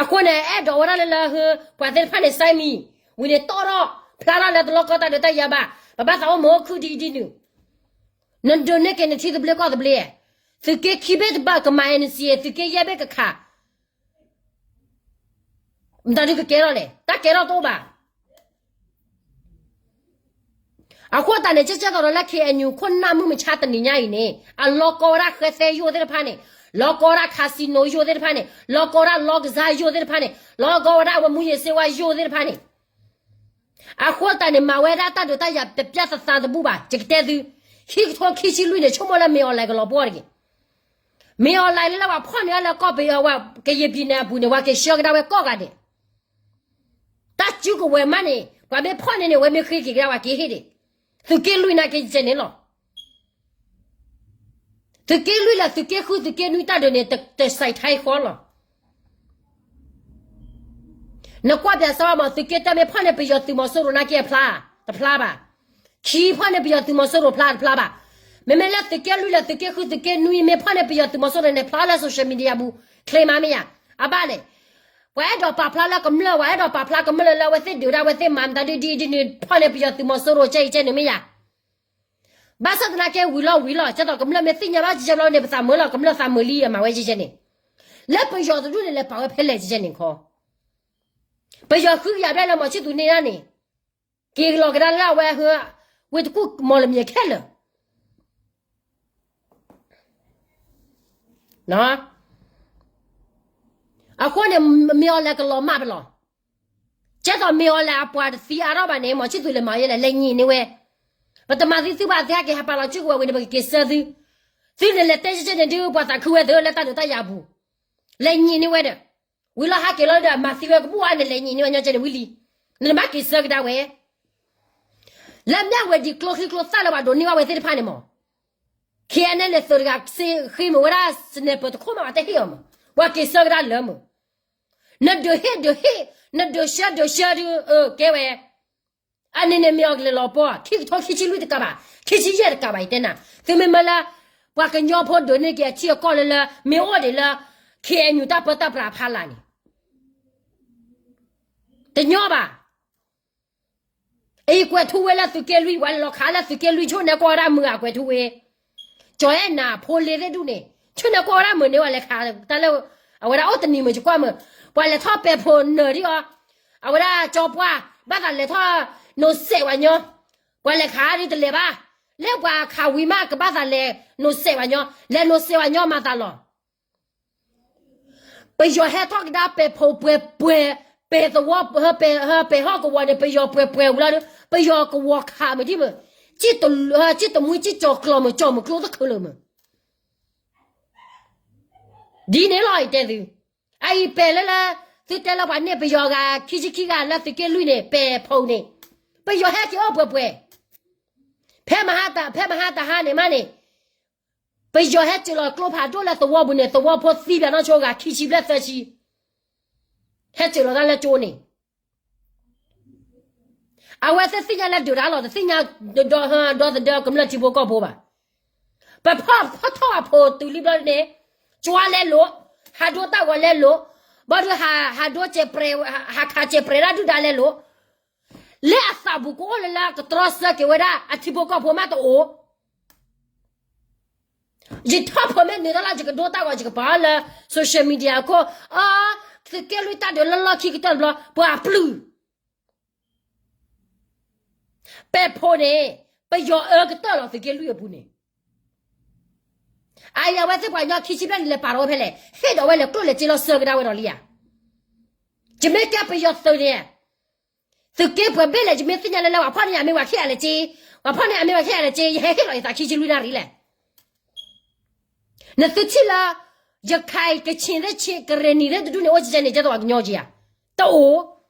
အဃိန့ၣ် အဲၣ်ဒိးဝဲဒၣ်လၢလၢ ပှၤသ့ၣ်တဖၣ်န့ၣ် စဲမံၤ, ဝံၤန့ၣ်တီၣ်ထီၣ် ဖျါထီၣ်လၢတလီၢ်ကီတၢ်ဒုးတၢ်ယၤဘၣ်, ပဘၣ်သးအိၣ်မုာ်အိၣ်ခုၣ်ဒ်အံၤဒ်နုၤ, နဒုးန့ၢ်က့ၤနထံသဘျ့ကီၢ်သဘျ့, သုးက့ခံဘ့ၣ်တဘၣ်ကမၤ NCA, သုးက့ယဲၢ်ဘ့ၣ်ကခး မတၤဒုကကဲထီၣ်လဲၣ်, တၢ်ကဲထီၣ်တအိၣ်ဘၣ်. အဃိသတးန့ၣ် ကကဲသိးဒီးလၢ KNU ခိၣ်နၢ်မုၢ်မဆါတနံၤညါအံၤန့ၣ် အလီၢ်ကီဝဲဒၣ်ဃဲသဲယိၣ်သ့ၣ်တဖၣ်န့ၣ်, လီၢ်ကီဝဲဒၣ် casino ယိၣ်သ့ၣ်တဖၣ်န့ၣ်, လီၢ်ကီဝဲဒၣ် လောင်းကစား ယိၣ်သ့ၣ်တဖၣ်န့ၣ်, လီၢ်ကီဝဲဒၣ်အဝဲ မူးယစ်ဆေးဝါး ယိၣ်သ့ၣ်တဖၣ်န့ၣ်, အဃိသတးန့ၣ် မၤဝဲဒၣ်တၢ်ဒုးတၢ်ယၤ ပျၢ်သးသးတဘူၣ်ဘၣ်. ယကတဲသု, ခံကထိခံဆံလွံၢ်န့ၣ် ဆိကမိၣ်လၢ မင်းအောင်လှိုင် ကလီၤပှီၢ်တဂ့ၤ. မင်းအောင်လှိုင် လၢလၢပှၤဖီၣ်န့ၢ်အီၤလၢကီၢ်ပယီၤ ကရင်ပြည်နယ် အပူၤန့ၣ် ပှၤက့ၤဆှၢကဒါဝဲကိးဂၤဒဲး, တၢ်စုကဝဲၤမးန့ၣ် ပှၤမ့ၢ်ဖီၣ်န့ၢ်န့ၣ် အဝဲမ့ၢ်ဃ့က့ၤကဒါဝဲက့ၤဟ့ၣ်ဒံး, သုးက့လွံၢ်နာ်က့ယကဲန့ၣ်လီၤ. သုးက့လွံၢ်လၢသုးက့ဃု သုးက့နွံတၢ်ဒုးန့ၣ် တစဲးထဲဃီလီၤ. နကွၢ်ပၠးစၢၤမး သုးက့တၢ်မ့ၢ်ဖီၣ်န့ၢ်ပယီၤသုးမီၤစိရိၤနာ်က့အဖျါ, တဖျါဘၣ်. ခံဖီၣ်န့ၢ်ပယီၤသုးမီၤစိရိၤဖျါတဖျါဘၣ်. မ့မ့ၢ်လၢသုးက့လွံၢ်လၢသုးက့ဃုသုးက့နွံမ့ၢ်ဖီၣ်န့ၢ်ပယီၤသုးမီၤစိရိၤန့ၣ် ဖျါလၢ social media ပူၤ claim မ့ၢ်ယၤ, အဘၣ်လဲၣ်. ပှၤအဲၣ်ဒိးပာ်ဖျါလၢကမျၢၢ်, ပှၤအဲၣ်ဒိးပာ်ဖျါကမျၢၢ်လၢလၢအဝဲသ့ၣ်ဒုးဒၣ်အဝဲသ့ၣ်မၤမတၤဒုဒ်အံၤဒ်နုၤ ဖီၣ်န့ၢ်ပယီၤသုးမီၤစိရိၤကဲအံၤကဲနုၤမ့ၢ်ယၤ ဘၣ်ဆၣ်သနာ်က့ဝံၤလီၤဝံၤလီၤ ကဲသိးကမျၢၢ်မ့ၢ်သ့ၣ်ညါဘၣ်ကဲဘျီန့ၣ် ပသးမုာ်လီၤ ကမျၢၢ်သးမုာ်လံအမၤဝဲကဲကဲန့ၣ်, လၢပယီၤတဒူၣ်န့ၣ် လဲၤပာ်ဝဲဖဲလဲၣ်ကဲကဲန့ၣ်ခီ, ပယီၤဃုကယၤဘျဲၣ်လၢ မောင်ချစ်သူ န့ၢ်ဒၣ်န့ၣ်, က့ၤလီၤကဒါလၢအဝဲဟၢ, ဝ့ၢ်တကူၣ်မီၢ်လမၠဲၤခဲလၢာ် အဃိန့ၣ် မင်းအောင်လှိုင် ကလီၤမၢ်ပလီၤ. ကဲသိး မင်းအောင်လှိုင် အပှၤတသံအါထီၣ်ဘၣ်န့ၣ် မောင်ချစ်သူ လဲၤမၤယဲလဲၣ် လဲၤညံးန့ၢ်ဝဲ, ပတမၤသံသုဘၣ်သ့ ဟဲက့ၤဟးပာ်လီၤစုကဝဲၤဝံၤန့ၣ် ပကက့ၤဆှၢသု, သုန့ၣ်လဲၤတဲကဲကဲန့ၣ်ဒုး ပှၤသးခုဝဲသ့လၢတၢ်ဒုးတၢ်ယၤအပူၤ, လဲၤညံးန့ၢ်ဝဲဒီး, ဝံၤလီၤဟဲက့ၤလီၤဒီး မၤသံဝဲကဘူၣ်အါန့ၣ် လဲၤညံးန့ၢ်ဝဲညီကဲန့ၣ်ဝံၤလံ, နဘၣ်က့ၤဆှၢကဒါဝဲ လၢမၠၣ်ဝဲဒံးကျိချံကျိသၣ်လၢပှၤဒိးန့ၢ်ဘၣ်ဝဲသ့ၣ်တဖၣ်န့ၣ်မး, ခဲအံၤန့ၣ် သုးတဂၤဃ့မ့ၢ်ဝဲဒၣ် sniper တခိၣ်မး ပှၤတဟ့ၣ်အီၤမး, ပှၤက့ၤဆှၢကဒါလၢမး, နဒုးဟ့ၣ်ဒုးဟ့ၣ်, နဒုးဆှၢဒုးဆှၢဒုး, ကဲဝဲ, အန့ၣ်န့ၣ်မ့ၢ်အီၤကလဲၤလီၤပီ, ခံကထိခံဆံလွံၢ်တကးဘၣ်, ခံဆံယဲၢ်တကးဘၣ် ယတဲနၤ, သုမ့ၢ်မၢလၢ ပှၤကညီဖိဒိးန့ၢ်က့ၤအထံအကီၢ်လၢလၢ မ့ၢ်အိၣ်ဒံးလၢ K N U တၢ်ပၢတၢ်ပြးအဖီလာ်န့ၣ် တညီဘၣ်. အံၤကွဲးထူဝ့လၢသုးက့လွံၢ် ပှၤလဲၤလီၤခးလၢသုးက့လွံၢ် ဆိၣ်နဲကီၢ်ဝဲဒၣ်မုာ်ဧါ ကွဲးထူဝ့, ကၠီၤအဲၣ်နၤဖိလ့သ့ၣ်ဒူၣ်န့ၣ် ဆိၣ်နဲကီၢ်ဝဲဒၣ်မုာ်န့ၣ် ပှၤလဲၤခးတၢ်လၢ အဝဲဒၣ်အိၣ်တနံၤမုာ် ယကွၢ်မုာ်, ပှၤလဲၤထီၣ်ပဲာ်ဖိးနၢၤဒံးအီၤ, အဝဲဒၣ်ကၠီပှၢ် ဘၣ်သးလဲၤထီၣ် နိးစဲးဝဲညီ, ပှၤလဲၤခးဒ်တလဲၤဘၣ်, လၢပှၤခးဝံၤမး ကဘၣ်သးလဲၤနိးစဲးဝဲညီ, လဲၤနိးစဲးဝဲညီမၤသးလီၤ. ပယီၤဟဲထီၣ်ကဒါပဲာ်ဖိးပှဲၤပှဲၤ, ပဲာ်သဝီ ပဲာ်ဟီၣ်ကဝီၤန့ၣ် ပယီၤပှဲၤပှဲၤဝံၤလီၤဒီး ပယီၤကဝီၤခးမုာ်ဒံးမုာ်, ကၠံၣ်တမှံကၠံၣ်ကၠီၤကျီၤမုာ် ကၠီၤမုာ်ကျိသခၢလၢာ်မုာ် ဒ်န့ၣ်လီၤ ယတဲသု, အအံၤပဲာ်လၢလၢ သုတဲလၢပှၤန့ၢ်ပယီၤဂၤ ခံဆံခံဂၤလၢသုးက့လွံၢ်န့ၣ် ပဲာ်ဖိးန့ၣ်, ပယီၤဟဲက့ၤအိၣ်ပှဲၤပှဲၤ, ဖဲမဟါတဟါန့ၣ်မးန့ၣ်, ပယီၤဟဲစၢၤလီၤကျိဖးဒိၣ်လၢသဝီပူၤန့ၣ် သဝီဖိသံပှၤနီၢ်ဆိဂၤခံဆံဘျဲၣ်သၢဆံ, ဟဲစၢၤလီၤတၢ်လၢကၠိန့ၣ် အဝဲသ့ၣ်သ့ၣ်ညါလၢဒုးတၢ်လီၤ တသ့ၣ်ညါ ဒီသဒၢကမျၢၢ်ထံဖိကီၢ်ဖိဘၣ်. ပဖီၣ်ထီၣ်အဖိတုၤလံဘျီန့ၣ် ကၠွါလဲလိာ်, ဟးဒိတၢ်ဂီၤလဲလိာ်, ဘၣ်ဒီးဟးဒိ ဟးခးစဲးပြဲးတၢ်ဒုၣ်ဒါလဲလိာ်, လၢအသးပူၤကအိၣ်လၢလၢကတြီဆၢက့ၤဝဲဒၣ်အထံဖိကီၢ်ဖိမးတအိၣ် ယထီၣ်ဖိးမ့ၢ်နုာ်တၢ်လီၢ် ယကဒိတၢ်ဂီၤ ယကပာ်အီၤလၢ social media အခိၣ်, အီ, သုးက့လွံၢ်တၢ်ဒုးလၢလီၢ်ခံကတၢၢ်တဘျီ ပှၤပျုၢ်, ပဲာ်ဖိးန့ၣ် ပယီၤအၢကတၢၢ်လီၤ သုးက့လွံၢ်အပူၤန့ၣ်, အအံၤအဝဲသ့ၣ်ပှၤကညီခံဆံဘျဲၣ်န့ၣ် လဲၤပာ်ထီၣ်ဝဲဖဲလဲၣ်, ဟ့ၣ်ဒီးဝဲလဲၤကျိၣ်လဲၤစ့လီၤစၢကဒါဝဲဒီးလံဧါ. ယမ့ၢ်တဲပယီၤသုးန့ၣ် သုးက့ပှဲၤဘ့ၣ်လဲၣ် ယမ့ၢ်သ့ၣ်ညါလၢလၢ ပှၤဖီၣ်န့ၢ်အမ့ၢ်ပှၤခံဂၤလဲၣ်က့, ပှၤဖီၣ်န့ၢ်အမ့ၢ်ပှၤခံဂၤလဲၣ်က့, ယဟဲဟ့ၣ်လီၤယသးခံဆံလွံၢ်နၣ်ရံၣ်လဲၣ်. နသုထံၣ်လၢ ရခိုင် ကချင်သ့ၣ် ကရင်နီသ့ၣ်တဒူၣ်န့ၣ် အိၣ်ကဲန့ၣ် ကဲသိးပှၤကညီက့ဧါ, တအိၣ်,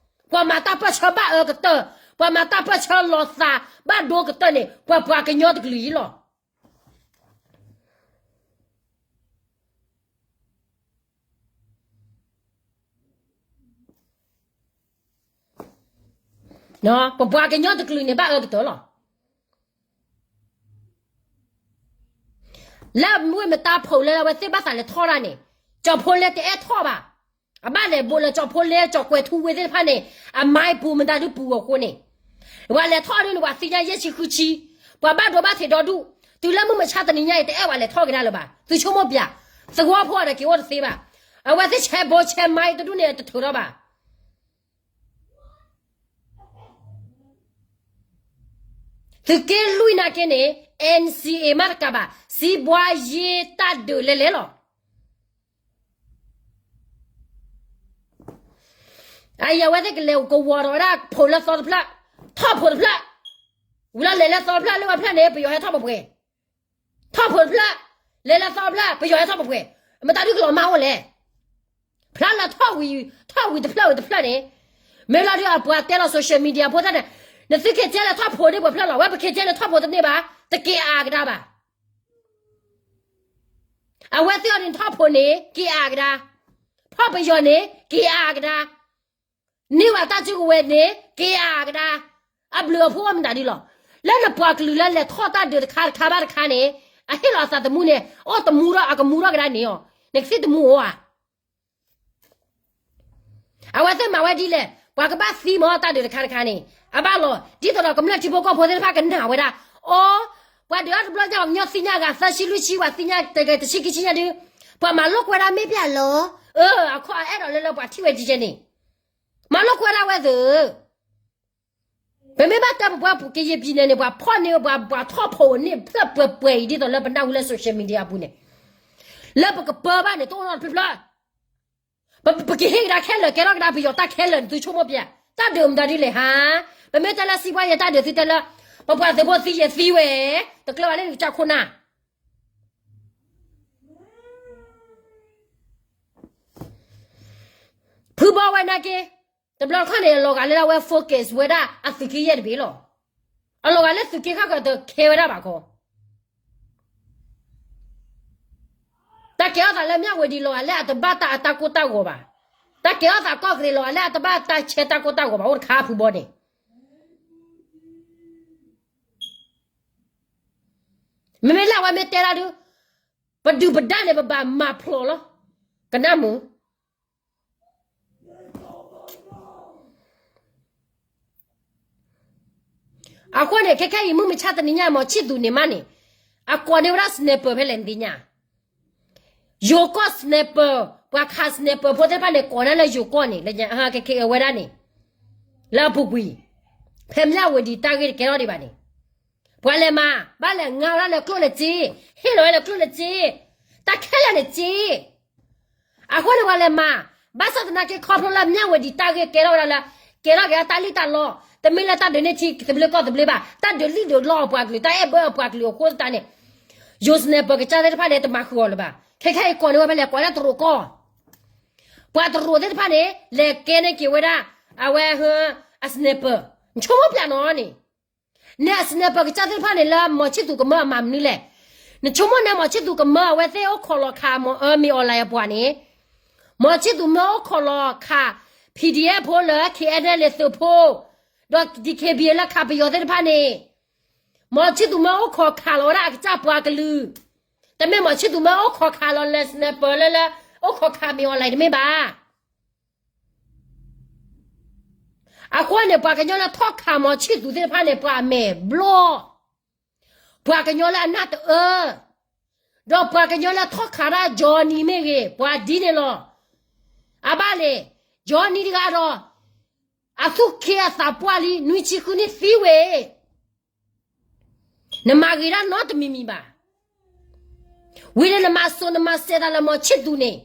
ပှၤမၤတၢ်ပၢၢ်ဆၢဘၣ်အၢကတၢၢ်, ပှၤမၤတၢ်ပၢၢ်ဆၢလီၤသးဘၣ်ဒိကတၢၢ်န့ၣ် ပှၤပှၤကညီတကလုာ်အံၤလီၤ. ပပှၤကညီတကလုာ်န့ၣ် ဘၣ်အၢကတၢၢ်လီၤ. လၢမ့ၢ်မတၤဖိးလၢအဝဲသ့ၣ်ဘၣ်သးလဲၤထီၣ်တၢ်န့ၣ်, ကၠီၤဖိလဲတအဲၣ်ထီၣ်ဘၣ်. အဘၣ်လဲၤဘိးလၢကၠီၤဖိလဲ ကၠီၤကွဲၤထူဝ့သ့ၣ်တဖၣ်န့ၣ် အမါပူၤမတၤဒုပူၤအဃိန့ၣ်, ပှၤလဲၤထီၣ်ဒ်န့ၣ် ပှၤသ့ၣ်ညါယဲၢ်ဆံဃုဆံ, ပှၤဘၣ်ဒိဘၣ်ထံးဒီဒူၣ်, တုၤလၢမုၢ်မဆါတနံၤညါအံၤ တအဲၣ်ပှၤလဲၤထီၣ်ကဒါလၢၤဘၣ်. သုဆိကမိၣ်ပျဲ, သဝီဖိအဒီးက့ၤအိၣ်တသ့ဘၣ်. အဝဲသ့ၣ်ဆဲးဘိဆဲးမါတဒူၣ်န့ၣ် တထုးထီၣ်ဘၣ်. သုးက့လွံၢ်နာ်က့န့ၣ် N C A မးတကးဘၣ်, စံးဘှါယ့တၢ်ဒုးလဲၤလဲၤလီၤ. အအံၤအဝဲသ့ၣ်ကလဲၤကဝီၤဒီးဝဲဒၣ်ဖိးလၢသီတဖျၢၣ်, ထီၣ်ဖိးတဖျၢၣ်, ဝံၤလီၤလဲၤလၢသီတဖျၢၣ်လၢဝဲဖျၢၣ်န့ၣ် ပယီၤဟဲထီၣ်ပှဲၤပှဲၤ, ထီၣ်ဖိးတဖျၢၣ်, လဲၤလၢသီတဖျၢၣ် ပယီၤဟဲထီၣ်ပှဲၤပှဲၤ, မတၤဒုကလီၤမၢ်အိၣ်လဲၣ်. ဖျါလၢထီၣ်ဝံၤတဖျၢၣ်ဝံၤတဖျၢၣ်န့ၣ်, မ့ၢ်လီၤဒုးအပှၤတဲလီၤ social media ဖိသၣ်န့ၣ်, နသုက့ၤတဲလၢထီၣ်ဖိးန့ၢ်ပှဲၤဖျၢၣ်လီၤ, ဝဲပက့ၤတဲလၢထီၣ်ဖိးတန့ၢ်ဘၣ်, တက့ၤအါကဒါဘၣ်. အဝဲသ့ၣ်အီၤန့ၣ်ထီၣ်ဖိးန့ၣ် က့ၤအါကဒါ, ထီၣ်ပယီၤန့ၣ် က့ၤအါကဒါ, န့ၢ်ဝဲတၢ်စုကဝဲၤန့ၣ် က့ၤအါကဒါ, အဘျုးအဖှိၣ်မတၤဒုလီၤ. လၢနပှၤကလုာ်လၢလဲၤထီၣ်တၢ်ဒုးတခါတခါဘၣ်တခါန့ၣ်, အဟ့ၣ်လီၤအသးသမူန့ၣ် အိၣ်တမူထီၣ်အကမူထီၣ်ကဒါန့ၣ်အီၤ, နကသံၣ်တမူဧါ. အဝဲသ့ၣ်မၤဝဲဒ်လဲၣ်, ပှၤကဘၣ်သံမ့ၢ်တၢ်ဒုးတခါတခါန့ၣ်, အဘၣ်လီၤ, ဒ်သိးဒီးကမျၢၢ်ထံဖိကီၢ်ဖိသ့ၣ်တဖၣ်ကနၣ်ဝဲဒၣ်, အိ, ပှၤဒုးအီၤတဘျီညါ ပှၤကညီသ့ၣ်ညါဂၤသၢဆံလွံၢ်ဆံ ပှၤသ့ၣ်ညါတဆံခံဆံညါဒု, ပှၤမၤလိာ်ကွဲဒၣ်မ့ၢ်ပျၢ်လီၤ. အၢ, အခီၣ်အအဲၣ်ဒိးလၢလၢပှၤထံၣ်ဝဲဒ်ကဲန့ၣ်, မၤလိာ်ကွဲဒၣ်ဝဲသ့ၣ် ပမ့ၢ်ဘၣ်တဲပပှၤကယဲၢ်ပံၤနဲၣ်န့ၣ် ပှၤဖီၣ်န့ၢ်ပှၤ ပှၤထီၣ်ဖိးန့ၢ်ဖျၢၣ်ပှဲၤပှဲၤအံၤ ဒ်သိးလၢပနၢ်ဟူလၢ social media အပူၤန့ၣ်, လၢပကပၢဘၣ်န့ၣ် တအိၣ်နီတဖျၢၣ်ဖျၢၣ်. ပကဟ့ၣ်ကဒါခဲလၢာ် ကဲထီၣ်ကဒါပယီၤတၢ်ခဲလၢာ်န့ၣ် သုဆိကမိၣ်ပျဲ, တၢ်ဒုးမတၤဒ်လဲၣ်ဟါ. ပမ့ၢ်တဲလၢစံးဘှါယဲတၢ်ဒုး သုတဲလၢ ပပှၤသုးဖိသံယဲသံဝဲ, တကျၢၤဘၣ်လၢနကစၢ်ခိၣ်နၢ် ဖုဘီဝဲနာ်က့, တဘျီတခီၣ်န့ၣ် အလီၤဂာ်လၢဒၣ်ဝဲ focus ဝဲဒၣ်အသုးက့ယဲၢ်တဘ့ၣ်လီၤ. အလီၤဂာ်လၢသုးက့ခီၣ်ကတၢၢ် care ဝဲဒၣ်ဘၣ်ခီ, တၢ်ကဲထီၣ်သးလၢမၠၣ်ဝတံၤလီၤဂာ်လၢအတဘၣ်တၢ်အတၢ်ကိၢ်တၢ်ဂီၤဘၣ်. တၢ်ကဲထီၣ်သးကီၢ်ကရ့ၣ်လီၤဂာ်လၢအတဘၣ်တၢ်ဆဲးတၢ်ကိၢ်တၢ်ဂီၤဘၣ် အိၣ်တခါဖုဘီန့ၣ် မ့မ့ၢ်လၢအဝဲမ့ၢ်တဲဒၣ်ဒုး, ပဒုၣ်ပဒါန့ၣ် ပဘၣ်မၤဖျိးလီၤ. ကနၣ်မုာ် အဃိန့ၣ် ခဲခဲအံၤမုၢ်မဆါတနံၤညါ မီၤဆံၣ်သူးန့ၣ်မးန့ၣ်, အကိးန့ၢ်ဝဲဒၣ် sniper ဖဲလဲၣ်နသ့ၣ်ညါ, ယိၤကီၢ် sniper, ပှၤခး sniper ဖိသ့ၣ်တဖၣ်န့ၣ် ကိးန့ၢ်လၢယိၤကီၢ်န့ၣ်, ခဲခဲအဝဲဒၣ်န့ၣ်, လၢအပူၤကွံာ်, ဖဲမၠၣ်ဝတံၤတၢ်ဂ့ၢ်တကဲထီၣ်ဒံးဘၣ်န့ၣ်, ပှၤလဲၤမၤ, ဘၣ်လဲၤငါဝဲဒၣ်လၢကျိၣ်လၢစ့, ဟ့ၣ်လီၤဝဲလၢကျိၣ်လၢစ့, တၢ်ခဲလၢာ်န့ၣ်စ့ အဃိန့ၣ်ပှၤလဲၤမၤ, ဘၣ်ဆၣ်သနာ်က့ခီဖျိလၢမၠၣ်ဝတံၤတၢ်ဂ့ၢ်ကဲထီၣ်ဝဲဒၣ်လၢ, ကဲထီၣ်က့ၤတၢ်လံၣ်တၢ်လီ, တမ့ၢ်လၢတၢ်ဒုးန့ၢ်ထံသဘျ့ကီၢ်သဘျ့ဘၣ်, တၢ်ဒုးလံၣ်ဒုးလီအပှၤကလုာ်, တၢ်အဲၣ်ဘၢအပှၤကလုာ်အဃိသတးန့ၣ်, ယိၤ sniper ကစၢ်သ့ၣ်တဖၣ်န့ၣ် တမၤဃုာ်အီၤလၢၤဘၣ်. ခဲခဲအံၤကိးန့ၢ်ဝဲဖဲလဲၣ် ကိးလၢတရူးကီၢ်, ပှၤတရူးသ့ၣ်တဖၣ်န့ၣ် လဲၤကဲန့ၢ်က့ၤဝဲဒၣ်, အဝဲ, အ sniper, နဆိကမိၣ်ပျးနီၤန့ၣ် န့ၣ်အ sniper ကစၢ်သ့ၣ်တဖၣ်န့ၣ် လၢမီၤဆံၣ်သူးကမၢအမၤမနုၤလဲၣ်. နဆိကမိၣ်န့ၣ် မီၤဆံၣ်သူးကမၢအဝဲသ့ၣ်အိၣ်ခိးလီၤခးမ့ၢ်အီၤလဲၣ်အပှၤန့ၣ်, မီၤဆံၣ်သူးမၢအိၣ်ခိးလီၤခး PDF ဖိလၢ KNLA သုးဖိ, ဒီး DKBA လၢခးပယီၤသ့ၣ်တဖၣ်န့ၣ်, မီၤဆံၣ်သူးမၢအိၣ်ခိးခးလီၤဝဲဒၣ်အကစၢ်ပှၤကလုာ်, တမ့ၢ်မီၤဆံၣ်သူးမၢအိၣ်ခိးခးလီၤလၢ sniper လၢလၢ, အိၣ်ခိးခးမ့ၢ်အီၤလဲၣ်တမ့ၢ်ဘၣ်. အဃိန့ၣ် ပှၤကညီလၢထီၣ်ခးမီၤဆံၣ်သူးသ့ၣ်တဖၣ်န့ၣ် ပှၤအမဲာ်ဘျီၣ်, ပှၤကညီလၢအနၢ်တအၢ, ဒီးပှၤကညီလၢထီၣ်ခးဒၣ် Johnny မ့ၢ်ဂ့ၤ ပှၤဒ်န့ၣ်လီၤ. အဘၣ်လဲၣ်, Johnny တဂၤဒီး, အသူၣ်က့အသးပှၢ်လံ နွံဆံဃုနံၣ်သံဝဲ နမၤဂ့ၤဒၣ်နီတမံၤမံၤဘၣ်. ဝံၤန့ၣ်နမၤစိးနမၤစဲးသးလၢမီၤဆံၣ်သူးန့ၣ်,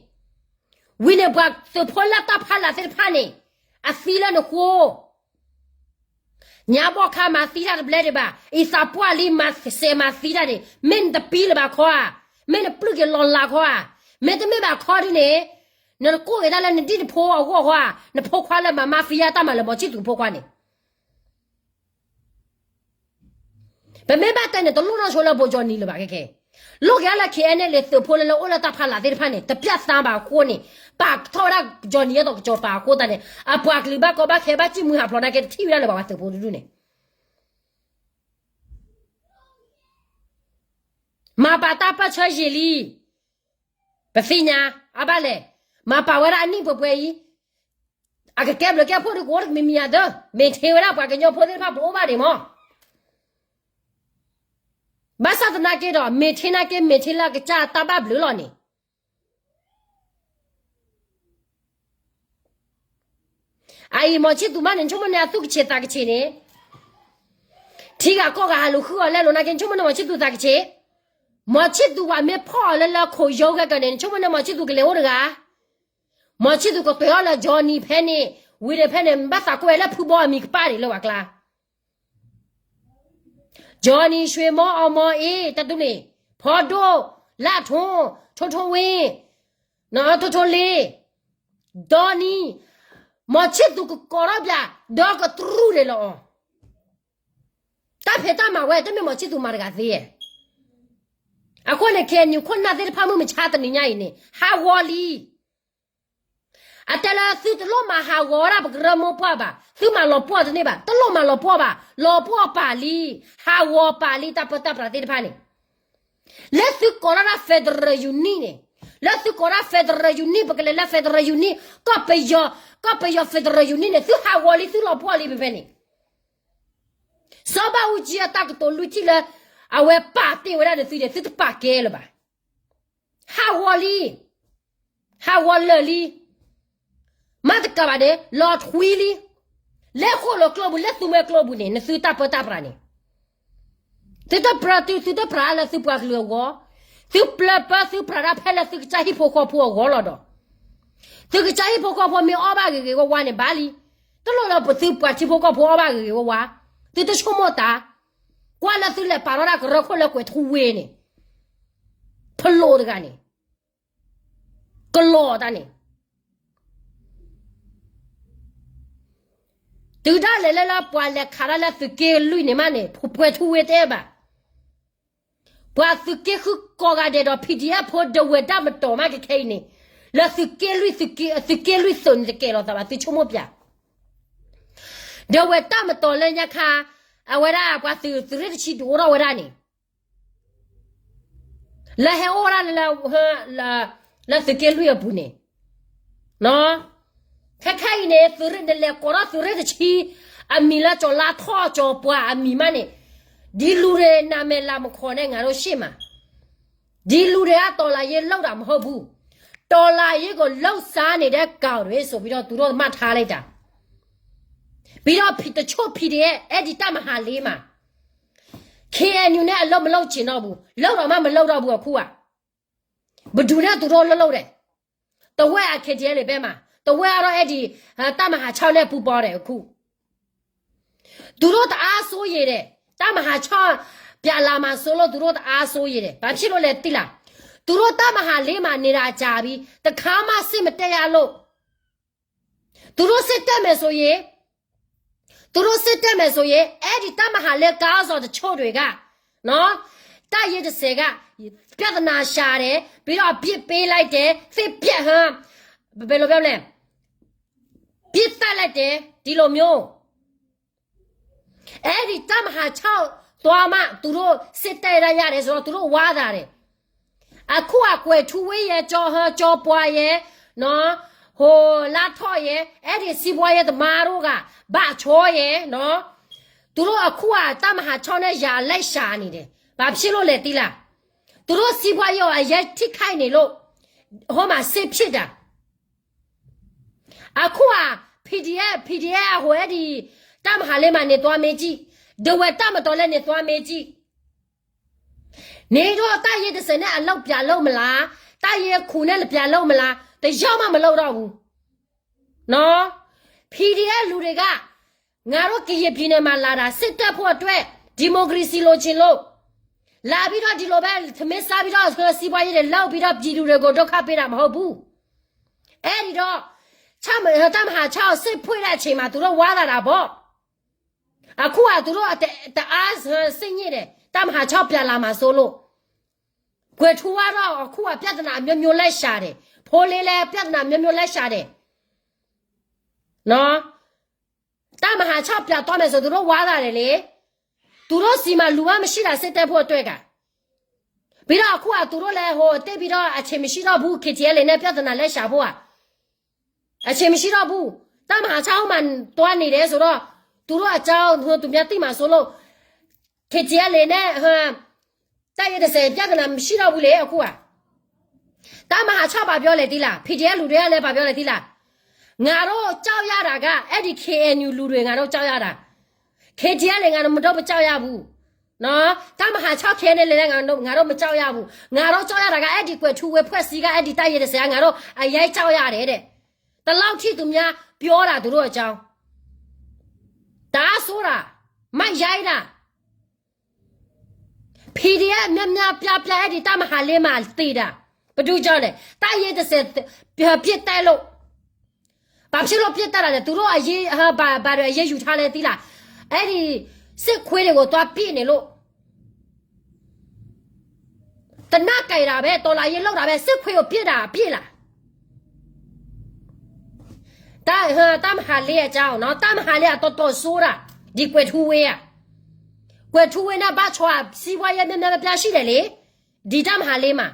ဝံၤန့ၣ်ပှၤသုးဖိလၢတၢ်ဖးလၢ်သ့ၣ်တဖၣ်န့ၣ်, အသံလၢနဃိ, ညါဘီၣ်ခါမၤသံတၢ်တဘျဲဒံးဘၣ်, အံသးပှၢ်လံမၤစဲးမၤသံတၢ်န့ၣ် မ့ၢ်နတပံလၢၤဘၣ်ခီဧါ, မ့ၢ်နပျုၢ်က့ၤလီၤလးခီဧါ, မ့တမ့ၢ်ဘၣ်ခီဒ်န့ၣ်, နတကိၢ်ဂ့ၤတၢ်လၢနဒံၣ်နဖိအဂီၢ်ခီဧါ, နဖိခွါလၢမၤမၤဖံယါတၢ်မၤလၢမီၤဆံၣ်သူးဖိခွါန့ၣ် ပမ့ၢ်ဘၣ်တဲန့ၣ် တလိၣ်နီၢ်ဆိလၢဘိးကၠီနံၤလၢၤဘၣ်ခဲခဲ, လိၣ်က့ၤလၢ KNLA သုးဖိလၢလၢအိၣ်လၢတၢ်ဖးလၢ်သ့ၣ်တဖၣ်န့ၣ် တပျၢ်သးဘၣ်အဃိန့ၣ်, ပာ်ထီၣ်ဝဲဒၣ်ကၠီနံၤအသိးကစီၤပၤအဃိသတးန့ၣ်, အပှၤကလုာ်ဘၣ်ကီဘၣ်ခဲဘၣ်စံၣ်မုၢ်ဟးဖျိးနာ်က့တထံၣ်ဝဲဒၣ်လၢၤဘၣ်ပှၤသုးဖိတဒူၣ်န့ၣ် မၤပာ်တၢ်ပၢၢ်ဆၢယံာ်လံ, ပသ့ၣ်ညါ, အဘၣ်လဲၣ်, မၤပာ်ဝဲဒၣ်အနံၣ်ပှဲၤပှဲၤအံၤ, အကကဲဘျုးကဲဖှိၣ်ဒုးကအိၣ်တမံၤမံၤဧါသၢ, မ့ၢ်ထဲဝဲဒၣ်ပှၤကညီဖိသ့ၣ်တဖၣ်ပအိၣ်ဘၣ်ဒံးမး, ဘၣ်ဆၣ်သနာ်က့ဒီး မ့ၢ်ထဲနာ်က့ မ့ၢ်ထဲလၢအကစၢ်တၢ်ဘၣ်ဘျုးလီၤန့ၣ် အအံၤမီၤဆံၣ်သူးမးန့ၣ် နဆိကမိၣ်န့ၣ် အသူၣ်ကဆံးသးကဆံးန့ၣ်, ထံဂၤကီၢ်ဂၤဟးလူၤဃုအီၤလဲလိာ်နာ်က့ နဆိကမိၣ်န့ၣ် မီၤဆံၣ်သူးသးကဆံး, မီၤဆံၣ်သူးဝဲမ့ၢ်ဖီၣ်အီၤလၢလၢခိၣ်ယိဂဲကၢန့ၣ် နဆိကမိၣ်န့ၣ် မီၤဆံၣ်သူးကလဲၤအိၣ်တဂၤ, မီၤဆံၣ်သူးကတဲအီၤလၢ Johnny ဖဲန့ၣ်, ဝံၤဒီးဖဲန့ၣ် ဘၣ်သးကွၢ်ဝဲလၢဖုဘီအမံၤကပၣ်န့ၣ်လၢပှၤကျါ Johnny ဆွ့မီအီမီအ့ တၢ်ဒ်န့ၣ်, ဖီဒိၣ်, လၢထိ, ထိထိဝ့ၢ်, ထိထိလ့, ဒီနံၤ, မီၤဆံၣ်သူးကကိးထီၣ်ပၠး, ဒီကတြူၢ်ဒဲးလီၤအီၤ, တၢ်ဖံးတၢ်မၤဝဲ တမ့ၢ်မီၤဆံၣ်သူးမၤတဂၤသ့, အဃိန့ၣ် KNU ခိၣ်နၢ်သ့ၣ်တဖၣ်မုၢ်မဆါတနံၤညါအံၤန့ၣ် ဟးဂီၤလံ အတဲလၢသုတလိၣ်မၤဟးဂီၤဝဲဒၣ်ပကရၢမိၢ်ပှၢ်ဘၣ်, သုမၤလီၤပှီၢ်တန့ၢ်ဘၣ်, တလိၣ်မၤလီၤပှီၢ်ဘၣ်, လီၤပှီၢ်ပာ်လံ, ဟးဂီၤပာ်လံ တၢ်ပၢတၢ်ပြးသ့ၣ်တဖၣ်န့ၣ်, လၢသုကိးထီၣ်ဒၣ် federal unit န့ၣ်, လၢသုကိးဒၣ် federal unit ပကလဲၤလၢ federal unit ကီၢ်ပယီၤ, ကီၢ်ပယီၤ federal unit န့ၣ် သုဟးဂီၤလံ သုလီၤပှီၢ်လံဖဲဖဲန့ၣ် စီၤဘၣ်အူကၠံအတၢ်ကတိၤလွံၢ်ထံၣ်လၢ အဝဲပာ်တ့ၢ်ဝဲဒၣ်နသုန့ၣ် သုတပာ်ကဲလၢၤဘၣ်. ဟးဂီၤလံ, ဟးဂီၤလၢာ်လံ, မၤတကးဘၣ်န့ၣ် လီၤထွံလံ, လဲၤဃိၣ်လီၤကျိပူၤ လဲၤသူမှဲကျိပူၤန့ၣ် နသုတၢ်ပၢတၢ်ပြးန့ၣ် သုတပြၢတုၤ သုတပြးလၢသုပှၤကလုာ်အဂီၢ်, သုပျၢပၢသုပြးတၢ်ဖဲလၢသုကစၢ်ဟံၣ်ဖိဃီဖိအဂီၢ်လီၤဒီး, သုကစၢ်ဟံၣ်ဖိဃီဖိမ့ၢ်အီၣ်ဘၣ်ဂ့ၤဂ့ၤဝါဝါန့ၣ်ဘၣ်လံ, တလိၣ်လၢပသုပှၤထံဖိကီၢ်ဖိအီၣ်ဘၣ်ဂ့ၤဂ့ၤဝါဝါ, သုတဆိကမိၣ်တၢ်, ကွၢ်လၢသုလဲၤပာ်ထီၣ်ဒၣ်ကရၢခိၣ်လၢကွဲၤထူဝ့န့ၣ်, ဖလိာ်တဂၤန့ၣ် ကလီၤတၢ်န့ၣ်, တုၤဒၣ်လဲာ်လၢလၢပှၤလဲၤခးဒၣ်လၢသုးက့လွံၢ်န့ၣ်မးန့ၣ် ကွဲၤထူဝ့တအဲၣ်ဘၣ်, ပှၤသုးက့ဃုကိးဂၤဒဲးဒီး PDF ဖိဒဝဲၢ်တၢ်မတီၤမးခဲခဲအံၤန့ၣ်, လၢသုးက့လွံၢ်သုးက့လွံၢ်သုးန့ၣ်တကဲလီၤသးဘၣ် သုဆိကမိၣ်ပျၢ်, ဒဝဲၢ်တၢ်မတီၤလၢညါခါ, အဝဲဒၣ်ပှၤသုးသုးရ့ၣ်တဆံဒုးအိၣ်ထီၣ်ဝဲဒၣ်န့ၣ် လၢဟဲအိၣ်ဝဲဒၣ်လၢ လၢသုးက့လွံၢ်အပူၤန့ၣ်, ခဲခါအံၤန့ၣ် သုးရ့ၣ် နလဲၤကိးထီၣ်သုးရ့ၣ်တဆံ အမံၤလၢကၠီၤလါထီၣ်ကၠီၤပှၤအမံၤမးန့ၣ်, ဒီလူတွေ နာမည်လာမခေါ်နဲ့ ငါတို့ရှေ့မှာ, ဒီလူတွေက တော်လှန်ရေးလုပ်တာမဟုတ်ဘူး, တော်လှန်ရေးကိုလုပ်စားနေတဲ့ကောင်တွေဆိုပြီးတော့ သူတို့မှတ်ထားလိုက်တာ. ပြီးတော့ ဖီ- တချို့ ဖီဒီအက်ဖ် အဲဒီတပ်မဟာလေးမှာ ခ့ဢၢ်ယူၣ်န့ၣ် အလုပ်မလုပ်ချင်တော့ဘူး, လုပ်တော့မှမလုပ်တော့ဘူးအခုက. ဘယ်သူနဲ့သူတို့လုပ်လုပ်တယ်, တဝက်အ ခ့ၣ်ထံၣ်အဲလ်ဘဲမှာ, တဝက်ကတော့ အဲဒီ တပ်မဟာခြောက်နဲ့ပူးပေါင်းတယ်အခု. သူတို့တအားစိုးရိမ်တယ်, တပ်မဟာခြောက် ပြန်လာမှာစိုးလို့ သူတို့တအားစိုးရိမ်တယ်. ဘာဖြစ်လို့လဲသိလား, သူတို့တပ်မဟာလေးမှာနေတာကြာပြီ, တခါမှစစ်မတက်ရလို့. သူတို့စစ်တက်မယ်ဆိုရင်, သူတို့စစ်တက်မယ်ဆိုရင် အဲဒီတပ်မဟာလေးခေါင်းဆောင်တချို့တွေက, နော်, တပ်ရင်းတစ်ဆယ်က ပြဿနာရှာတယ်, ပြီးတော့ အပြစ်ပေးလိုက်တယ်, သစ်ပြတ်ဟန်, ဘယ်လိုပြောလဲ, ပြစ်တက်လိုက်တယ်, ဒီလိုမျိုး. အဲဒီတပ်မဟာခြောက်သွားမှ သူတို့စစ်တပ်ရရတယ်ဆိုတော့ သူတို့ဝါသာတယ်. အခုက ကွဲၤထူဝ့ရယ်, ကၠီၤဟၢ, ကၠီၤပှၢ်ရယ်, နော်, ဟို လါထီၣ်ရယ်, အဲဒီစီးပွားရေးသမားတို့က ဘၣ်ချောရယ်, နော်, သူတို့အခုက တပ်မဟာခြောက်နဲ့ ရန်လိုက်ရှာနေတယ်. ဘာဖြစ်လို့လဲသိလား, သူတို့စီးပွားရေးကို အရမ်းထိခိုက်နေလို့ ဟိုမှာစစ်ဖြစ်တာ. အခုက PDF PDF ဟို အဲဒီ တပ်မဟာလေးမှာနေသွားမေးကြည့်, ဒဝဲတပ်မတော်လည်းနေသွားမေးကြည့်. နေတော့ တပ်ရင်းတစ်ဆယ်နဲ့ အလုပ်ပြန်လုပ်မလား, တပ်ရင်းခုနှစ်နဲ့ ပြန်လုပ်မလား, တစ်ယောက်မှမလုပ်တော့ဘူး, နော်. PDF လူတွေက ငါတို့ကရင်ပြည်နယ်မှာလာတာ စစ်တပ်ဖို့အတွက်, ဒီမိုကရေစီလိုချင်လို့, လာပြီးတော့ ဒီလိုပဲ ထမင်းစားပြီးတော့ စီးပွားရေးတွေလုပ်ပြီးတော့ ပြည်သူတွေကို ဒုက္ခပေးတာမဟုတ်ဘူး. အဲဒီတော့ တပ်မဟာခြောက်စစ်ဖွင့်တဲ့အချိန်မှာ သူတို့ဝါသာတာပေါ့. အခုက သူတို့တ- တအားစိတ်ညစ်တယ်, တပ်မဟာခြောက်ပြန်လာမှာစိုးလို့. ကွဲၤထူဝ့ကတော့ အခုက ပြဿနာအမျိုးမျိုးလိုက်ရှာတယ်, ဖိလင်းလည်း ပြဿနာမျိုးမျိုးလိုက်ရှာတယ်, နော်. တပ်မဟာခြောက်ပြန်သွားမယ်ဆို သူတို့ဝါသာတယ်လေ. သူတို့ဆီမှာလူမှမရှိတာ စစ်တပ်ဖို့အတွက်က. ပြီးတော့ အခုက သူတို့လည်း ဟို သိပ်ပြီးတော့ အချိန်မရှိတော့ဘူး, KTLA နဲ့ ပြဿနာလဲရှာဖို့อ่ะ, အချိန်မရှိတော့ဘူး. တပ်မဟာခြောက်မှာသွားနေတယ်ဆိုတော့ သူတို့အကြောင်း သူများသိမှာစိုးလို့ KTLA နဲ့ ဟို တပ်ရင်းတစ်ဆယ် ပြဿနာမရှိတော့ဘူးလေ အခုက. တပ်မဟာခြောက်ဘာပြောလဲသိလား, PDF လူတွေကလည်း ဘာပြောလဲသိလား, ငါတို့ကြောက်ရတာက အဲ့ဒီ KNU လူတွေ ငါတို့ကြောက်ရတာ, KTLA ငါတို့ မတို့ မကြောက်ရဘူး, နော်, တပ်မဟာခြောက် KNLA လည်း ငါတို့ ငါတို့ မကြောက်ရဘူး, ငါတို့ ကြောက်ရတာက အဲ့ဒီ ကွဲၤထူဝ့ ဖွဲ့စည်းက အဲ့ဒီ တပ်ရင်းတစ်ဆယ်က ငါတို့ အရမ်းကြောက်ရတယ်တဲ့, ဒီလောက်ထိ သူများ ပြောတာ သူတို့အကြောင်း, တအားဆိုးတာ, မရိုင်းတာ. PDF များများပြားပြား အဲ့ဒီ တပ်မဟာလေးမှာ သေတာ, ဘယ်သူကြောင့်လဲ, တပ်ရင်းတစ်ဆယ် ပစ်တိုက်လို့. ဘာဖြစ်လို့ ပစ်တတ်တာလဲ, သူတို့ အရေး ဘာ- ဘာတွေ အရေးယူထားလဲ သိလား, အဲ့ဒီ စစ်ခွေးတွေကို သွားပစ်နေလို့. သေနတ်ကိုင်တာပဲ, တော်လှန်ရေးလုပ်တာပဲ, စစ်ခွေးကို ပစ်တာ အပြစ်လား. တ- ဟို တပ်မဟာလေးအကြောင်းနော်, တပ်မဟာလေးက တော်တော်ဆိုးတာ, ဒီ ကွဲၤထူဝ့က, ကွဲၤထူဝ့နဲ့ ဘၣ်ချော် စီးပွားရေး များများပြားပြား ရှိတယ်လေ, ဒီ တပ်မဟာလေးမှာ.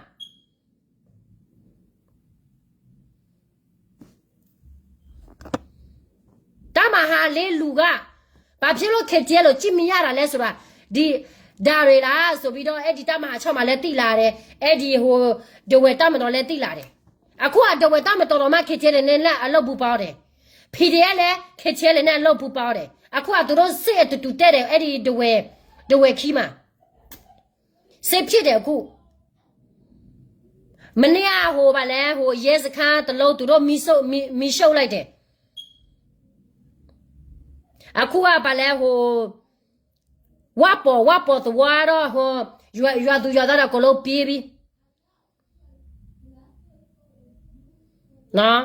တပ်မဟာလေးလူက ဘာဖြစ်လို့ KTLA ကို ကြည့်မရတာလဲဆိုတာ, ဒီ- ဒါတွေလားဆိုပြီးတော့ အဲ့ဒီ တပ်မဟာခြောက်မှာလည်း သိလာတယ်, အဲ့ဒီ ဟို ဒဝဲတပ်မတော်လည်း သိလာတယ်. အခုက ဒဝဲတပ်မတော်တောင်မှ KTLA နဲ့ အလုပ်ပူးပေါင်းတယ်, PDF လည်း KTLA နဲ့ အလုပ်ပူးပေါင်းတယ်. အခုက သူတို့ စစ်အတူတူတက်တယ်, အဲ့ဒီ ဒဝဲ- ဒဝဲခီးမှာ စစ်ဖြစ်တယ်အခု. မနေ့က ဟို ဘာလဲ, ဟို ရဲစခန်းတစ်လုံး သူတို့ မီးရှို့- မီး- မီးရှို့လိုက်တယ်. အခုက ဘာလဲ, ဟို ဝါပေါ်- ဝါပေါ်သဝီကတော့ ဟို ရွာ- ရွာသူရွာသားတွေ အကုန်လုံး ပြေးပြီ. နော်,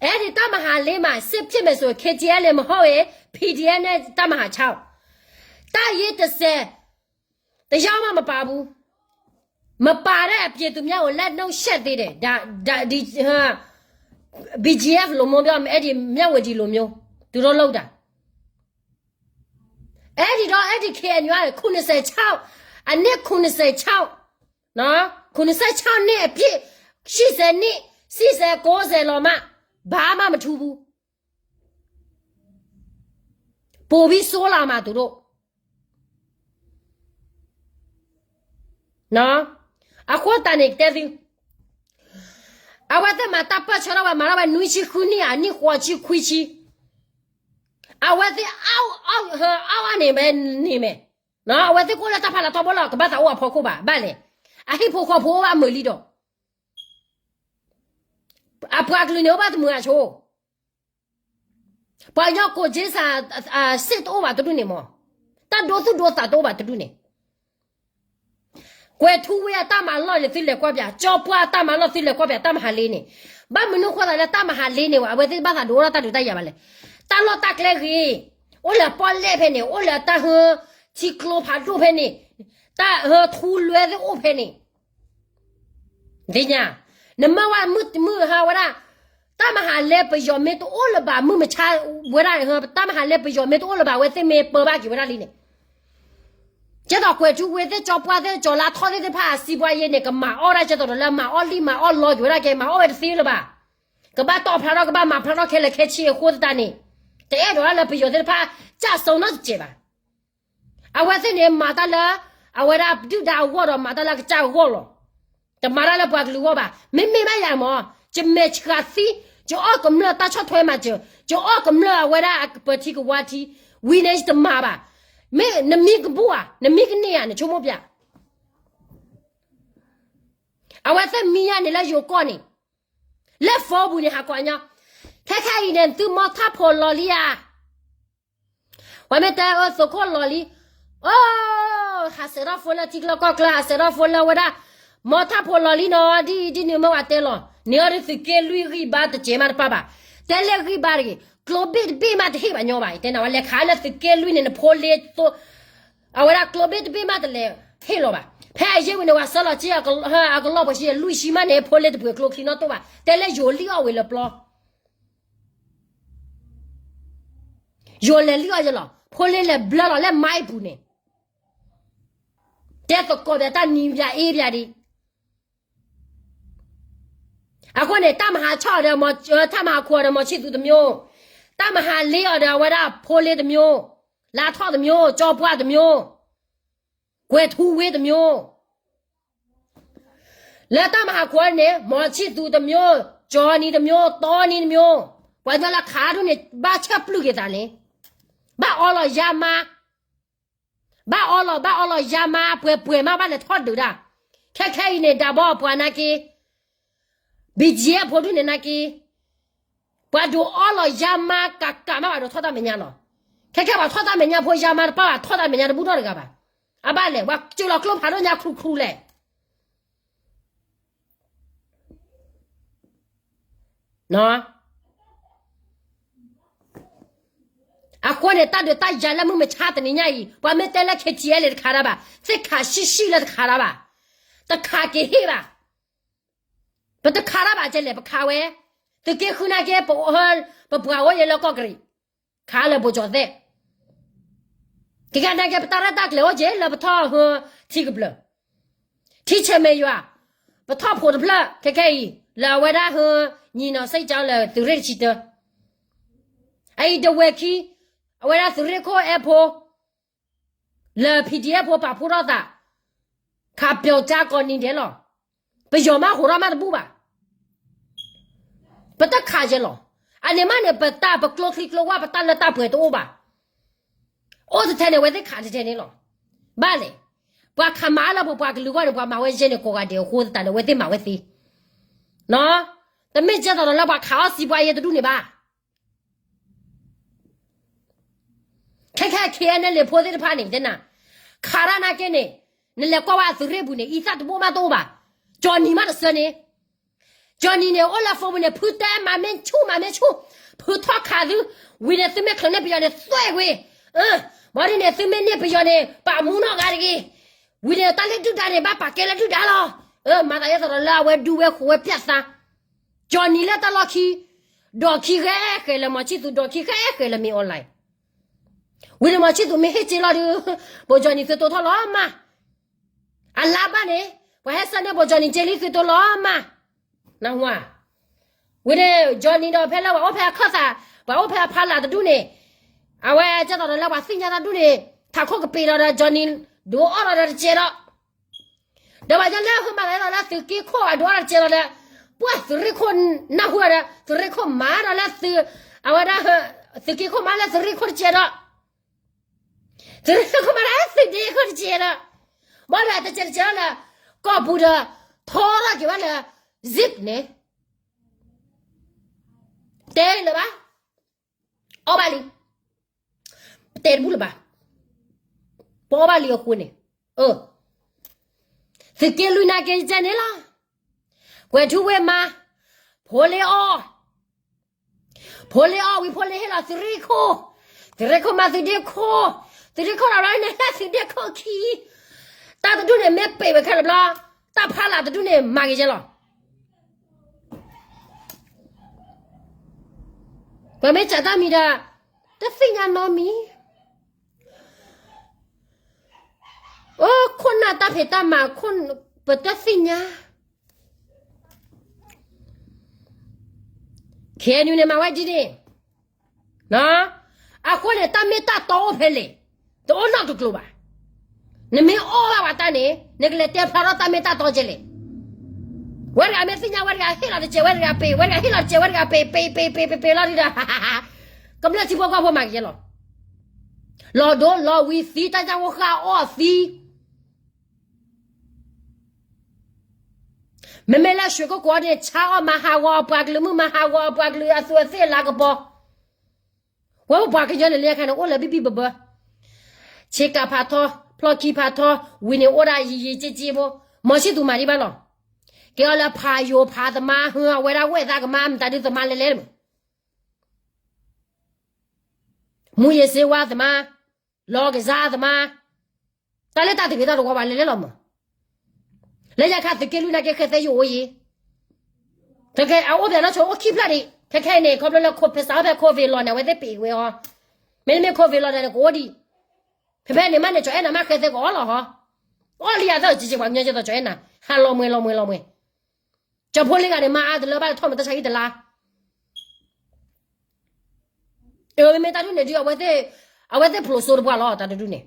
အဲ့ဒီ တပ်မဟာလေးမှာ စစ်ဖြစ်မယ်ဆိုရင် KTLA မဟုတ်ရင် PDF နဲ့ တပ်မဟာခြောက်, တပ်ရင်းတစ်ဆယ် တစ်ယောက်မှ မပါဘူး. မပါတဲ့အပြင် သူများကို လက်နှုတ်ဆက်သေးတယ်, ဒါ- ဒါ- ဒီ- ဟို BGF လိုမျိုးပြော, အဲ့ဒီ မြဝတီလိုမျိုး သူတို့လုပ်တာ. အဲ့ဒီတော့ အဲ့ဒီ KNU က ခုနှစ်ဆယ်ခြောက်, အနှစ် ခုနှစ်ဆယ်ခြောက် ခုနစ်ဆယ့်ခြောက်နှစ်အပြည့် ရှစ်ဆယ်နှစ် ရှစ်ဆယ် ကိုးဆယ်လီၤမး ဘာမှမထူးဘူး ပိုပြီးဆိုးလာမှာသူတို့ အဃိသတးန့ၣ်တဲသု အဝဲသ့ၣ်မၤတၢ်ပၢၢ်ဆၢထီၣ်ဝဲ မၤထီၣ်ဝဲနွံဆံဃုနံၣ်ဧါ နံၣ်ဃိးဆံခွံဆံ အဝဲသ့ၣ်အါအါန့ၣ်မ့ၢ်န့ၣ်မ့ၢ် အဝဲသ့ၣ်ကအိၣ်လၢတၢ်ဖးလၢ်ထီဘိလီၤ ကဘၣ်သးအိၣ်အဖီခိၣ်ဘၣ် ဘၣ်လဲၣ် အဟံၣ်ဖိဃီဖိအိၣ်ဘၣ်မုာ်လံဒီး အပှၤကလုာ်န့ၣ်အိၣ်ဘၣ်တမုာ်အဆိ ပှၤကညီကိးက့စး စ့ၣ်တအိၣ်ဘၣ်တဒူၣ်န့ၣ်မး တၢ်ဒိသူၣ်ဒိသးတအိၣ်ဘၣ်တဒူၣ်န့ၣ် ကွဲၤထူဝ့အတၢ်မၤလီၢ်န့ၣ် သုလဲၤကွၢ်ပၠး ကၠီပှၢ်အတၢ်မၤလီၢ် သုလဲၤကွၢ်ပၠး တၢ်မဟါလ့န့ၣ် ဘၣ်မနုၤဃိသးလၢတၢ်မဟါလ့န့ၣ် အဝဲသ့ၣ်ဘၣ်သးဒိးအိၣ်ထီၣ်တၢ်ဒုးတၢ်ယၤဘၣ်လဲၣ် တၢ်လီၢ်တၢ်ကျဲဂ့ၤ အိၣ်လၢပီၣ်လဲၣ်ဖဲန့ၣ် အိၣ်လၢတၢ်ဟၢ ထံကျိဖးဒိၣ်ဖဲန့ၣ် တၢ်ဟၢထူလွဲသ့ၣ်အိၣ်ဖဲန့ၣ် သ့ၣ်ညါ နမ့ၢ်ဝဲမုၢ်တမုၢ်ဟါဝဲဒၣ် တၢ်မဟါလ့ပယီၤမ့ၢ်တအိၣ်လၢၤဘၣ် မုၢ်မဆါဝဲဒၣ် တၢ်မဟါလ့ပယီၤမ့ၢ်တအိၣ်လၢၤဘၣ် အဝဲသ့ၣ်မ့ၢ်ပၢဘၣ်က့ၤဝဲဒၣ်လံန့ၣ် ကဲသိးကွဲၤထူဝ့သ့ၣ် ကၠီပှၢ်သ့ၣ် ကၠီလါထီၣ်သ့ၣ်တဖၣ် အစံးပှၤယဲန့ၣ် ကမၤအီၣ်ဒၣ်ကဲသိးဒီးလၢမၤအီၣ်လံမၤအီၣ်လီက့ၤဝဲဒၣ်ကဲ မၤအီၣ်ဝဲတသ့လၢၤဘၣ် ကဘၣ်တီၢ်ဖျါထီၣ် ကဘၣ်မၤဖျါထီၣ်ခဲလၢာ်ခဲဆ့အဃိသတးန့ၣ် တအဲၣ်ဒိးဒၣ်လၢပယီၤသ့ၣ်တဖၣ် ကၢ်စိနီတစဲးဘၣ် အဝဲသ့ၣ်န့ၣ် မၤတၢ်လၢ အဝဲဒၣ်ဒုၣ်ဒါအဂီၢ်ဒီးမၤတၢ်လၢအကစၢ်အဂီၢ်လီၤ. တမၤတၢ်လၢပှၤကလုာ်အဂီၢ်ဘၣ်. မ့မ့ၢ်ဘၣ်ယၤမး ယမဲာ်ဆှးသံ, ယအီၣ်ကမျၢၢ်တၢ်ဆီၣ်ထွဲမၤစၢၤ, ယအီၣ်ကမျၢၢ်အဝဲဒၣ်အကပၢၤထံကဝါထံ, ဝံၤန့ၣ်ယတမၤဘၣ်. မ့ၢ်နမံကဘူၣ်ဧါ, နမံကန့ၢ်ဧါ, နဆိကမိၣ်ပျၢ် အဝဲသ့ၣ်မံယၤန့ၣ်လၢယိၤကီၢ်န့ၣ်, လၢ phone ပူၤန့ၣ် ဟးကိးညီ, ခဲခဲအံၤန့ၣ် သုမီထၣ်ဖိးလီၤလံဧါ. ပှၤမ့ၢ်တဲအၢ သုးခိၣ်လီၤလံ, အိ, ဟးစဲးထီၣ် phone လၢထံချၢကီၢ်ချၢ, ဟးစဲးထီၣ် phone လၢဝဲဒၣ်, မီထၣ်ဖိးလီၤလံနီၤ, ဒ်အံၤဒ်နုၤမ့ၢ်ဝဲတဲလီၤ, န့ၢ်အီၤဒ်သုးက့လွံၢ်ဂံၢ်ဘါတစဲးမးတပၢ်ဘၣ်. တဲလၢဂံၢ်ဘါတဂ့ၤ, ကျိဘ့ၣ်တဘ့ၣ်မးတဟ့ၣ်ဘၣ်ညီဘၣ်. တဲနၤဝဲလဲၤခးလၢ သုးက့လွံၢ်န့ၣ် နဖိလ့သိ, အဝဲဒၣ်ကျိဘ့ၣ်တဘ့ၣ်မးတလဲၤဟ့ၣ်လီၤဘၣ်. ဖဲအယဲၢ်ဝံၤန့ၣ် ဝဲဆှၢလီၤက့ၤအကလီၢ်ပှဲၤဆံ လွံၢ်ဆံမးန့ၣ် ဖိလ့တပှဲၤကျိချံနီတတိၢ်ဘၣ်. တဲလၢယိၤလံၣ်အီၣ်ဝံၤလၢပျီ ယိၤလဲၤလံၣ်အီၣ်ယဲလီၤ. ဖိလ့လဲၤဘျၢလီၤလၢမါအံၤပူၤန့ၣ်, တဲသကိးပၠးတၢ်နံၤပၠးအ့ပၠးဒံး. အဃိန့ၣ် တၢ်မၤဟးဆီၣ်အီၤဒီး, တၢ်မၤဟးခိးအီၤဒီး မီၤဆံၣ်သူးတမျိုး, တၢ်မၤဟးလ့အီၤဒီး အဝဲဒၣ်ဖိလ့တမျိုး, လါထီၣ်တမျိုး, ကၠီပှၢ်တမျိုး, ကွဲၤထူဝ့တမျိုး လၢတၢ်မၤဟးခိးန့ၣ် မီၤဆံၣ်သူးတမျိုး, ကၠီနံၤတမျိုး, တီနံၤတမျိုး, ပှၤညီလၢခးဒိၣ်န့ၣ် ဘၣ်ဆၢပျုၢ်က့ၤသးန့ၣ်, ဘၣ်အီလီၤယါမါ, ဘၣ်အီလီၤ, ဘၣ်အီလီၤယါမါ ပှဲၤပှဲၤမး ဘၣ်လဲၤထီၣ်ဒုးဒၣ်. ခဲခဲအံၤန့ၣ် ဒၣ်ဘီအပှၤနာ်က့ ဘံၣ်ကၠံအဖိဒူၣ်န့ၣ်နာ်က့, ပှၤဒိးအီလီၤယါမါကးကးမး ပှၤဒိးထီၣ်တၢ်မဲာ်ညါလီၤ. ခဲခဲပှၤထီၣ်တၢ်မဲာ်ညါဖိယါမါတပၢ် ပှၤထီၣ်တၢ်မဲာ်ညါတဘူၣ်နီတဂၤဘၣ်. အဘၣ်လဲၣ် ပှၤစၢၤလီၤကျိဖးဒိၣ်ညါခရူခရူလဲၣ်. အဃိန့ၣ် တၢ်ဒုးတၢ်ယၤလၢမုၢ်မဆါတနံၤညါအံၤ ပှၤမ့ၢ်တဲလၢ KTLA တခးတၢ်ဘၣ်, သ့ၣ်ခးဆံးဆံးလၢတခးတၢ်ဘၣ်, တခးက့ၤဟ့ၣ်ဘၣ်. ပတခးတၢ်ဘၣ်ကဲလဲၣ် ပခးဝဲ, သုးက့ဃုနာ်က့ ပပှၤအိၣ်ယဲလၢကီၢ်ကရံၣ်, ခးလၢဘိးကၠီၣ်သဲး, ကကနာ်က့ ပတၢ်ရဲၣ်တၢ်ကျဲၤအိၣ်က့ၤလၢပထီၣ်ဟၢထံကဘျၢၣ်, ထံဆဲးမဲာ်ယွၤ, ပထီၣ်ဖိးတဖျၢၣ် ခဲခဲအံၤ လၢအဝဲဒၣ်ဟၢ ညီနီၤစ့ၣ်ကၠီလၢသုးရ့ၣ်တဆံတၢ, အအံၤတဝဲၢ်ခံ အဝဲဒၣ်သုးရ့ၣ်ခိၣ်အဲၣ်ဖိ လၢ PDF ဖိပာ်ဖှိၣ်ထီၣ်သး, ခးပျီကၠါကိးနံၤဒဲးလီၤ. ပယီၤမးဟးထီၣ်မးတဘူၣ်ဘၣ်. ပတခးယဲလီၤ. အန့ၣ်မးန့ၣ် ပတၢ်ပကျိချံကျိဝၢ် ပတၢ်လၢတၢ်ပှဲၤတအိၣ်ဘၣ်. အိၣ်တထဲန့ၣ် အဝဲသ့ၣ်ခးတထဲန့ၣ်လီၤ. ဘၣ်လဲၣ်. ပှၤခးမၤအါလၢပပှၤကလုာ်ဂီၢ်န့ၣ် ပှၤမၤဝဲယဲန့ၣ် ကိးဂၤဒဲးအဃိသတးန့ၣ် အဝဲသ့ၣ်မၤဝဲသ့. တမ့ၢ်ကဲသိးဒီးလၢပှၤခးအီၣ်စံးပှၤယဲတဒူၣ်န့ၣ်ဘၣ်. ခဲခဲ KNLA ဖိသ့ၣ်တဖၣ်န့ၣ် တဲနၤ, ခးတၢ်နာ်က့န့ၣ်, နလဲၤကွၢ်ဝဲအသုးရ့ၣ်ပူၤန့ၣ် အံသၣ်တဘိမးတအိၣ်ဘၣ်. ကၠီနံၤမးတဆၢန့ၣ်, ကၠီနံၤန့ၣ် အိၣ်လၢ phone ပူၤန့ၣ် ဖုတဲမၤမ့ၢ်ဆူၣ်မၤမ့ၢ်ဆူၣ်, ဖုထီၣ်ခးသု, ဝံၤန့ၣ် သုမ့ၢ်ချုးန့ၢ်ပယီၤန့ၣ် သွဲၣ်ကွံာ်, ဘၣ်ဒ်န့ၣ် သုမ့ၢ်န့ၢ်ပယီၤန့ၣ် ပာ်မူနီၢ်ဂၤတဂ့ၤ. ဝံၤန့ၣ် တၢ်လၢဒုၣ်ဒါန့ၣ် ဘၣ်ပာ်ကဲလၢဒုၣ်ဒါလီၤ. မၤသးဒ်သိးဒီးလၢအဝဲဒူဝဲဃိးဝဲပျၢ်သး ကၠီနံၤလၢတၢ်လီၢ်ခံ, ဒီးခံဃဲဃဲလၢမီၤဆံၣ်သူး, ဒီးခံဃဲဃဲလၢမ့ၢ် online. ဝံၤန့ၣ်မီၤဆံၣ်သူးမ့ၢ်ဟ့ၣ်စ့လီၤဒုး, ဘိးကၠီနံၤသုတိာ်ထီၣ်လီၤမး. အလါဘၣ်န့ၣ်, ပှၤဟဲဆၢန့ၢ်ဘိး Johnny က့လံ သုတိၤလီၤမး, နၢ်ဟူဧါ, ဝံၤန့ၣ် Johnny ဒီးဖဲလၢပှၤအိၣ်ဖဲအခၢၣ်သး ပှၤအိၣ်ဖဲအဖီလာ်တဒူၣ်န့ၣ်, အဝဲကဲသိးဒီးလၢပှၤသ့ၣ်ညါတၢ်ဒူၣ်န့ၣ် ထးခိၣ်ကပ့ၤလီၤဒီး Johnny ဒုးအိၣ်ထီၣ်ဒီးတစဲးဒီး ဒီးပှၤကညီလၢအဟၢမၤသးဒ်သိးလၢသုးက့ခိၣ်အဒုးအိၣ်ထီၣ်တစဲးလီၤဒီး, ပှၤသုးရ့ၣ်ခိၣ်နၢ်ဟူဒီး သုးရ့ၣ်ခိၣ်မၤဒီးလၢသုး, အဝဲဒၣ်, သုးက့ခိၣ်မၤလၢသုးရ့ၣ်ခိၣ်တစဲးဒီး, သုးရ့ၣ်ခိၣ်မၤလၢသုးက့ခိၣ်တစဲးဒီး, ဘၣ်ဒီးတစဲးတစဲးလီၤလၢ ကီၢ်ပူၤဒီး ထီထီၣ်က့ၤဘၣ်လၢ zip န့ၣ်, တဲလၢၤဘၣ်, အီၣ်ဘၣ်လံ, တဲတဘူၣ်လၢၤဘၣ်, ပအီၣ်ဘၣ်လံအဃိန့ၣ်, သုးက့လွံၢ်နာ်က့ၤကဲန့ၣ်လီၤ, ကွဲးထူဝ့ၢ်မါ, ဖိလ့အီၣ်, ဖိလ့အီၣ်ဝံၤဖိလ့ဟ့ၣ်လီၤသုးရ့ၣ်ခိၣ်, သုးရ့ၣ်ခိၣ်မၤသုးဒ့ခိၣ်, သုးဒ့ခိၣ်ဒီးဘျီန့ၣ် ဟဲသုးဒ့ခိၣ်ခံ, တၢ်တဒူၣ်န့ၣ် မ့ၢ်ပ့ၤဝဲခဲလၢာ်ဘျီ, တၢ်ဖီလာ်တဒူၣ်န့ၣ် မၤက့ၤကဲလီၤ. ပမ့ၢ်စံးတၢ်မံၤဒီး တသ့ၣ်ညါနီတမံၤ, အိၣ်ခိၣ်နၢ်တၢ်ဖံးတၢ်မၤ ပတသ့ၣ်ညါ KNU န့ၣ်မၤဝဲဒ်န့ၣ်, အဃိန့ၣ် တၢ်မ့ၢ်တၢ်တီအိၣ်ဖဲလဲၣ်, တအိၣ်နီတကျိၤဘၣ်. နမ့ၢ်အီၣ်ဘၣ်ပှၤတၢ်န့ၣ် နကလဲၤတဲဖျါထီၣ်တၢ်မ့ၢ်တၢ်တီကဲလဲၣ်. ဝဲတဂၤမ့ၢ်သ့ၣ်ညါ ဝဲတဂၤဟ့ၣ်လီၤတစဲး ဝဲတဂၤပ့ၤ ဝဲတဂၤဟ့ၣ်လီၤတစဲး ဝဲတဂၤပ့ၤ ပ့ၤပ့ၤပ့ၤပ့ၤပ့ၤလီၤဒုဒီး ကမျၢၢ်ထံဖိကီၢ်ဖိမၤက့ၤလီၤ. လီၤဒိလီၤဝံၤသံ တၢ်ညၣ်ဖိဃၣ်အီၣ်သံ မ့မ့ၢ်လၢရွှေကုက္ကိုန့ၣ် ဆါအီၣ်မၤဟးဂီၤအပှၤကလုာ် မုၢ်မၤဟးဂီၤအပှၤကလုာ်အသူးအသ့ၣ်အလၤကပီၤ, ဝဲပပှၤကညီန့ၣ်လၢခဲန့ၣ် အိၣ်လၢဘံၣ်ဘံၣ်ဘၢဘၢ, ဆ့ကၤဖးထီ, ဖျီၣ်ခံဖးထီ, ဝံၤန့ၣ်အိၣ်ဒၣ်ယံာ်ယံာ်က့က့ဖိ, မီၤဆံၣ်သူမၤဒံးဘၣ်လီၤ. ကဲအီၤလၢဖးယိၤဖးသမါ ဟ့ၣ်အဝဲဒၣ်ဝဲၢ်သးကမါ မတၤဒုးသမါလဲၤလဲၤမး မူးယစ်ဆေးဝါးသမါ, လောင်းကစားသမား, တၢ်လၢတၢ်တဂ့ၤတၢ်တဝါဘၣ်လဲၤလဲၤလီၤမး, လၢညါခါသုးက့လွံၢ်နာ်က့ ဃဲသဲယိာ်အိၣ်ယံၤ, အအိၣ်ဖျဲၣ်နီၢ်ဆိအိၣ်ခံဖျၢၣ်ဒံး, ခဲခဲအံၤန့ၣ် ခီဖျိလၢဖဲစးထီၣ်ဖဲ COVID လီၤန့ၣ် အဝဲသ့ၣ်ပံးဝဲအီၤ, မ့တမ့ၢ် COVID လီၤန့ၣ် ကအိၣ်ဒံး, ဖဲဖဲန့ၣ်မးန့ၣ် ကၠီၤအဲၣ်နၤမ့ၢ်ဃဲသဲကအီၣ်လီၤဟီ, အီၣ်လံယၤသၢ ကကဲပှၤကညီကဲသိး ကၠီၤအဲၣ်နၤ, ဟးလီၤမှဲၤလီၤမှဲၤလီၤမှဲၤ ကၠီၤဖိလ့ဂၤန့ၣ် မၤအါတလၢဘၣ်တထီၣ်မတၤဆါဟံၣ်တလါ, မ့မ့ၢ်တၢ်ဒ်န့ၣ်ဒုး အဝဲသ့ၣ်ဖျိးစိတပှၢ်လီၤ တၢ်တဒုန့ၣ်,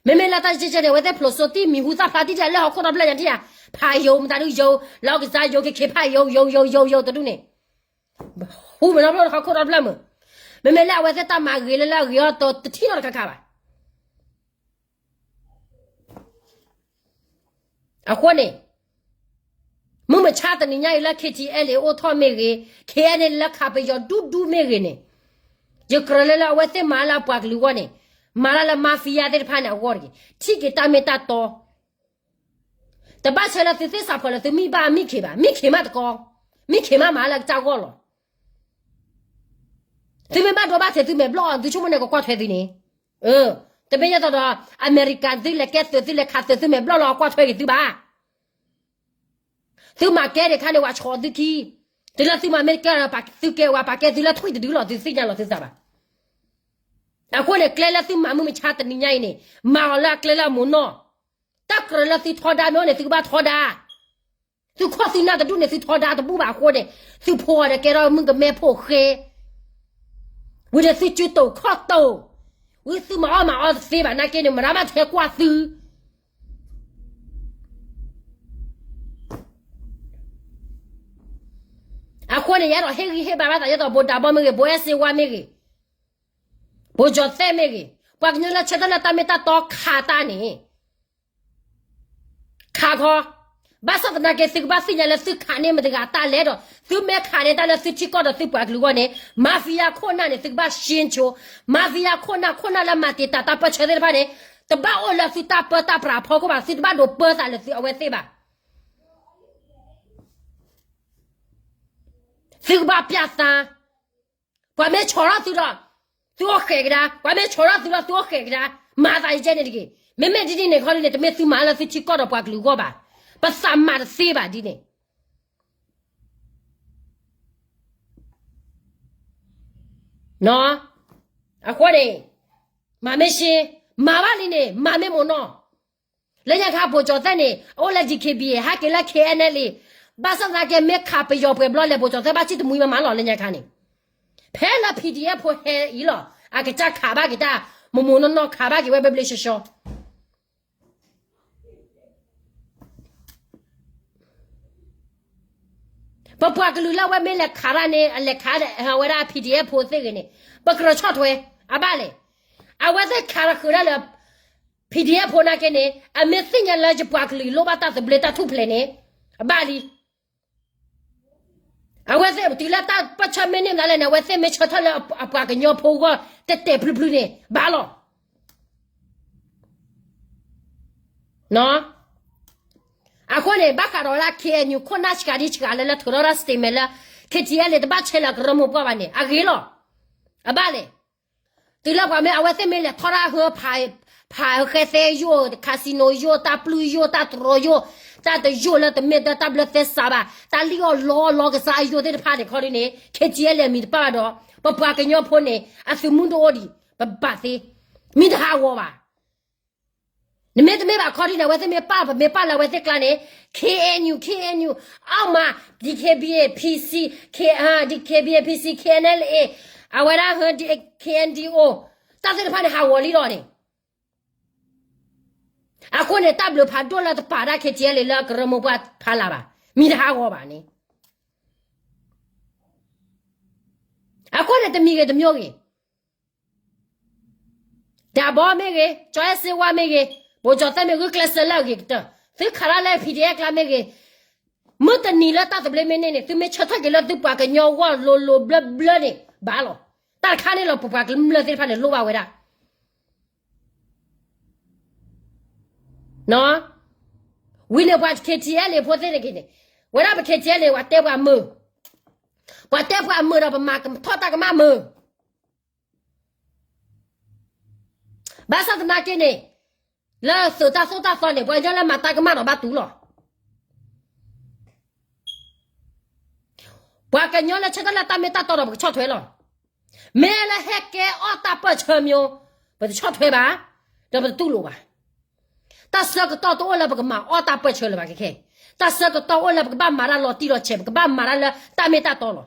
မ့မ့ၢ်လၢတၢ်ကဲကဲန့ၣ် အဝဲသ့ၣ်ဖျိးစိတံၢ်မံၤဟူသၣ်ဖျါတံၢ်တၢ်လၢဟီၣ်ခိၣ်ဒီဖျၢၣ်ညါတံၢ်ဧါ, ဖးယိၤမတၤဒုးယိၤ, လောင်းကစားယိၤ ကခ့ဖးယိၤ ယိၤယိၤယိၤယိၤတဒုန့ၣ်, ဟူမ့ၢ်နီဖျိဟီၣ်ခိၣ်ဒီဖျၢၣ်မုၢ်, မ့မ့ၢ်လၢအဝဲသ့ၣ်တၢ်မၤဂ့ၤလၢလၢအဂ့ၤအီၤတထံၣ်နီတခါခါဘၣ် အဃိန့ၣ်, မုၢ်မဆါတနံၤညါအံၤလၢ KTLA အိၣ်ထီၣ်မ့ၢ်ဂ့ၤ, KNLA လၢခးပယီၤဒူဒူမ့ၢ်ဂ့ၤန့ၣ်, ယကြၢးလၢလၢအဝဲသ့ၣ်မၤလၢအပှၤကလုာ်အဂီၢ်န့ၣ်, မၤလၢလၢ mafia သ့ၣ်တဖၣ်န့ၣ်အဂီၢ်တဂ့ၤ, ထံၣ်က့ၤတၢ်မ့ၢ်တၢ်တီ တဘၣ်ဆၢလၢသုသ့ၣ်စးဖီၣ်လၢသုမ့ၢ်ဘၣ်မ့ၢ်ခ့ဘၣ်, မ့ၢ်ခ့မးတကီ, မ့ၢ်ခ့မးမၤလၢကစၢ်ဂီၢ်လီၤ. သုမ့ၢ်ဘၣ်ဒိဘၣ်ထံးသုမဲာ်ဘျီၣ် သုဆိကမိၣ်န့ၣ်ကကွၢ်ထွဲသုန့ၣ်, တမ့ၢ်ယဲသိးဒီး အမဲရကၤသုလဲၤကဲသုး သုလဲၤခးသုး သုမဲာ်ဘျီၣ်လီၤ ကွၢ်ထွဲက့ၤသုဘၣ်. သုမၤကဲဒံးခါန့ၣ် ဝဲဆီၣ်သုခံ, တုၤလၢသုမၤမ့ၢ်ကဲဒီး သုကဲဝဲပာ်ကဲသုလၢထွံၣ်တဒုလီၤ သုသ့ၣ်ညါလီၤသုသးဘၣ်. အဃိန့ၣ် ကျဲလၢသုမၤမုၢ်မဆါတနံၤညါအံၤန့ၣ် မၤအီၤလၢအကျဲလၢအမိၢ်နီၢ်, တၢ်ကြၢးလၢသုထီဒါမ့ၢ်အိၣ်န့ၣ် သုကဘၣ်ထီဒါ သုခိၣ်သုနၢ်တဒူၣ်န့ၣ် သုထီဒါတဘူၣ်ဘၣ်အဃိန့ၣ်, သုဖိအီၤဒီးကဲထီၣ်မုၣ်ကမဲဖိဃဲ, ဝံၤဒီးသုစုတိာ်ခီၣ်တိာ်, ဝံၤသုမၤအီၣ်မၤအီတသ့ဘၣ်နာ်က့န့ၣ် မတၤမးထဲကွၢ်သု အဃိန့ၣ် ယအဲၣ်ဒိးဟ့ၣ်ဂံၢ်ဟ့ၣ်ဘါဘၣ်သး ယဲသိးဘိးဒးဘီမ့ၢ်ဂ့ၤ, ဘိးအဲၣ်စ့ဝါမ့ၢ်ဂ့ၤ, ဘိးကၠီၤသဲးမ့ၢ်ဂ့ၤ, ပှၤကညီလၢဆၢထၢၣ်လၢတၢ်မ့ၢ်တၢ်တီခးတၢ်န့ၣ် ခးခီ, ဘၣ်ဆၣ်သနာ်က့ သုကဘၣ်သ့ၣ်ညါလၢသုခးန့ၢ်မတၤတဂၤတၢ်လဲၣ်ဒီး သုမ့ၢ်ခးန့ၢ်တၢ်လၢသုထံကီၢ်ဒီးသုပှၤကလုာ်အဂီၢ်န့ၣ်, mafia ခိၣ်နၢ်န့ၣ် သုကဘၣ်ရှင်းချိ, mafia ခိၣ်နၢ် ခိၣ်နၢ်လၢမၤတံာ်တာ်တၢ်ပၢဆှၢသ့ၣ်တဖၣ်န့ၣ်, တဘၣ်အိၣ်လၢသုတၢ်ပၢတၢ်ပြးအဖီခိၣ်ဘၣ်, သုတဘၣ်ဒိးပၢသးလၢသုအဝဲသ့ၣ်ဘၣ်. သုကဘၣ်ပျၢ်သါ ပှၤမ့ၢ်ဆီၣ်ထီၣ်သုဒီး သုအိၣ်ဃဲးကဒါ, ပှၤမ့ၢ်ဆီၣ်ထီၣ်သုဒီးသုအိၣ်ဃဲးကဒါ, မၤသးယကဲန့ၣ်တဂ့ၤ. မ့မ့ၢ်ဒ်န့ၣ်န့ၣ်ခီဒ်န့ၣ် တမ့ၢ်သုမၤလၢသုထံကီၢ်ဒီးပှၤကလုာ်အဂီၢ်ဘၣ်. ပသးမၤတသ့ဘၣ်ဒ်န့ၣ် အဃိန့ၣ် မၤမ့ၢ်ရှဲ, မၤဘၣ်လံန့ၣ် မၤမ့ၢ်မိၢ်နီၢ်. လၢညါခါ ပိာ်ကၠီၤသဲၣ်န့ၣ် အအိၣ်လၢ D K B A ဟဲက့ၤလၢ K N L A, ဘၣ်ဆၣ်သနာ်က့ မ့ၢ်ခးပယီၤပှဲၤဘျီလဲၣ် ပိာ်ကၠီၤသဲၣ်ဘၣ်စံၣ်တမှံမးမးလီၤ လၢညါခါန့ၣ်. ဖဲလၢ P D F ဖိဟဲအံၤလီၤ အကစၢ်ခးဘၣ်က့ၤတၢ် မိၢ်မိၢ်နီၢ်နီၢ် ခးဘၣ်က့ၤဝဲဘျ့ဘျ့ဆှီဆှီ ပပှၤကလုာ်လၢအဝဲမ့ၢ်လဲၤခးတၢ်န့ၣ် အလဲၤခးဝဲဒၣ် P D F ဖိသ့ၣ်ဂ့ၤန့ၣ် ပကြၢးဆီၣ်ထွဲ အဘၣ်လဲၣ်. အဝဲသ့ၣ်ခးတဃုာ်ဒၣ်လၢ P D F ဖိနာ်က့န့ၣ် အမ့ၢ်သ့ၣ်ညါလၢယပှၤကလုာ်လိၣ်ဘၣ်တၢ်သဘျ့တၢ်ထူၣ်ဖျဲးန့ၣ် အဘၣ်လံ. အဝဲသ့ၣ်တုၤလၢတၢ်ပၢၢ်ဆၢမ့ၢ်န့ၢ်မနုၤလဲၣ်န့ၣ် အဝဲသ့ၣ်မ့ၢ်ဆၢထၢၣ်လၢအပှၤကညီဖိဂီၢ် တဲာ်တဲာ်ဖျုဖျုန့ၣ် ဘၣ်လီၤ. အဃိန့ၣ် ဘၣ်ဃးဒီးဝဲဒၣ် K N U ခိၣ်နၢ်ဆှးဒ်ဆှးလၢ လၢထုးထီၣ်တၢ် statement လၢ K T L န့ၣ် တဘၣ်ဆဲးလၢကရၢမိၢ်ပှၢ်ဘၣ်န့ၣ် အဂ့ၤလီၤ. အဘၣ်လဲၣ်. တုၤလၢပှၤမ့ၢ်အဝဲသ့ၣ်မ့ၢ်လဲၤထီၣ်တၢ်ဟၢဖး ဖးဃဲသဲယိၣ် casino ယိၣ် တၢ်ပျုၢ်ယိၣ် တၢ်တြီယိၣ် တၢ်တယိၣ်လၢတမ့ၢ်တၢ်ဘျၢသဲစးဘၣ် တၢ်လံၣ်အီၣ်လီအီၣ်လီကစၢ်အယိၣ်သ့ၣ်တဖၣ်န့ၣ် ခီဒ်န့ၣ် K T L အမံၤတပၣ်ဘၣ်ဒီး ပပှၤကညီဖိန့ၣ် အသုးမုၢ်ဒိၣ်အိၣ်ဒံး ပဘၣ်သ့ မံတဟးဂီၤဘၣ်. နမ့ၢ်တမ့ၢ်ဘၣ်ခီဒ်န့ၣ် အဝဲသ့ၣ်မ့ၢ်ပာ် ပမ့ၢ်ပာ်လၢအဝဲသ့ၣ်ကျါန့ၣ် K N U K N U အီၣ်မး D K B A P C K D K B A P C K N L A အဝဲဒၣ် K N D O တၢ်သ့ၣ်တဖၣ်န့ၣ် ဟးဂီၤလံလီၤန့ၣ်. အဃိန့ၣ် တၢ်ဘျုးဖးဒိၣ်လၢတပာ်ဒၣ် K T L လၢကရၢမိၢ်ပှၢ်ဖးလၢ်ဘၣ် မံတဟးဂီၤဘၣ်န့ၣ်. အဃိန့ၣ် တမံၤဂ့ၤတမံၤဂ့ၤ ဒၣ်ဘီမ့ၢ်ဂ့ၤ ကၠီအဲၣ်စ့ဝါမ့ၢ်ဂ့ၤ ပိာ်ကၠီၤသဲၣ်မ့ၢ်ဂ့ၤ ဂုာ်ကျဲးစၢးလၢအဂ့ၤကတၢၢ် သုခးတၢ်လၢ P D F ကျါမ့ၢ်ဂ့ၤ မုၢ်တနံၤလၢတၢ်သဘျ့မ့ၢ်န့ၢ်န့ၣ် သုမ့ၢ်ဆၢထၢၣ်က့ၤလၢသုပှၤကညီဂီၢ်လိၤလိၤဘျၢဘျၢန့ၣ် ဘၣ်လီၤ. တၢ်တခါန့ၣ်လီၤ ပပှၤကမျၢၢ်သ့ၣ်တဖၣ်န့ၣ် လိၣ်ဘၣ်ဝဲဒၣ် ဝံၤန့ၣ်ပှၤ K T L ဖိသ့ၣ်န့ၣ်က့ၤန့ၣ် ဝဲဒၣ်ပ K T L န့ၣ် ပှၤတဲပှၤမုာ် ပှၤတဲပှၤမုာ်ဒီးပမၤထီၣ်တၢ်ကမၣ်မုာ် ဘၣ်ဆၣ်သနာ်က့န့ၣ် လၢသုးတၢ်သိၣ်တၢ်သီန့ၣ် ပှၤကညီလၢမၤတၢ်ကမၣ်ဒီးဘၣ်တူၢ်လီၤ. ပှၤကညီလၢဆၢထၢၣ်လၢတၢ်မ့ၢ်တၢ်တီဒီးပကဆီၣ်ထွဲလီၤ. မ့ၢ်လၢဟဲကဲအီၣ်တၢ်ပၢၢ်ဆၢမၠိ ပတဆီၣ်ထွဲဘၣ်, ဒီးပတတူၢ်လိာ်ဘၣ်. တၢ်ဆၢကတီၢ်တအိၣ်လၢပကမၤအီၣ်တၢ်ပၢၢ်ဆၢလၢၤဘၣ်ခဲခဲ, တၢ်ဆၢကတီၢ်အိၣ်လၢပကဘၣ်မၤတၢ်လီၤတံၢ်လီၤဆဲး, ပကဘၣ်မၤတၢ်လၢတၢ်မ့ၢ်တၢ်တီလီ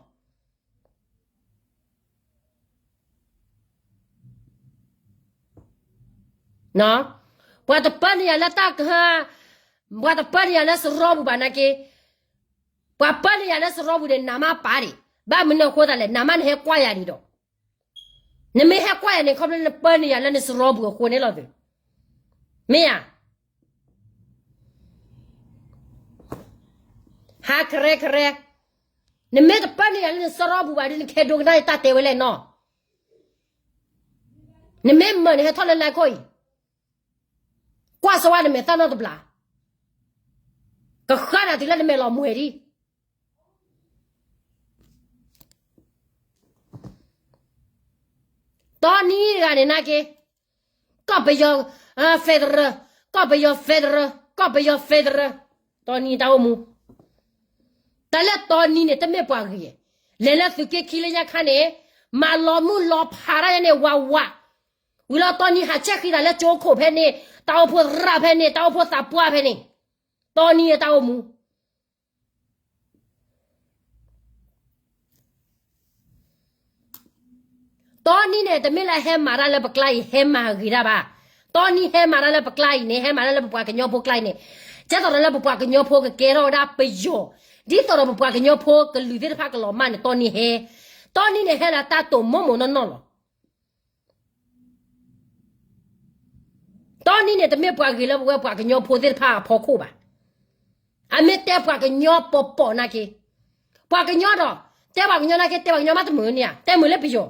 ၤ. ပှၤတပၢန့ၢ်ယၤလၢတၢ်ကဟၢ, ပှၤတပၢန့ၢ်ယၤလၢစရီပူၤဘၣ်နာ်က့, ပှၤပၢန့ၢ်ယၤလၢစရီပူၤန့ၣ် နးမးပာ်ဒံး, ဘၣ်မနုၤအဃိသတးလဲၣ်, နးမးနဟဲကွၢ်ယၤဒံးဒီး, နမ့ၢ်ဟဲကွၢ်ယၤန့ၣ် ခီဖျိလၢနပၢန့ၢ်ယၤလၢနစရီပူၤအဃိန့ၣ်လီၤသု, မ့ၢ်ဧါ. ဟးကရဲကရဲ, နမ့ၢ်တပၢန့ၢ်ယၤလၢနစရီပူၤဘၣ်ဒီး နကဟဲဒိကနၣ်ယတၢ်တဲဝဲလဲၣ်နီၤ. နမ့ၢ်မၢနဟဲထီၣ်လၢလါခိၣ်အံၤ, ကွၢ်စၢဝဲနမဲာ်သၣ်နီတဘျီ, ကဃၣ်နၤတုၤလၢနမဲာ်လီၤမှဲၤဒံး. တီနံတဂၤန့ၣ်နာ်က့, ကီၢ်ပယီၤ federal, ကီၢ်ပယီၤ federal, ကီၢ်ပယီၤ federal, တီနံတၢ်အိၣ်မူ, တၢ်လၢတီနံန့ၣ် တမ့ၢ်ပှၤဂ့ၤ, လဲၤလၢသုးက့ခံလၢညါခါန့ၣ်, မၤလီၤမုၢ်လီၤဖးတၢ်ယါန့ၣ် ဝးဝး, ဝံၤလီၤတီနံဟးဆဲးဃံသးလၢကၠိခိၣ်ဖဲန့ၣ်, တၢ်အိၣ်ဖှိၣ်သရၣ်ဖဲန့ၣ်, တၢ်အိၣ်ဖှိၣ်သးပှၢ်ဖဲန့ၣ်, တီနံတၢ်အိၣ်မူ တီနံန့ၣ် တမ့ၢ်လၢဟဲမၤတၢ်လၢပကျါအံၤ ဟဲမၤဂ့ၤတၢ်ဘၣ်. တီနံဟဲမၤတၢ်လၢပကျါအံၤန့ၣ် ဟဲမၤတၢ်လၢပပှၤကညီဖိကျါအံၤန့ၣ်, ဒ်သိးဒီးလၢပပှၤကညီဖိကကဲထီၣ်ဝဲဒၣ်ပယီၤ, ဒ်သိးဒီးပပှၤကညီဖိကလုာ်သ့ၣ်တဖၣ်ကလီၤမၢ်န့ၣ် တီနံဟဲ, တီနံန့ၣ်ဟဲလၢတၢ်တိာ်မိၢ်မိၢ်နီၢ်နီၢ်လီၤ. တီနံန့ၣ် တမ့ၢ်ပှၤဂ့ၤလၢပဝဲပှၤကညီဖိသ့ၣ်တဖၣ်အဖီခိၣ်ဘၣ်. အမ့ၢ်တဲပှၤကညီပိာ်ပိာ်နာ်က့, ပှၤကညီဒီး, တဲပှၤကညီနာ်က့ တဲပှၤကညီမးတမုာ်န့ၣ်ဧါ, တဲမုာ်လၢပယီၤ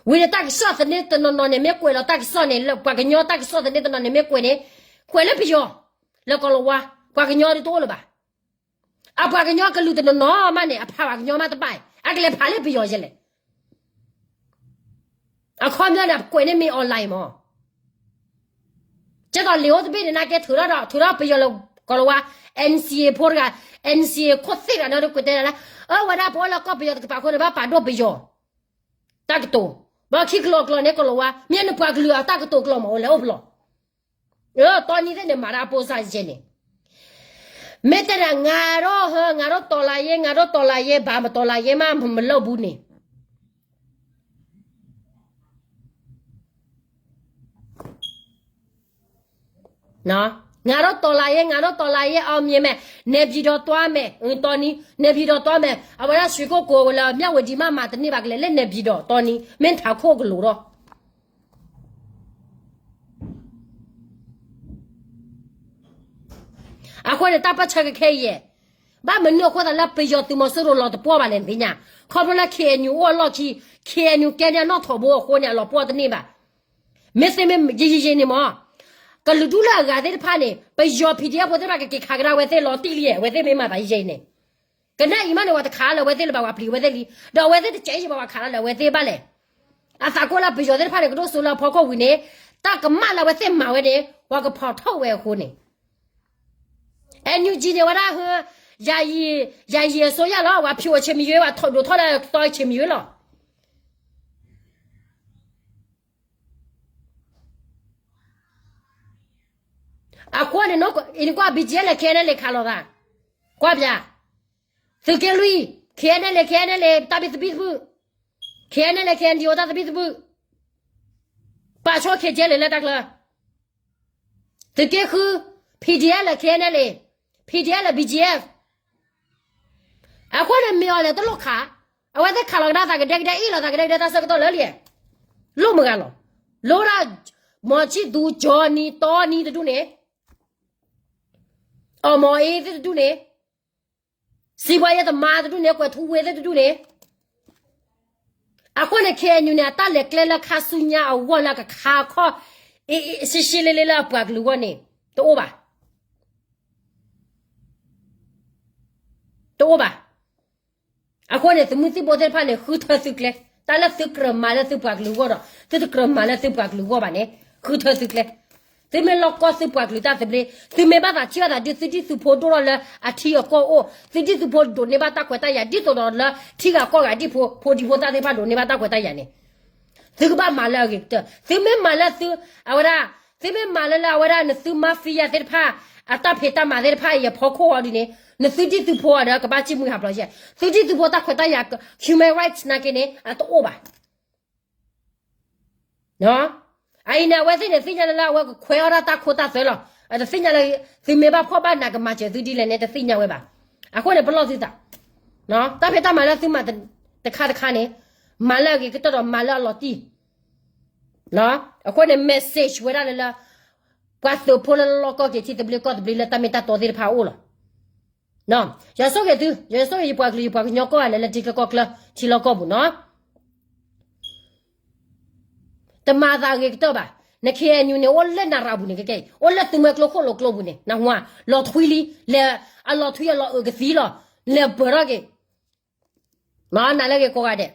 ဝံၤန့ၣ် တၢ်ကစီၣ်သန့တနီၤနီၤန့ၣ် မ့ၢ်ကွဲးလီၤတၢ်ကစီၣ်န့ၣ် လၢပှၤကညီတၢ်ကစီၣ်သန့တနီၤန့ၣ် မ့ၢ်ကွဲးန့ၣ်, ကွဲးလၢပယီၤ, လၢကီၢ်လီၤဝါ, ပှၤကညီဒ်တအိၣ်လၢၤဘၣ်. အပှၤကညီကလုာ်တနီၤနီၤမးန့ၣ် အဖးပှၤကညီမးတဘၣ်, အကလဲၤဖးလၢပယီၤယဲလဲၣ်. အခီပညီန့ၣ် ကွဲးန့ၢ်မ့ၢ် online မး ကဲသိးလံာ်အိၣ်တဘ့ၣ်န့ၣ် နာ်က့ထုးထီၣ်ဒီး ထုးထီၣ်ပယီၤလၢကီၢ်လီၤဝါ, N C A ဖိတဂၤ, N C A ခိၣ်သ့ၣ်တဂၤန့ၣ် ကွဲးတဲဒၣ်လၢ, အဝဲဒၣ်ပအိၣ်လၢကီၢ်ပယီၤတကပၤအဃိန့ၣ် ဘၣ်ပာ်ဒိၣ်ပယီၤတၢ်ကတိၤ, ဘၣ်ခံကလီကလီန့ၣ်ကလီဝါ မ့ၢ်နပှၤကလုာ်အတၢ်ကတိၤကျီမးအိၣ်လဲၣ်အိၣ်ဖျီၣ်, တီနံသ့ၣ်န့ၣ်မၤတၢ်အပိစၢ်ယဲန့ၣ်, မ့ၢ်တဲဒၣ် ငါဒီးဟၢ ငါဒီးတီၤလၤယဲ ငါဒီးတီၤလၤယဲ ဘၣ်မတီၤလၤယဲမး မလၢဘူးန့ၣ် ငါဒီးတီၤလၤယဲ ငါဒီးတီၤလၤယဲ အောင်မြင်မယ်, နေပြည်တော်သွားမယ်, တီနံ နေပြည်တော်သွားမယ်, အဝဲဒၣ် ရွှေကုက္ကိုလ် ဝဲလၢ မြဝတီ မးမၤတန့ၢ်ဘၣ်ကလဲာ် လၢ နေပြည်တော် တီနံ မ့ၢ်ထးခိၣ်ကလိၤဒီး အဃိန့ၣ် တၢ်ပၢၢ်ဆၢကခဲအံၤ ဘၣ်မနုၤအဃိသတးလၢပယီၤသုးမီၤစိရိၤလီၤတပှီၢ်ဘၣ်လဲၣ် နသ့ၣ်ညါ, ခီဖျိလၢ K N U အိၣ်အလီၢ်ခံ, K N U ကဲန့ၢ်အနီၣ်ထိးဘိအဃိန့ၣ် အလီၤပှီၢ်တန့ၢ်ဘၣ်. မ့ၢ်သ့မ့ၢ်ယယယန့ၣ်မး, ကလုာ်ဒူၣ်လၢအဂၤသ့ၣ်တဖၣ်န့ၣ် ပယီၤ P D F ဖိသ့ၣ်တဖၣ်ကက့ၤခးကဒါဝဲသ့ၣ်လီၤတံၢ်လံ, အဝဲသ့ၣ်မ့ၢ်မၤသးယယန့ၣ်, ကနၣ်အံၤမးန့ၣ် ပှၤတခးလၢအဝဲသ့ၣ်လၢၤဘၣ် ပှၤပျံၤဝဲသ့ၣ်လံ, ဒီးအဝဲသ့ၣ်တစဲးယံၤဘၣ် ပှၤခးလၢအဝဲသ့ၣ်ဘၣ်လဲၣ်. အသးကိၢ်လၢပယီၤသ့ၣ်တဖၣ်န့ၣ် ကဒိၣ်စိလၢအဖီခိၣ်ဝံၤန့ၣ်, တၢ်ကမၣ်လၢအဝဲသ့ၣ်မၤဝဲန့ၣ် ပှၤကဖီၣ်ထီၣ်ဝဲအဃိန့ၣ် NUG န့ၣ်ဝဲဒၣ်ဟၢ, ယၤယံၤ, ယၤယံၤအစိုးရလီၤ, ပှၤဖျိးအဆံးမံယွ့, ပှၤဒိးထီၣ်လၢတီအဆံးမံယွ့လီၤ. အဃိန့ၣ် နကွၢ် BGF လဲၤ KNLA ခးလိာ်သး, ကွၢ်ပျး, သုးက့လွံၢ်, KNLA KNLA တၢ်ဘံၣ်သဘံၣ်သဘုၣ်, KNLA KNDO တၢ်သဘံၣ်သဘုၣ်, ပာ်ဆိ KNLA လၢတၢ်ကျၢၤ သုးက့ဃု, PDF လၢ KNLA, PDF လၢ BGF, အဃိန့ၣ်မ့ၢ်အီၤလဲၣ်တလိၣ်ခး, အဝဲသ့ၣ်ခးလီၤကဒါသးကဒဲကဒဲ အ့ၣ်လီၤသးကဒဲကဒဲ တၢ်ဆၢကတီၢ်လၢလံ, လိၣ်မုၢ်ဂၤလီၤ, လိၣ်ဒၣ်, မီၤဆံၣ်သူ ကၠီနံၤ တီနံၤတဒူၣ်န့ၣ်, အီၣ်မီၤအ့သ့ၣ်တဒူၣ်န့ၣ်, စံးဘှါယဲသမါတဒူၣ်န့ၣ် ကွဲးထူဝ့သ့ၣ်တဒူၣ်န့ၣ် အဃိန့ၣ် KNU န့ၣ် အတၢ်လဲၤကျဲလၢခါဆူညါအဂီၢ်လၢအကခါခီၣ် ရှဲရှဲလ့လ့လၢအပှၤကလုာ်အဂီၢ်န့ၣ် တအိၣ်ဘၣ်, တအိၣ်ဘၣ်. အဃိန့ၣ် သုးမုၢ်သံၣ်ဘိသ့ၣ်တဖၣ်န့ၣ် ဃုထၢသုကျဲ, တၢ်လၢသုကြၢးမၤလၢသုပှၤကလုာ်အဂီၢ်ဒီး သုတကြၢးမၤလၢသုပှၤကလုာ်အဂီၢ်ဘၣ်န့ၣ် ဃုထၢသုကျဲ. သုမ့ၢ်လီၢ်ကီၢ်သုပှၤကလုာ်တၢ်သဘျ့, သုမ့ၢ်ဘၣ်သးထံၣ်ဘၣ်သးဒ်သုဒံၣ်သုဖိဒိၣ်ထီၣ်လၢအထံအကီၢ်အိၣ်, သုဒံၣ်သုဖိဒိးန့ၢ်ဘၣ်တၢ်ခွဲးတၢ်ယာ် ဒ်သိးဒီးလၢထံဂၤကီၢ်ဂၤဒံၣ်ဖိ ဖိဒံဖိသၣ်သ့ၣ်တဖၣ်ဒိးန့ၢ်ဘၣ်တၢ်ခွဲးတၢ်ယာ်န့ၣ် သုကဘၣ်မၤလၢအဂ့ၤကတၢၢ်. သုမ့ၢ်မၤလၢသု, အဝဲဒၣ်, သုမ့ၢ်မၤလၢလၢအဝဲဒၣ်နသု mafia သ့ၣ်တဖၣ် အတၢ်ဖံးတၢ်မၤသ့ၣ်တဖၣ်အံၤအဖီခိၣ်အီၤဒ်န့ၣ် နသုဒံၣ်သုဖိအီၤဒီးကဘၣ်စံၣ်မှံဟးဖျိးယဲၢ်. သုဒံၣ်သုဖိတၢ်ခွဲးတၢ်ယာ် human rights နာ်က့န့ၣ် အတအိၣ်ဘၣ်. အအံၤန့ၣ် အဝဲသ့ၣ်န့ၣ် သ့ၣ်ညါလၢလၢအဝဲကခွဲးအီၣ်ဒၣ်တၢ်ခိတၢ်သွဲလီၤ. အတသ့ၣ်ညါလၢ သုမ့ၢ်ဘၣ်ဖှီၣ်ဘၣ်နးကမၤစၢၤသုဒ်လဲၣ်န့ၣ် တသ့ၣ်ညါဝဲဘၣ်. အဃိန့ၣ် ပလီၢ်သုသး, တၢ်ဖံးတၢ်မၤလၢသုမၤတခါတခါန့ၣ် မၤလၢအဂ့ၤကတၢၢ်ဒီးမၤလၢအလီၤတံၢ်. အဃိန့ၣ် message ဝဲဒၣ်လၢလၢ ပှၤသုးဖိလၢလီၢ်ကီၢ်က့ၤထံသဘျ့ကီၢ်သဘျ့လၢတၢ်မ့ၢ်တၢ်တီသ့ၣ်တဖၣ်အအိၣ်လီၤ. ယွၤဆိၣ်ဂ့ၤသု, ယွၤဆိၣ်ဂ့ၤယပှၤကလုာ်ယပှၤကညီကိးဂၤဒဲးလၢထံချၢကီၢ်ချၢ ထံလီၢ်ကီၢ်ပူၤနီၤ. တမၤသးဂ့ၤကတၢၢ်ဘၣ်. န K N U န့ၣ် အိၣ်လၢနရၤပူၤန့ၣ် ကကဲအံၤ အိၣ်လၢသုးမွဲကျိခိၣ်လိာ်ကျိပူၤန့ၣ် နဟါ လီၤထွံလံ, လဲၤအလီၤထွံအလီၤအုးကသံလီၤ, လဲၤပၢၢ်ထီၣ်က့ၤ မၤနၤလၢအဂ့ၤကိးဂၤဒဲး.